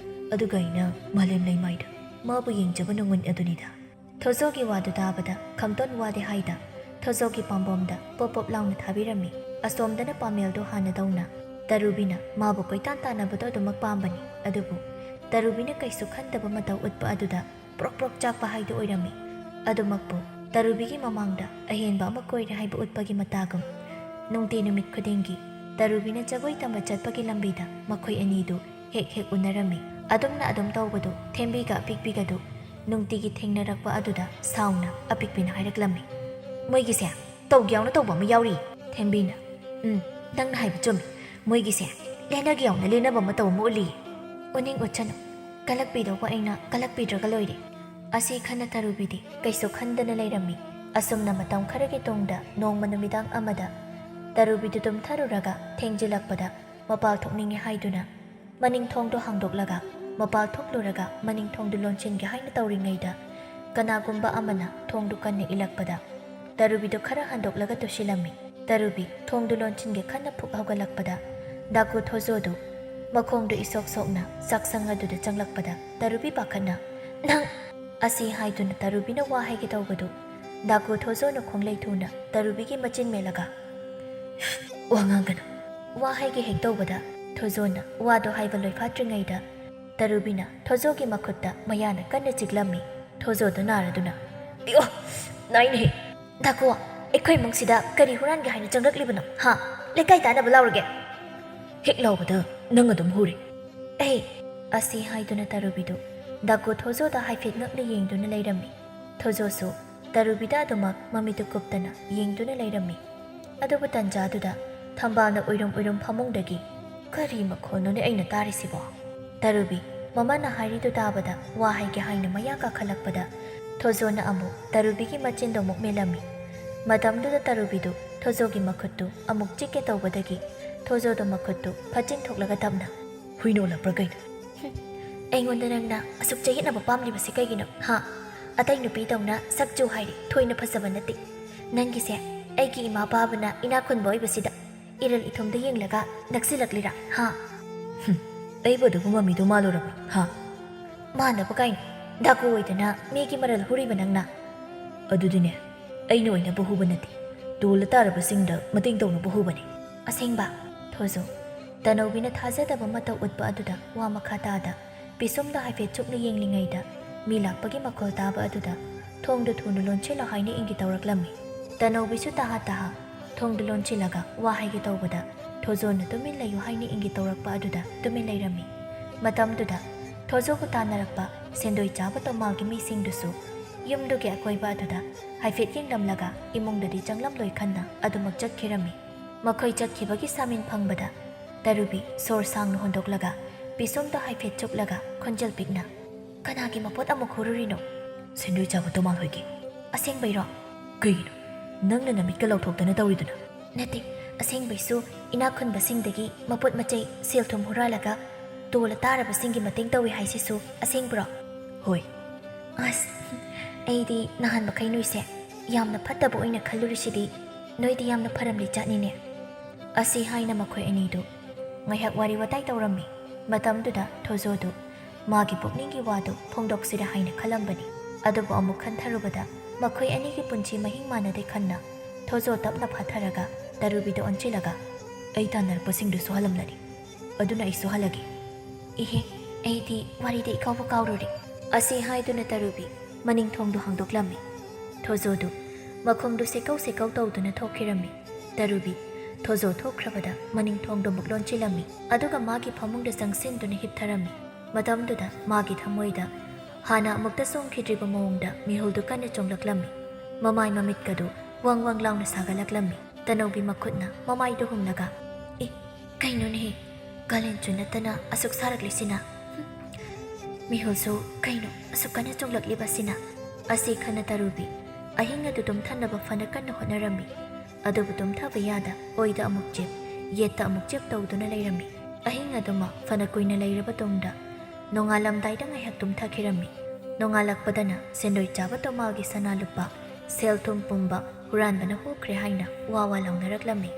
ꯑꯗꯨꯒ ꯑꯩꯅ ꯃꯥꯂꯦꯝ ꯂꯩꯃꯥꯏꯗ ꯃꯥꯕꯨ ꯌꯦꯡꯖꯕ ꯅꯣꯡꯃꯩ ꯑꯗꯨꯅꯤꯗ꯫" ꯊꯣꯖꯣꯒꯤ ꯋꯥꯗꯨ ꯇꯥꯕꯗ ꯈꯝꯇꯣꯟ ꯋꯥꯗꯤ ꯍꯥꯏꯗ ꯊꯣꯖꯣꯒꯤ ꯄꯥꯝꯕꯣꯝꯗ ꯄꯣꯞ ꯄꯣꯞ ꯂꯥꯎꯅ ꯊꯥꯕꯤꯔꯝꯃꯤ꯫ ꯑꯁꯣꯝꯗꯅ ꯄꯥꯃꯦꯜꯗꯣ ꯍꯥꯟꯅꯗꯧꯅ ꯇꯔꯨꯕꯤꯅ ꯃꯥꯕꯨ ꯀꯣꯏꯇꯥꯟ ꯇꯥꯟꯅꯕꯗꯣ ꯑꯗꯨꯃꯛ ꯄꯥꯝꯕꯅꯤ꯫ ꯑꯗꯨꯕꯨ ꯇꯔꯨꯕꯤꯅ ꯀꯩꯁꯨ ꯈꯟꯗꯕ ꯃꯇꯧ ꯎꯠꯄ ꯑꯗꯨꯗ ꯄ꯭ꯔꯣꯛ ꯄ꯭ꯔꯣꯛ ꯆꯥꯛꯄ ꯍꯥꯏꯗꯨ ꯑꯣꯏꯔꯝꯃꯤ꯫ ꯑꯗꯨꯃꯛꯄꯨ ꯇꯔꯨꯕꯤꯒꯤ ꯃꯃꯥꯡꯗ ꯑꯍꯦꯟꯕ ꯑꯃ ꯀꯣꯏꯔꯦ ꯍꯥꯏꯕ ꯎꯠꯄꯒꯤ ꯃꯇꯥꯒꯨꯝ, ꯅꯨꯡꯇꯤ ꯅꯨꯃꯤꯠ ꯈꯨꯗꯤꯡꯒꯤ ꯇꯔꯨꯕꯤꯅ ꯖꯒꯣꯏ ꯇꯝꯕ ꯆꯠꯄꯒꯤ ꯂꯝꯕꯤꯗ ꯃꯈꯣꯏ ꯑꯅꯤꯗꯨ ꯍꯦꯛ ꯍꯦꯛ ꯎꯅꯔꯝꯃꯤ꯫ ꯑꯗꯨꯝꯅ ꯑꯗꯨꯝ ꯇꯧꯕꯗꯨ ꯊꯦꯝꯕꯤꯒ ꯑꯄꯤꯛꯄꯤꯒꯗꯨ ꯅꯨꯡꯇꯤꯒꯤ ꯊꯦꯡꯅꯔꯛꯄ ꯑꯗꯨꯗ ꯁꯥꯎꯅ ꯑꯄꯤꯛꯄꯤꯅ ꯍꯥꯏꯔꯛꯂꯝꯃꯤ, "ꯃꯣꯏꯒꯤꯁꯦ ꯇꯧꯒꯦ ꯌꯥꯎꯅ ꯇꯧꯕ ꯑꯃ ꯌꯥꯎꯔꯤ꯫" ꯊꯦꯝꯕꯤꯅ, "ꯎꯝ, ꯅꯪꯅ ꯍꯥꯏꯕ ꯆꯨꯝꯃꯤ꯫ ꯃꯣꯏꯒꯤꯁꯦ ꯂꯦꯟꯅꯒꯦ ꯌꯥꯎꯅ ꯂꯦꯟꯅꯕ ꯃꯇꯧ ꯑꯃ ꯎꯠꯂꯤ꯫" "ꯎꯅꯤꯡ ꯎꯠꯁꯅꯨ, ꯀꯜꯂꯛꯄꯤꯗꯧꯕ ꯑꯩꯅ ꯀꯜꯂꯛꯄꯤꯗ꯭ꯔꯒ ꯂꯣꯏꯔꯦ꯫" ꯑꯁꯤ ꯈꯟꯅ ꯇꯔꯨꯕꯤꯗꯤ ꯀꯩꯁꯨ ꯈꯟꯗꯅ ꯂꯩꯔꯝꯃꯤ꯫ ꯑꯁꯨꯝꯅ ꯃꯇꯝ ꯈꯔꯒꯤ ꯇꯨꯡꯗ ꯅꯣꯡꯃ ꯅꯨꯃꯤꯗꯥꯡ ꯑꯃꯗ ꯇꯔꯨꯕꯤꯗꯨ ꯇꯨꯝꯊꯔꯨꯔꯒ ꯊꯦꯡꯖꯤꯜꯂꯛꯄꯗ ꯃꯄꯥꯜ ꯊꯣꯛꯅꯤꯡꯉꯤ ꯍꯥꯏꯗꯨꯅ ꯃꯅꯤꯡ ꯊꯣꯡꯗꯨ ꯍꯥꯡꯗꯣꯛꯂꯒ ꯃꯄꯥꯜ ꯊꯣꯛꯂꯨꯔꯒ ꯃꯅꯤꯡ ꯊꯣꯡꯗꯨ ꯂꯣꯟꯁꯤꯟꯒꯦ ꯍꯥꯏꯅ ꯇꯧꯔꯤꯉꯩꯗ ꯀꯅꯥꯒꯨꯝꯕ ꯑꯃꯅ ꯊꯣꯡꯗꯨ ꯀꯟꯅ ꯏꯜꯂꯛꯄꯗ ꯇꯔꯨꯕꯤꯗꯨ ꯈꯔ ꯍꯟꯗꯣꯛꯂꯒ ꯇꯨꯁꯤꯜꯂꯝꯃꯤ꯫ ꯇꯔꯨꯕꯤ ꯊꯣꯡꯗꯨ ꯂꯣꯟꯁꯤꯟꯒꯦ ꯈꯟꯅ ꯐꯨꯛ ꯍꯧꯒꯠꯂꯛꯄꯗ ꯗꯥꯀꯨ ꯊꯣꯖꯣꯗꯨ ꯃꯈꯣꯡꯗꯨ ꯏꯁꯣꯛ ꯁꯣꯛꯅ ꯆꯥꯛꯁꯪ ꯑꯗꯨꯗ ꯆꯪꯂꯛꯄꯗ ꯇꯔꯨꯕꯤ ꯄꯥꯈꯠꯅ, "ꯅꯪ!" ꯑꯁꯤ ꯍꯥꯏꯗꯨꯅ ꯇꯔꯨꯕꯤꯅ ꯋꯥ ꯍꯥꯏꯒꯦ ꯇꯧꯕꯗꯨ ꯗꯥꯀꯨ ꯊꯣꯖꯣꯅ ꯈꯣꯡꯂꯩ ꯊꯨꯅ ꯇꯔꯨꯕꯤꯒꯤ ꯃꯆꯤꯟ ꯃꯦꯜꯂꯒ, "ꯋꯥ ꯉꯥꯡꯒꯅꯨ꯫" ꯋꯥ ꯍꯥꯏꯒꯦ ꯍꯦꯛ ꯇꯧꯕꯗ ꯊꯣꯖꯣꯅ ꯋꯥꯗꯨ ꯍꯥꯏꯕ ꯂꯣꯏꯐꯥꯠꯇ꯭ꯔꯤꯉꯩꯗ ꯇꯔꯨꯕꯤꯅ ꯊꯣꯖꯣꯒꯤ ꯃꯈꯨꯠꯇ ꯃꯌꯥꯅ ꯀꯟꯅ ꯆꯤꯛꯂꯝꯃꯤ꯫ ꯊꯣꯖꯣꯗꯨ ꯅꯥꯔꯗꯨꯅ, "ꯑꯌꯣ! ꯅꯥꯏꯅꯦꯍꯦ!" "ꯗꯥꯀꯨ, ꯑꯩꯈꯣꯏ ꯏꯃꯨꯡꯁꯤꯗ ꯀꯔꯤ ꯍꯨꯔꯥꯟꯒꯦ ꯍꯥꯏꯅ ꯆꯪꯂꯛꯂꯤꯕꯅꯣ, ꯍꯥ? ꯂꯩꯀꯥꯏ ꯇꯥꯅꯕ ꯂꯥꯎꯔꯒꯦ?" "ꯍꯦꯛ ꯂꯥꯎꯕꯗ ꯅꯪ ꯑꯗꯨꯝ ꯍꯨꯔꯦ꯫" "ꯑꯩ!" ꯑꯁꯤ ꯍꯥꯏꯗꯨꯅ ꯇꯔꯨꯕꯤꯗꯨ ꯗꯥꯀꯨ ꯊꯣꯖꯣꯗ ꯍꯥꯏꯐꯦꯠ ꯉꯛꯅ ꯌꯦꯡꯗꯨꯅ ꯂꯩꯔꯝꯃꯤ꯫ ꯊꯣꯖꯣꯁꯨ ꯇꯔꯨꯕꯤꯗ ꯑꯗꯨꯃꯛ ꯃꯃꯤꯠꯇꯨ ꯀꯨꯞꯇꯅ ꯌꯦꯡꯗꯨꯅ ꯂꯩꯔꯝꯃꯤ꯫ ꯑꯗꯨꯕꯨ ꯇꯟꯖꯥꯗꯨꯗ ꯊꯝꯕꯥꯜꯅ ꯎꯏꯔꯨꯝ ꯎꯏꯔꯨꯝ ꯐꯃꯨꯡꯗꯒꯤ, "ꯀꯔꯤ ꯃꯈꯣꯜꯅꯣꯅꯦ ꯑꯩꯅ ꯇꯥꯔꯤꯁꯤꯕꯣ?" ꯇꯔꯨꯕꯤ ꯃꯃꯥꯅ ꯍꯥꯏꯔꯤꯗꯨ ꯇꯥꯕꯗ ꯋꯥ ꯍꯥꯏꯒꯦ ꯍꯥꯏꯅ ꯃꯌꯥ ꯀꯥꯈꯠꯂꯛꯄꯗ ꯊꯣꯖꯣꯅ ꯑꯃꯨꯛ ꯇꯔꯨꯕꯤꯒꯤ ꯃꯆꯤꯟꯗꯣ ꯑꯃꯨꯛ ꯃꯦꯜꯂꯝꯃꯤ꯫ ꯃꯇꯝꯗꯨꯗ ꯇꯔꯨꯕꯤꯗꯨ ꯊꯣꯖꯣꯒꯤ ꯃꯈꯨꯠꯇꯨ ꯑꯃꯨꯛ ꯆꯤꯛꯀꯦ ꯇꯧꯕꯗꯒꯤ ꯊꯣꯖꯣꯗꯣ ꯃꯈꯨꯠꯇꯨ ꯐꯠꯆꯤꯟ ꯊꯣꯛꯂꯒ ꯇꯞꯅ, "ꯍꯨꯏꯅ ꯑꯣꯜꯂꯛꯄ꯭ꯔꯥ ꯀꯩꯅꯣ?" "ꯍꯨꯝ, ꯑꯩꯉꯣꯟꯗ ꯅꯪꯅ ꯑꯁꯨꯛ ꯆꯌꯦꯠꯅꯕ ꯄꯥꯝꯂꯤꯕꯁꯤ ꯀꯩꯒꯤꯅꯣ, ꯍꯥ? ꯑꯇꯩ ꯅꯨꯄꯤꯗꯧꯅ ꯁꯛ ꯆꯨ ꯍꯥꯏꯔꯦ ꯊꯣꯏꯅ ꯐꯖꯕ ꯅꯠꯇꯦ꯫ ꯅꯪꯒꯤꯁꯦ ꯑꯩꯒꯤ ꯏꯃꯥ ꯄꯥꯕꯅ ꯏꯅꯥꯛ ꯈꯨꯟꯕ ꯑꯣꯏꯕꯁꯤꯗ ꯏꯔꯜ ꯏꯊꯨꯝꯗ ꯌꯦꯡꯂꯒ ꯅꯛꯁꯤꯜꯂꯛꯂꯤꯔꯥ, ꯍꯥ?" "ꯍꯨꯝ, ꯑꯩꯕꯨ ꯑꯗꯨꯒꯨꯝꯕ ꯃꯤꯗꯣ ꯃꯥꯜꯂꯨꯔꯕ꯭ꯔꯥ, ꯍꯥ?" "ꯃꯥꯟꯅꯕ ꯀꯥꯏꯅ, ꯗꯥꯀꯨ ꯑꯣꯏꯗꯅ ꯃꯤꯒꯤ ꯃꯔꯜ ꯍꯨꯔꯤꯕ ꯅꯪꯅ?" "ꯑꯗꯨꯗꯤꯅꯦ, ꯑꯩꯅ ꯑꯣꯏꯅꯕ ꯍꯨꯕ ꯅꯠꯇꯦ, ꯇꯣꯜꯂ ꯇꯥꯔꯕꯁꯤꯡꯗ ꯃꯇꯦꯡ ꯇꯧꯅꯕ ꯍꯨꯕꯅꯤ꯫" "ꯑꯁꯦꯡꯕ?" ꯊꯣꯖꯣ ꯇꯅꯧꯕꯤꯅ ꯊꯥꯖꯗꯕ ꯃꯇꯧ ꯎꯠꯄ ꯑꯗꯨꯗ ꯋꯥ ꯃꯈꯥ ꯇꯥꯗ ꯄꯤꯁꯨꯝꯗ ꯍꯥꯏꯐꯦꯠ ꯆꯨꯛꯅ ꯌꯦꯡꯂꯤꯉꯩꯗ ꯃꯤ ꯂꯥꯛꯄꯒꯤ ꯃꯈꯣꯜ ꯇꯥꯕ ꯑꯗꯨꯗ ꯊꯣꯡꯗꯨ ꯊꯨꯅ ꯂꯣꯟꯁꯤꯜꯂꯣ ꯍꯥꯏꯅ ꯏꯪꯒꯤ ꯇꯧꯔꯛꯂꯝꯃꯤ꯫ ꯇꯅꯧꯕꯤꯁꯨ ꯇꯍꯥ ꯇꯍꯥ ꯊꯣꯡꯗꯨ ꯂꯣꯟꯁꯤꯜꯂꯒ ꯋꯥ ꯍꯥꯏꯒꯦ ꯇꯧꯕꯗ ꯊꯣꯖꯣꯅ ꯇꯨꯃꯤꯟ ꯂꯩꯌꯨ ꯍꯥꯏꯅ ꯏꯪꯒꯤ ꯇꯧꯔꯛꯄ ꯑꯗꯨꯗ ꯇꯨꯃꯤꯟ ꯂꯩꯔꯝꯃꯤ꯫ ꯃꯇꯝꯗꯨꯗ ꯊꯣꯖꯣꯕꯨ ꯇꯥꯟꯅꯔꯛꯄ ꯁꯦꯟꯗꯣꯏ ꯆꯥꯕ ꯇꯣꯃꯥꯜꯒꯤ ꯃꯤꯁꯤꯡꯗꯨꯁꯨ ꯌꯨꯝꯗꯨꯒꯤ ꯑꯀꯣꯏꯕ ꯑꯗꯨꯗ ꯍꯥꯏꯐꯦꯠ ꯌꯦꯡꯂꯝꯂꯒ ꯏꯃꯨꯡꯗꯗꯤ ꯆꯪꯂꯝꯂꯣꯏ ꯈꯟꯅ ꯑꯗꯨꯃꯛ ꯆꯠꯈꯤꯔꯝꯃꯤ꯫ ꯃꯈꯣꯏ ꯆꯠꯈꯤꯕꯒꯤ ꯁꯥꯃꯤꯟ ꯐꯪꯕꯗ ꯇꯔꯨꯕꯤ ꯁꯣꯔ ꯁꯥꯡꯅ ꯍꯣꯟꯗꯣꯛꯂꯒ ꯄꯤꯁꯨꯝꯗ ꯍꯥꯏꯐꯦꯠ ꯆꯨꯞꯂꯒ ꯈꯣꯟꯖꯦꯜ ꯄꯤꯛꯅ, "ꯀꯅꯥꯒꯤ ꯃꯄꯣꯠ ꯑꯃꯨꯛ ꯍꯨꯔꯨꯔꯤꯅꯣ?" "ꯁꯦꯟꯗꯣꯏ ꯆꯥꯕ ꯇꯣꯃꯥꯜ ꯍꯣꯏꯒꯤ꯫" "ꯑꯁꯦꯡꯕꯩꯔꯣ?" "ꯀꯩꯒꯤꯅꯣ? ꯅꯪꯅ ꯅꯃꯤꯠꯀ ꯂꯥꯎꯊꯣꯛꯇꯅ ꯇꯧꯔꯤꯗꯨꯅ?" "ꯅꯠꯇꯦ, ꯑꯁꯦꯡꯕꯩꯁꯨ ꯏꯅꯥꯛ ꯈꯨꯟꯕꯁꯤꯡꯗꯒꯤ ꯃꯄꯣꯠ ꯃꯆꯩ ꯁꯦꯜ ꯊꯨꯝ ꯍꯨꯔꯥꯜꯂꯒ ꯇꯣꯂ ꯇꯥꯔꯕꯁꯤꯡꯒꯤ ꯃꯇꯦꯡ ꯇꯧꯏ ꯍꯥꯏꯁꯤꯁꯨ ꯑꯁꯦꯡꯕ꯭ꯔꯣ?" "ꯍꯣꯏ꯫" "ꯑꯁ, ꯑꯩꯗꯤ ꯅꯍꯥꯟ ꯃꯈꯩ ꯅꯣꯏꯁꯦ ꯌꯥꯝꯅ ꯐꯠꯇꯕ ꯑꯣꯏꯅ ꯈꯜꯂꯨꯔꯤꯁꯤꯗꯤ, ꯅꯣꯏꯗꯤ ꯌꯥꯝꯅ ꯐꯔꯝꯂꯤ ꯖꯥꯠꯅꯤꯅꯦ꯫" ꯑꯁꯤ ꯍꯥꯏꯅ ꯃꯈꯣꯏ ꯑꯅꯤꯗꯨ ꯉꯥꯏꯍꯥꯛ ꯋꯥꯔꯤ ꯋꯥꯇꯥꯏ ꯇꯧꯔꯝꯃꯤ꯫ ꯃꯇꯝꯗꯨꯗ ꯊꯣꯖꯣꯗꯨ ꯃꯥꯒꯤ ꯄꯨꯛꯅꯤꯡꯒꯤ ꯋꯥꯗꯨ ꯐꯣꯡꯗꯣꯛꯁꯤꯔꯥ ꯍꯥꯏꯅ ꯈꯜꯂꯝꯕꯅꯤ꯫ ꯑꯗꯨꯕꯨ ꯑꯃꯨꯛ ꯈꯟꯊꯔꯨꯕꯗ ꯃꯈꯣꯏ ꯑꯅꯤꯒꯤ ꯄꯨꯟꯁꯤ ꯃꯍꯤꯡ ꯃꯥꯟꯅꯗꯦ ꯈꯟꯅ ꯊꯣꯖꯣ ꯇꯞꯅ ꯐꯥꯊꯔꯒ ꯇꯔꯨꯕꯤꯗ ꯑꯣꯟꯁꯤꯜꯂꯒ, "ꯑꯩ ꯇꯥꯟꯅꯔꯛꯄꯁꯤꯡꯗꯨꯁꯨ ꯍꯜꯂꯝꯂꯅꯤ, ꯑꯗꯨꯅ ꯑꯩꯁꯨ ꯍꯜꯂꯒꯦ꯫" "ꯏꯍꯦ, ꯑꯩꯗꯤ ꯋꯥꯔꯤꯗ ꯏꯀꯥꯎꯕꯨ ꯀꯥꯎꯔꯨꯔꯦ꯫" ꯑꯁꯤ ꯍꯥꯏꯗꯨꯅ ꯇꯔꯨꯕꯤ ꯃꯅꯤꯡ ꯊꯣꯡꯗꯨ ꯍꯥꯡꯗꯣꯛꯂꯝꯃꯤ꯫ ꯊꯣꯖꯣꯗꯨ ꯃꯈꯣꯡꯗꯨ ꯁꯦꯀꯧ ꯁꯦꯀꯧ ꯇꯧꯗꯨꯅ ꯊꯣꯛꯈꯤꯔꯝꯃꯤ꯫ ꯇꯔꯨꯕꯤ ꯊꯣꯖꯣ ꯊꯣꯛꯈ꯭ꯔꯕꯗ ꯃꯅꯤꯡ ꯊꯣꯡꯗꯨ ꯑꯃꯨꯛ ꯂꯣꯟꯁꯤꯜꯂꯝꯃꯤ, ꯑꯗꯨꯒ ꯃꯥꯒꯤ ꯐꯃꯨꯡꯗ ꯆꯪꯁꯤꯟꯗꯨꯅ ꯍꯤꯞꯊꯔꯝꯃꯤ꯫ ꯃꯇꯝꯗꯨꯗ ꯃꯥꯒꯤ ꯊꯃꯣꯏꯗ ꯍꯥꯟꯅ ꯑꯃꯨꯛꯇ ꯆꯣꯡꯈꯤꯗ꯭ꯔꯤꯕ ꯃꯑꯣꯡꯗ ꯃꯤꯍꯨꯜꯗꯨ ꯀꯟꯅ ꯆꯣꯡꯂꯛꯂꯝꯃꯤ꯫ ꯃꯃꯥꯏ ꯃꯃꯤꯠꯀꯗꯨ ꯋꯪ ꯋꯪ ꯂꯥꯎꯅ ꯁꯥꯒꯠꯂꯛꯂꯝꯃꯤ꯫ ꯇꯅꯧꯕꯤ ꯃꯈꯨꯠꯅ ꯃꯃꯥꯏꯗꯨ ꯍꯨꯝꯂꯒ, "ꯑꯦ, ꯀꯩꯅꯣꯅꯦꯍꯦ? ꯀꯥꯂꯦꯟꯁꯨ ꯅꯠꯇꯅ ꯑꯁꯨꯛ ꯁꯥꯔꯛꯂꯤꯁꯤꯅ? ꯍꯨꯝ, ꯃꯤꯍꯨꯜꯁꯨ ꯀꯩꯅꯣ ꯑꯁꯨꯛ ꯀꯟꯅ ꯆꯣꯡꯂꯛꯂꯤꯕꯁꯤꯅ?" ꯑꯁꯤ ꯈꯟꯅ ꯇꯔꯨꯕꯤ ꯑꯍꯤꯡ ꯑꯗꯨ ꯇꯨꯝꯊꯅꯕ ꯐꯅ ꯀꯟꯅ ꯍꯣꯠꯅꯔꯝꯃꯤ꯫ ꯑꯗꯨꯕꯨ ꯇꯨꯝꯊꯕ ꯌꯥꯗ ꯑꯣꯏꯗ ꯑꯃꯨꯛ ꯆꯦꯞ, ꯌꯦꯠꯇ ꯑꯃꯨꯛ ꯆꯦꯞ ꯇꯧꯗꯨꯅ ꯂꯩꯔꯝꯃꯤ꯫ ꯑꯍꯤꯡ ꯑꯗꯨꯃ ꯐꯅ ꯀꯨꯏꯅ ꯂꯩꯔꯕ ꯇꯨꯡꯗ ꯅꯣꯡꯉꯥꯜꯂꯝꯗꯥꯏꯗ ꯉꯥꯏꯍꯥꯛ ꯇꯨꯝꯊꯈꯤꯔꯝꯃꯤ꯫ ꯅꯣꯡꯉꯥꯜꯂꯛꯄꯗꯅ ꯁꯦꯟꯗꯣꯏ ꯆꯥꯕ ꯇꯣꯃꯥꯜꯒꯤ ꯁꯅꯥ ꯂꯨꯄꯥ, ꯁꯦꯜ ꯊꯨꯝ ꯄꯨꯝꯕ ꯍꯨꯔꯥꯟꯕꯅ ꯍꯨꯈ꯭ꯔꯦ ꯍꯥꯏꯅ ꯋꯥ ꯋꯥ ꯂꯥꯎꯅꯔꯛꯂꯝꯃꯤ꯫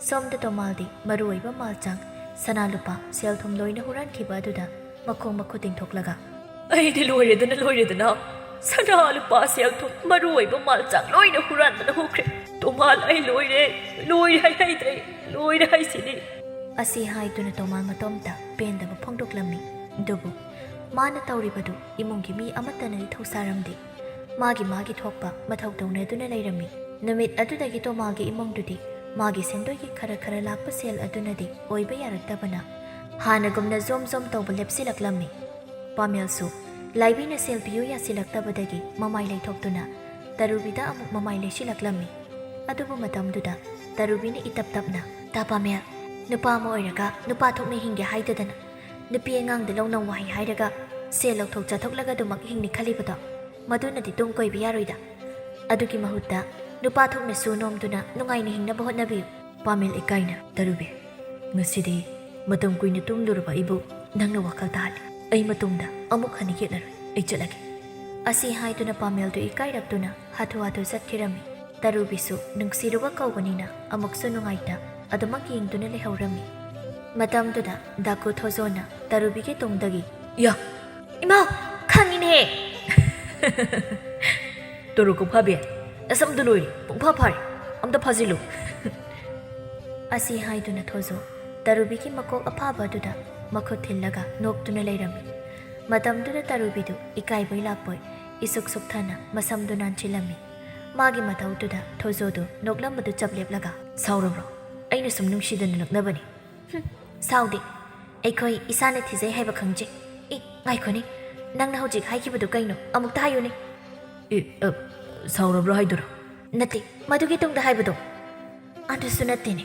ꯁꯣꯝꯗ ꯇꯣꯃꯥꯜꯗꯤ ꯃꯔꯨꯑꯣꯏꯕ ꯃꯥꯜꯆꯥꯡ ꯁꯅꯥ ꯂꯨꯄꯥ ꯁꯦꯜ ꯊꯨꯝ ꯂꯣꯏꯅ ꯍꯨꯔꯥꯟꯈꯤꯕ ꯑꯗꯨꯗ ꯃꯈꯣꯡ ꯃꯈꯨꯠ ꯇꯤꯡꯊꯣꯛꯂꯒ, "ꯑꯩꯗꯤ ꯂꯣꯏꯔꯦꯗꯅ, ꯂꯣꯏꯔꯦꯗꯅ! ꯁꯅꯥ ꯂꯨꯄꯥ ꯁꯦꯜ ꯊꯨꯝ ꯃꯔꯨꯑꯣꯏꯕ ꯃꯥꯜꯆꯥꯡ ꯂꯣꯏꯅ ꯍꯨꯔꯥꯟꯕꯅ ꯍꯨꯈ꯭ꯔꯦ꯫ ꯇꯣꯃꯥꯜ, ꯑꯩ ꯂꯣꯏꯔꯦ, ꯂꯣꯏꯔꯦ ꯍꯥꯏ ꯍꯩꯗ꯭ꯔꯦ, ꯂꯣꯏꯔꯦ ꯍꯥꯏꯁꯤꯅꯤ!" ꯑꯁꯤ ꯍꯥꯏꯗꯨꯅ ꯇꯣꯃꯥꯜ ꯃꯇꯣꯝꯇ ꯄꯦꯟꯗꯕ ꯐꯣꯡꯗꯣꯛꯂꯝꯃꯤ꯫ ꯑꯗꯨꯕꯨ ꯃꯥꯅ ꯇꯧꯔꯤꯕꯗꯨ ꯏꯃꯨꯡꯒꯤ ꯃꯤ ꯑꯃꯠꯇꯅꯗꯤ ꯊꯧꯁꯥꯔꯝꯗꯦ꯫ ꯃꯥꯒꯤ ꯃꯥꯒꯤ ꯊꯣꯛꯄ ꯃꯊꯧ ꯇꯧꯅꯗꯨꯅ ꯂꯩꯔꯝꯃꯤ꯫ ꯅꯨꯃꯤꯠ ꯑꯗꯨꯗꯒꯤ ꯇꯣꯃꯥꯒꯤ ꯏꯃꯨꯡꯗꯨꯗꯤ ꯃꯥꯒꯤ ꯁꯦꯟꯗꯣꯏꯒꯤ ꯈꯔ ꯈꯔ ꯂꯥꯛꯄ ꯁꯦꯜ ꯑꯗꯨꯅꯗꯤ ꯑꯣꯏꯕ ꯌꯥꯔꯛꯇꯕꯅ ꯍꯥꯟꯅꯒꯨꯝꯅ ꯖꯣꯝ ꯖꯣꯝ ꯇꯧꯕ ꯂꯦꯞꯁꯤꯜꯂꯛꯂꯝꯃꯤ꯫ ꯄꯥꯃꯦꯜꯁꯨ ꯂꯥꯏꯕꯤꯅ ꯁꯦꯜ ꯄꯤꯌꯨ ꯌꯥꯁꯤꯜꯂꯛꯇꯕꯗꯒꯤ ꯃꯃꯥꯏ ꯂꯩꯊꯣꯛꯇꯨꯅ ꯇꯔꯨꯕꯤꯗ ꯑꯃꯨꯛ ꯃꯃꯥꯏ ꯂꯩꯁꯤꯜꯂꯛꯂꯝꯃꯤ꯫ ꯑꯗꯨꯕꯨ ꯃꯇꯝꯗꯨꯗ ꯇꯔꯨꯕꯤꯅ ꯏꯇꯞ ꯇꯞꯅ, "ꯇꯥ ꯄꯥꯃꯦꯜ, ꯅꯨꯄꯥ ꯑꯃ ꯑꯣꯏꯔꯒ ꯅꯨꯄꯥ ꯊꯣꯛꯅ ꯍꯤꯡꯒꯦ ꯍꯥꯏꯗꯗꯅ ꯅꯨꯄꯤ ꯑꯉꯥꯡꯗ ꯂꯧꯅ ꯋꯥꯍꯩ ꯍꯥꯏꯔꯒ ꯁꯦꯜ ꯂꯧꯊꯣꯛ ꯆꯥꯊꯣꯛꯂꯒ ꯑꯗꯨꯃꯛ ꯍꯤꯡꯅꯤ ꯈꯜꯂꯤꯕꯗꯣ, ꯃꯗꯨꯅꯗꯤ ꯇꯨꯡ ꯀꯣꯏꯕ ꯌꯥꯔꯣꯏꯗ꯫ ꯑꯗꯨꯒꯤ ꯃꯍꯨꯠꯇ ꯅꯨꯄꯥ ꯊꯣꯛꯅ ꯁꯨ ꯅꯣꯝꯗꯨꯅ ꯅꯨꯡꯉꯥꯏꯅ ꯍꯤꯡꯅꯕ ꯍꯣꯠꯅꯕꯤꯌꯨ꯫" ꯄꯥꯃꯦꯜ ꯏꯀꯥꯏꯅ, "ꯇꯔꯨꯕꯤ, ꯉꯁꯤꯗꯤ ꯃꯇꯝ ꯀꯨꯏꯅ ꯇꯨꯝꯂꯨꯔꯕ ꯑꯩꯕꯨ ꯅꯪꯅ ꯋꯥꯈꯜ ꯇꯥꯍꯜꯂꯤ꯫ ꯑꯩ ꯃꯇꯨꯡꯗ ꯑꯃꯨꯛ ꯍꯟꯅ ꯌꯦꯠꯂꯔꯣꯏ꯫ ꯑꯩ ꯆꯠꯂꯒꯦ꯫" ꯑꯁꯤ ꯍꯥꯏꯗꯨꯅ ꯄꯥꯃꯦꯜꯗꯨ ꯏꯀꯥꯏꯔꯛꯇꯨꯅ ꯍꯥꯊꯨ ꯍꯥꯊꯨ ꯆꯠꯈꯤꯔꯝꯃꯤ꯫ ꯇꯔꯨꯕꯤꯁꯨ ꯅꯨꯡꯁꯤꯔꯨꯕ ꯀꯧꯕꯅꯤꯅ ꯑꯃꯨꯛꯁꯨ ꯅꯨꯡꯉꯥꯏꯇ ꯑꯗꯨꯃꯛ ꯌꯦꯡꯗꯨꯅ ꯂꯩꯍꯧꯔꯝꯃꯤ꯫ ꯃꯇꯝꯗꯨꯗ ꯗꯥꯀꯨ ꯊꯣꯖꯣꯅ ꯇꯔꯨꯕꯤꯒꯤ ꯇꯨꯡꯗꯒꯤ, "ꯌꯥ! ꯏꯃꯥ! ꯈꯪꯉꯤꯅꯦꯍꯦ!" "ꯇꯣꯔꯣꯀꯣ ꯐꯥꯕꯤ, ꯅꯁꯝꯗꯨ ꯂꯣꯏꯔꯦ, ꯄꯨꯡꯐꯥ ꯐꯥꯔꯦ, ꯑꯝꯇ ꯐꯥꯖꯤꯜꯂꯨ꯫" ꯑꯁꯤ ꯍꯥꯏꯗꯨꯅ ꯊꯣꯖꯣ ꯇꯔꯨꯕꯤꯒꯤ ꯃꯀꯣꯛ ꯑꯐꯥꯕ ꯑꯗꯨꯗ ꯃꯈꯨꯠ ꯊꯤꯜꯂꯒ ꯅꯣꯛꯇꯨꯅ ꯂꯩꯔꯝꯃꯤ꯫ ꯃꯇꯝꯗꯨꯗ ꯇꯔꯨꯕꯤꯗꯨ ꯏꯀꯥꯏꯕꯣꯏ ꯂꯥꯛꯄꯣꯏ ꯏꯁꯨꯛ ꯁꯨꯛꯊꯅ ꯃꯁꯝꯗꯨ ꯅꯥꯟꯁꯤꯜꯂꯝꯃꯤ꯫ ꯃꯥꯒꯤ ꯃꯇꯧꯗꯨꯗ ꯊꯣꯖꯣꯗꯨ ꯅꯣꯛꯂꯝꯕꯗꯨ ꯆꯞ ꯂꯦꯞꯂꯒ, "ꯁꯥꯎꯔꯕ꯭ꯔꯣ? ꯑꯩꯅ ꯁꯨꯝ ꯅꯨꯡꯁꯤꯗꯅ ꯂꯛꯅꯕꯅꯤ꯫" "ꯍꯨꯝ, ꯁꯥꯎꯗꯦ꯫ ꯑꯩꯈꯣꯏ ꯏꯁꯥꯅ ꯊꯤꯖꯩ ꯍꯥꯏꯕ ꯈꯪꯖꯩ꯫ ꯑꯦ, ꯉꯥꯏꯈꯣꯅꯦ, ꯅꯪꯅ ꯍꯧꯖꯤꯛ ꯍꯥꯏꯈꯤꯕꯗꯨ ꯀꯩꯅꯣ? ꯑꯃꯨꯛꯇ ꯍꯥꯏꯌꯨꯅꯦ꯫" "ꯑꯦ, ꯑ, ꯁꯥꯎꯔꯕ꯭ꯔꯥ ꯍꯥꯏꯗꯨꯔꯥ?" "ꯅꯠꯇꯦ, ꯃꯗꯨꯒꯤ ꯇꯨꯡꯗ ꯍꯥꯏꯕꯗꯣ꯫" "ꯑꯗꯨꯁꯨ ꯅꯠꯇꯦꯅꯦ,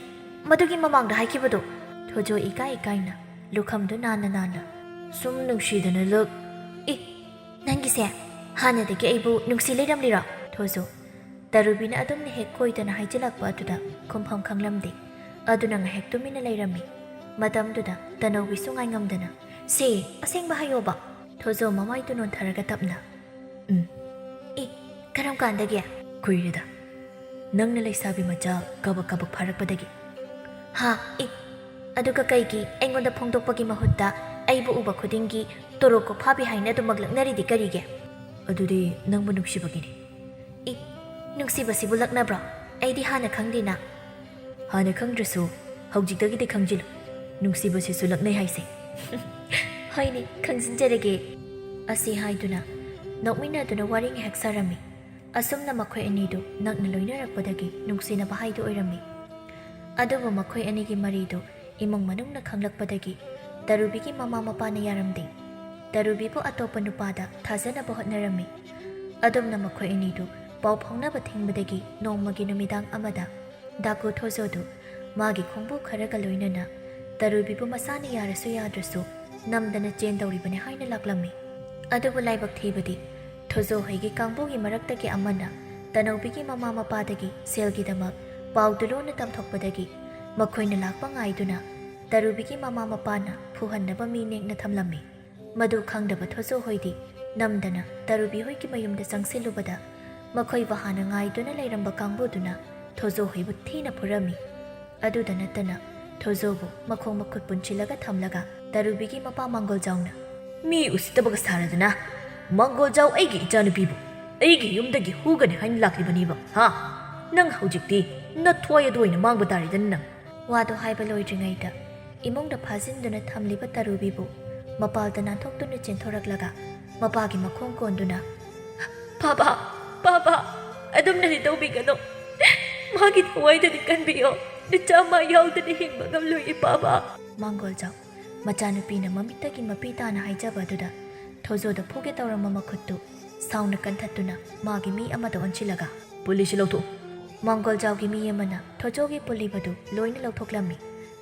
ꯃꯗꯨꯒꯤ ꯃꯃꯥꯡꯗ ꯍꯥꯏꯈꯤꯕꯗꯣ꯫" ꯊꯣꯖꯣ ꯏꯀꯥꯏ ꯏꯀꯥꯏꯅ ꯂꯨꯈꯝꯗꯨ ꯅꯥꯟꯅ ꯅꯥꯟꯅ, "ꯁꯨꯝ ꯅꯨꯡꯁꯤꯗꯅ ꯂꯛ-" "ꯑꯦ, ꯅꯪꯒꯤꯁꯦ ꯍꯥꯟꯅꯗꯒꯤ ꯑꯩꯕꯨ ꯅꯨꯡꯁꯤ ꯂꯩꯔꯝꯂꯤꯔꯣ?" ꯊꯣꯖꯣ ꯇꯔꯨꯕꯤꯅ ꯑꯗꯨꯝꯅ ꯍꯦꯛ ꯀꯣꯏꯗꯅ ꯍꯥꯏꯖꯤꯜꯂꯛꯄ ꯑꯗꯨꯗ ꯈꯨꯝꯐꯝ ꯈꯪꯂꯝꯗꯦ꯫ ꯑꯗꯨꯅ ꯉꯥꯏꯍꯥꯛ ꯇꯨꯃꯤꯟꯅ ꯂꯩꯔꯝꯃꯤ꯫ ꯃꯇꯝꯗꯨꯗ ꯇꯅꯧꯕꯤꯁꯨ ꯉꯥꯏꯉꯝꯗꯅ, "ꯁꯦ, ꯑꯁꯦꯡꯕ ꯍꯥꯏꯌꯣꯕ꯫" ꯊꯣꯖꯣ ꯃꯃꯥꯏꯗꯨ ꯅꯣꯟꯊꯔꯒ ꯇꯞꯅ, "ꯎꯝ꯫" "ꯑꯦ, ꯀꯔꯝ ꯀꯥꯟꯗꯒꯤ?" "ꯀꯨꯏꯔꯦꯗ, ꯅꯪꯅ ꯂꯩꯁꯥꯕꯤ ꯃꯆꯥ ꯀꯕꯛ ꯀꯕꯛ ꯐꯥꯔꯛꯄꯗꯒꯤ꯫" "ꯍꯥ? ꯑꯦ, ꯑꯗꯨꯒ ꯀꯩꯒꯤ ꯑꯩꯉꯣꯟꯗ ꯐꯣꯡꯗꯣꯛꯄꯒꯤ ꯃꯍꯨꯠꯇ ꯑꯩꯕꯨ ꯎꯕ ꯈꯨꯗꯤꯡꯒꯤ ꯇꯣꯔꯣꯀꯣ ꯐꯥꯕꯤ ꯍꯥꯏꯅ ꯑꯗꯨꯃꯛ ꯂꯛꯅꯔꯤꯗꯤ ꯀꯔꯤꯒꯤ?" "ꯑꯗꯨꯗꯤ ꯅꯪꯕꯨ ꯅꯨꯡꯁꯤꯕꯒꯤꯅꯤ꯫" "ꯑꯦ, ꯅꯨꯡꯁꯤꯕꯁꯤꯕꯨ ꯂꯛꯅꯕ꯭ꯔꯣ? ꯑꯩꯗꯤ ꯍꯥꯟꯅ ꯈꯪꯗꯦꯅ꯫" "ꯍꯥꯟꯅ ꯈꯪꯗ꯭ꯔꯁꯨ ꯍꯧꯖꯤꯛꯇꯒꯤꯗꯤ ꯈꯪꯖꯤꯜꯂꯨ, ꯅꯨꯡꯁꯤꯕꯁꯤꯁꯨ ꯂꯛꯅꯩ ꯍꯥꯏꯁꯦ꯫" ꯍꯣꯏꯅꯦ, ꯈꯪꯖꯤꯟꯖꯔꯒꯦ꯫ ꯑꯁꯤ ꯍꯥꯏꯗꯨꯅ ꯅꯣꯛꯃꯤꯟꯅꯗꯨꯅ ꯋꯥꯔꯤ ꯉꯥꯏꯍꯥꯛ ꯁꯥꯔꯝꯃꯤ꯫ ꯑꯁꯨꯝꯅ ꯃꯈꯣꯏ ꯑꯅꯤꯗꯨ ꯅꯛꯅ ꯂꯣꯏꯅꯔꯛꯄꯗꯒꯤ ꯅꯨꯡꯁꯤꯅꯕ ꯍꯥꯏꯗꯨ ꯑꯣꯏꯔꯝꯃꯤ꯫ ꯑꯗꯨꯕꯨ ꯃꯈꯣꯏ ꯑꯅꯤꯒꯤ ꯃꯔꯤꯗꯨ ꯏꯃꯨꯡ ꯃꯅꯨꯡꯅ ꯈꯪꯂꯛꯄꯗꯒꯤ ꯇꯔꯨꯕꯤꯒꯤ ꯃꯃꯥ ꯃꯄꯥꯅ ꯌꯥꯔꯝꯗꯦ꯫ ꯇꯔꯨꯕꯤꯕꯨ ꯑꯇꯣꯞꯄ ꯅꯨꯄꯥꯗ ꯊꯥꯖꯅꯕ ꯍꯣꯠꯅꯔꯝꯃꯤ꯫ ꯑꯗꯨꯝꯅ ꯃꯈꯣꯏ ꯑꯅꯤꯗꯨ ꯄꯥꯎ ꯐꯥꯎꯅꯕ ꯊꯤꯡꯕꯗꯒꯤ ꯅꯣꯡꯃꯒꯤ ꯅꯨꯃꯤꯗꯥꯡ ꯑꯃꯗ ꯗꯥꯀꯨ ꯊꯣꯖꯣꯗꯨ ꯃꯥꯒꯤ ꯈꯣꯡꯕꯨ ꯈꯔꯒ ꯂꯣꯏꯅꯅ ꯇꯔꯨꯕꯤꯕꯨ ꯃꯁꯥꯅ ꯌꯥꯔꯁꯨ ꯌꯥꯗ꯭ꯔꯁꯨ ꯅꯝꯗꯅ ꯆꯦꯟꯗꯧꯔꯤꯕꯅꯤ ꯍꯥꯏꯅ ꯂꯥꯛꯂꯝꯃꯤ꯫ ꯑꯗꯨꯕꯨ ꯂꯥꯏꯕꯛ ꯊꯤꯕꯗꯤ ꯊꯣꯖꯣ ꯍꯣꯏꯒꯤ ꯀꯥꯡꯕꯨꯒꯤ ꯃꯔꯛꯇꯒꯤ ꯑꯃꯅ ꯇꯅꯧꯕꯤꯒꯤ ꯃꯃꯥ ꯃꯄꯥꯗꯒꯤ ꯁꯦꯜꯒꯤꯗꯃꯛ ꯄꯥꯎꯗꯨ ꯂꯣꯟꯅ ꯇꯝꯊꯣꯛꯄꯗꯒꯤ ꯃꯈꯣꯏꯅ ꯂꯥꯛꯄ ꯉꯥꯏꯗꯨꯅ ꯇꯔꯨꯕꯤꯒꯤ ꯃꯃꯥ ꯃꯄꯥꯅ ꯐꯨꯍꯟꯅꯕ ꯃꯤ ꯅꯦꯛꯅ ꯊꯝꯂꯝꯃꯤ꯫ ꯃꯗꯨ ꯈꯪꯗꯕ ꯊꯣꯖꯣ ꯍꯣꯏꯗꯤ ꯅꯝꯗꯅ ꯇꯔꯨꯕꯤ ꯍꯣꯏꯒꯤ ꯃꯌꯨꯝꯗ ꯆꯪꯁꯤꯜꯂꯨꯕꯗ ꯃꯈꯣꯏꯕꯨ ꯍꯥꯟꯅ ꯉꯥꯏꯗꯨꯅ ꯂꯩꯔꯝꯕ ꯀꯥꯡꯕꯨꯗꯨꯅ ꯊꯣꯖꯣ ꯍꯣꯏꯕꯨ ꯊꯤꯅ ꯐꯨꯔꯝꯃꯤ꯫ ꯑꯗꯨꯗ ꯅꯠꯇꯅ ꯊꯣꯖꯣꯕꯨ ꯃꯈꯣꯡ ꯃꯈꯨꯠ ꯄꯨꯟꯁꯤꯜꯂꯒ ꯊꯝꯂꯒ ꯇꯔꯨꯕꯤꯒꯤ ꯃꯄꯥ ꯃꯥꯡꯒꯣꯜꯖꯥꯎꯅ, "ꯃꯤ ꯎꯁꯤꯠꯇꯕꯒ ꯁꯥꯔꯗꯅ ꯃꯥꯡꯒꯣꯜꯖꯥꯎ ꯑꯩꯒꯤ ꯏꯆꯥꯅꯨꯄꯤꯕꯨ ꯑꯩꯒꯤ ꯌꯨꯝꯗꯒꯤ ꯍꯨꯒꯅꯤ ꯍꯥꯏꯅ ꯂꯥꯛꯂꯤꯕꯅꯦꯕ, ꯍꯥ? ꯅꯪ ꯍꯧꯖꯤꯛꯇꯤ ꯅꯊ꯭ꯋꯥꯏ ꯑꯗꯨ ꯑꯣꯏꯅ ꯃꯥꯡꯕ ꯇꯥꯔꯦꯗꯅ ꯅꯪ!" ꯋꯥꯗꯨ ꯍꯥꯏꯕ ꯂꯣꯏꯗ꯭ꯔꯤꯉꯩꯗ ꯏꯃꯨꯡꯗ ꯐꯥꯖꯤꯟꯗꯨꯅ ꯊꯝꯂꯤꯕ ꯇꯔꯨꯕꯤꯕꯨ ꯃꯄꯥꯜꯗ ꯅꯥꯟꯊꯣꯛꯇꯨꯅ ꯆꯦꯟꯊꯣꯔꯛꯂꯒ ꯃꯄꯥꯒꯤ ꯃꯈꯣꯡ ꯀꯣꯟꯗꯨꯅ, "ꯄꯥꯕꯥ, ꯄꯥꯕꯥ, ꯑꯗꯨꯝꯅꯗꯤ ꯇꯧꯕꯤꯒꯅꯨ꯫ ꯃꯥꯒꯤ ꯊꯋꯥꯏꯗꯗꯤ ꯀꯟꯕꯤꯌꯣ꯫ ꯅꯆꯥ ꯃꯥ ꯌꯥꯎꯗꯅ ꯍꯤꯡꯕ ꯉꯝꯂꯣꯏꯌꯦ, ꯄꯥꯕꯥ꯫" ꯃꯥꯡꯒꯣꯜꯖꯥꯎ ꯃꯆꯥꯅꯨꯄꯤꯅ ꯃꯃꯤꯠꯇꯒꯤ ꯃꯄꯤ ꯇꯥꯅ ꯍꯥꯏꯖꯕ ꯑꯗꯨꯗ ꯊꯣꯖꯣꯗ ꯐꯨꯒꯦ ꯇꯧꯔꯝꯕ ꯃꯈꯨꯠꯇꯨ ꯁꯥꯎꯅ ꯀꯟꯊꯠꯇꯨꯅ ꯃꯥꯒꯤ ꯃꯤ ꯑꯃꯗ ꯑꯣꯟꯁꯤꯜꯂꯒ, "ꯄꯨꯂꯤꯁꯁꯤ ꯂꯧꯊꯣꯛꯎ!" ꯃꯥꯡꯒꯣꯜꯖꯥꯎꯒꯤ ꯃꯤ ꯑꯃꯅ ꯊꯣꯖꯣꯒꯤ ꯄꯨꯜꯂꯤꯕꯗꯨ ꯂꯣꯏꯅ ꯂꯧꯊꯣꯛꯂꯝꯃꯤ꯫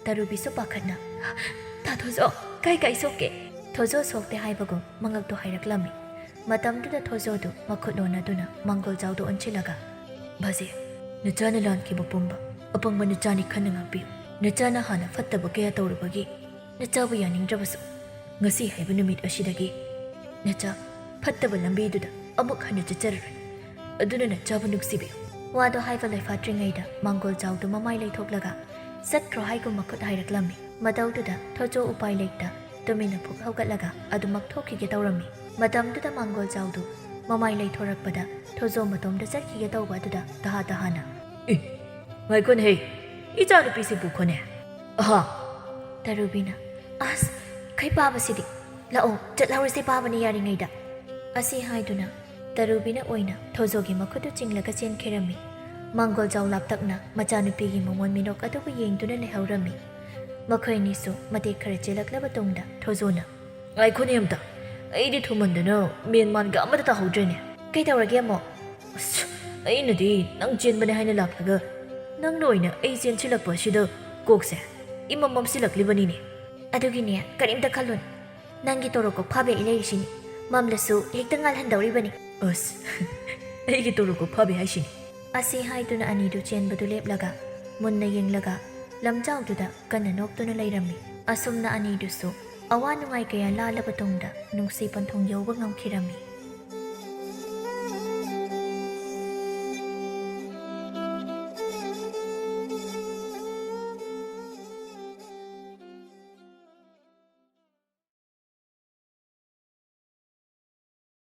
ꯇꯔꯨꯕꯤꯁꯨ ꯄꯥꯈꯠꯅ, "ꯇꯥ ꯊꯣꯖꯣ, ꯀꯥꯏ ꯀꯥꯏ ꯁꯣꯛꯀꯦ?" ꯊꯣꯖꯣ ꯁꯣꯛꯇꯦ ꯍꯥꯏꯕꯒꯨꯝ ꯃꯉꯛꯇꯨ ꯍꯥꯏꯔꯛꯂꯝꯃꯤ꯫ ꯃꯇꯝꯗꯨꯗ ꯊꯣꯖꯣꯗꯨ ꯃꯈꯨꯠ ꯂꯣꯟꯅꯗꯨꯅ ꯃꯥꯡꯒꯣꯜꯖꯥꯎꯗ ꯑꯣꯟꯁꯤꯜꯂꯒ, "ꯕꯥꯖꯦ, ꯅꯆꯥꯅ ꯂꯥꯟꯈꯤꯕ ꯄꯨꯝꯕ ꯑꯄꯪꯕ ꯅꯆꯥꯅꯤ ꯈꯟꯅ ꯉꯥꯛꯄꯤꯌꯨ꯫ ꯅꯆꯥꯅ ꯍꯥꯟꯅ ꯐꯠꯇꯕ ꯀꯌꯥ ꯇꯧꯔꯨꯕꯒꯤ ꯅꯆꯥꯕꯨ ꯌꯥꯅꯤꯡꯗ꯭ꯔꯕꯁꯨ, ꯉꯁꯤ ꯍꯥꯏꯕ ꯅꯨꯃꯤꯠ ꯑꯁꯤꯗꯒꯤ ꯅꯆꯥ ꯐꯠꯇꯕ ꯂꯝꯕꯤꯗꯨꯗ ꯑꯃꯨꯛ ꯍꯟꯅ ꯆꯠꯆꯔꯔꯣꯏ꯫ ꯑꯗꯨꯅ ꯅꯆꯥꯕꯨ ꯅꯨꯡꯁꯤꯕꯤꯌꯨ꯫" ꯋꯥꯗꯨ ꯍꯥꯏꯕ ꯂꯣꯏꯐꯥꯠꯇ꯭ꯔꯤꯉꯩꯗ ꯃꯥꯡꯒꯣꯜꯖꯥꯎꯗꯨ ꯃꯃꯥꯏ ꯂꯩꯊꯣꯛꯂꯒ ꯆꯠꯈ꯭ꯔꯣ ꯍꯥꯏꯒꯨꯝ ꯃꯈꯨꯠ ꯍꯥꯏꯔꯛꯂꯝꯃꯤ꯫ ꯃꯇꯧꯗꯨꯗ ꯊꯣꯖꯣ ꯎꯄꯥꯏ ꯂꯩꯇ ꯇꯨꯃꯤꯟꯅ ꯐꯨꯛ ꯍꯧꯒꯠꯂꯒ ꯑꯗꯨꯃꯛ ꯊꯣꯛꯈꯤꯒꯦ ꯇꯧꯔꯝꯃꯤ꯫ ꯃꯇꯝꯗꯨꯗ ꯃꯥꯡꯒꯣꯜꯖꯥꯎꯗꯨ ꯃꯃꯥꯏ ꯂꯩꯊꯣꯔꯛꯄꯗ ꯊꯣꯖꯣ ꯃꯇꯣꯝꯗ ꯆꯠꯈꯤꯒꯦ ꯇꯧꯕ ꯑꯗꯨꯗ ꯇꯍꯥ ꯇꯍꯥꯅ, "ꯑꯦ, ꯉꯥꯏꯈꯣꯅꯦꯍꯦ, ꯏꯆꯥꯅꯨꯄꯤꯁꯤ ꯄꯨꯈꯣꯅꯦ꯫ ꯑꯍꯥ!" ꯇꯔꯨꯕꯤꯅ, "ꯑꯁ, ꯈꯩꯄꯥꯕꯁꯤꯗꯤ!" "ꯂꯥꯛꯑꯣ, ꯆꯠꯍꯧꯔꯁꯦ ꯄꯥꯕꯅ ꯌꯥꯔꯤꯉꯩꯗ"꯫ ꯑꯁꯤ ꯍꯥꯏꯗꯨꯅ ꯇꯔꯨꯕꯤꯅ ꯑꯣꯏꯅ ꯊꯣꯏꯖꯣꯒꯤ ꯃꯈꯨꯠꯇꯨ ꯆꯤꯡꯂꯒ ꯆꯦꯟꯈꯤꯔꯝꯃꯤ꯫ ꯃꯥꯡꯒꯣꯜꯖꯥꯎ ꯂꯥꯞꯇꯛꯅ ꯃꯆꯥꯅꯨꯄꯤꯒꯤ ꯃꯃꯣꯟ ꯃꯤꯅꯣꯛ ꯑꯗꯨꯕꯨ ꯌꯦꯡꯗꯨꯅ ꯂꯩꯍꯧꯔꯝꯃꯤ꯫ ꯃꯈꯣꯏ ꯑꯅꯤꯁꯨ ꯃꯇꯦꯛ ꯈꯔ ꯆꯦꯜꯂꯛꯂꯕ ꯇꯨꯡꯗ ꯊꯣꯏꯖꯣꯅ, "ꯉꯥꯏꯈꯣꯅꯦ ꯑꯝꯇ, ꯑꯩꯗꯤ ꯊꯨꯃꯟꯗꯅ ꯃꯦꯟ ꯃꯥꯟꯒ ꯑꯃꯠꯇ ꯇꯥꯍꯧꯗ꯭ꯔꯦꯅꯦ"꯫ "ꯀꯩꯗꯧꯔꯒꯦ ꯑꯃꯨꯛ?" "ꯑꯁ, ꯑꯩꯅꯗꯤ ꯅꯪ ꯆꯦꯟꯕꯅꯦ ꯍꯥꯏꯅ ꯂꯥꯛꯂꯒ ꯅꯪꯅ ꯑꯣꯏꯅ ꯑꯩ ꯆꯦꯟꯁꯤꯜꯂꯛꯄ ꯑꯁꯤꯗ ꯀꯣꯛꯁꯦ ꯏꯃꯝ ꯃꯝꯁꯤꯜꯂꯛꯂꯤꯕꯅꯤꯅꯦ"꯫ "ꯑꯗꯨꯒꯤꯅꯦ, ꯀꯔꯤꯝꯇ ꯈꯜꯂꯨꯅꯨ꯫ ꯅꯪꯒꯤ ꯇꯣꯔꯣꯀꯣꯛ ꯐꯥꯕꯦ ꯑꯩ ꯂꯩꯔꯤꯁꯤꯅꯤ꯫ ꯃꯝꯂꯁꯨ ꯍꯦꯛꯇ ꯉꯥꯜꯍꯟꯗꯧꯔꯤꯕꯅꯤ"꯫ "ꯑꯁ, ꯑꯩꯒꯤ ꯇꯣꯔꯣꯀꯣꯛ ꯐꯥꯕꯦ ꯍꯥꯏꯁꯤꯅꯤ"꯫ ꯑꯁꯤ ꯍꯥꯏꯗꯨꯅ ꯑꯅꯤꯗꯨ ꯆꯦꯟꯕꯗꯨ ꯂꯦꯞꯂꯒ ꯃꯨꯟꯅ ꯌꯦꯡꯂꯒ ꯂꯝꯖꯥꯎꯗꯨꯗ ꯀꯟꯅ ꯅꯣꯛꯇꯨꯅ ꯂꯩꯔꯝꯃꯤ꯫ ꯑꯁꯨꯝꯅ ꯑꯅꯤꯗꯨꯁꯨ ꯑꯋꯥ ꯅꯨꯡꯉꯥꯏ ꯀꯌꯥ ꯂꯥꯜꯂꯕ ꯇꯨꯡꯗ ꯅꯨꯡꯁꯤ ꯄꯟꯊꯨꯡ ꯌꯧꯕ ꯉꯝꯈꯤꯔꯝꯃꯤ꯫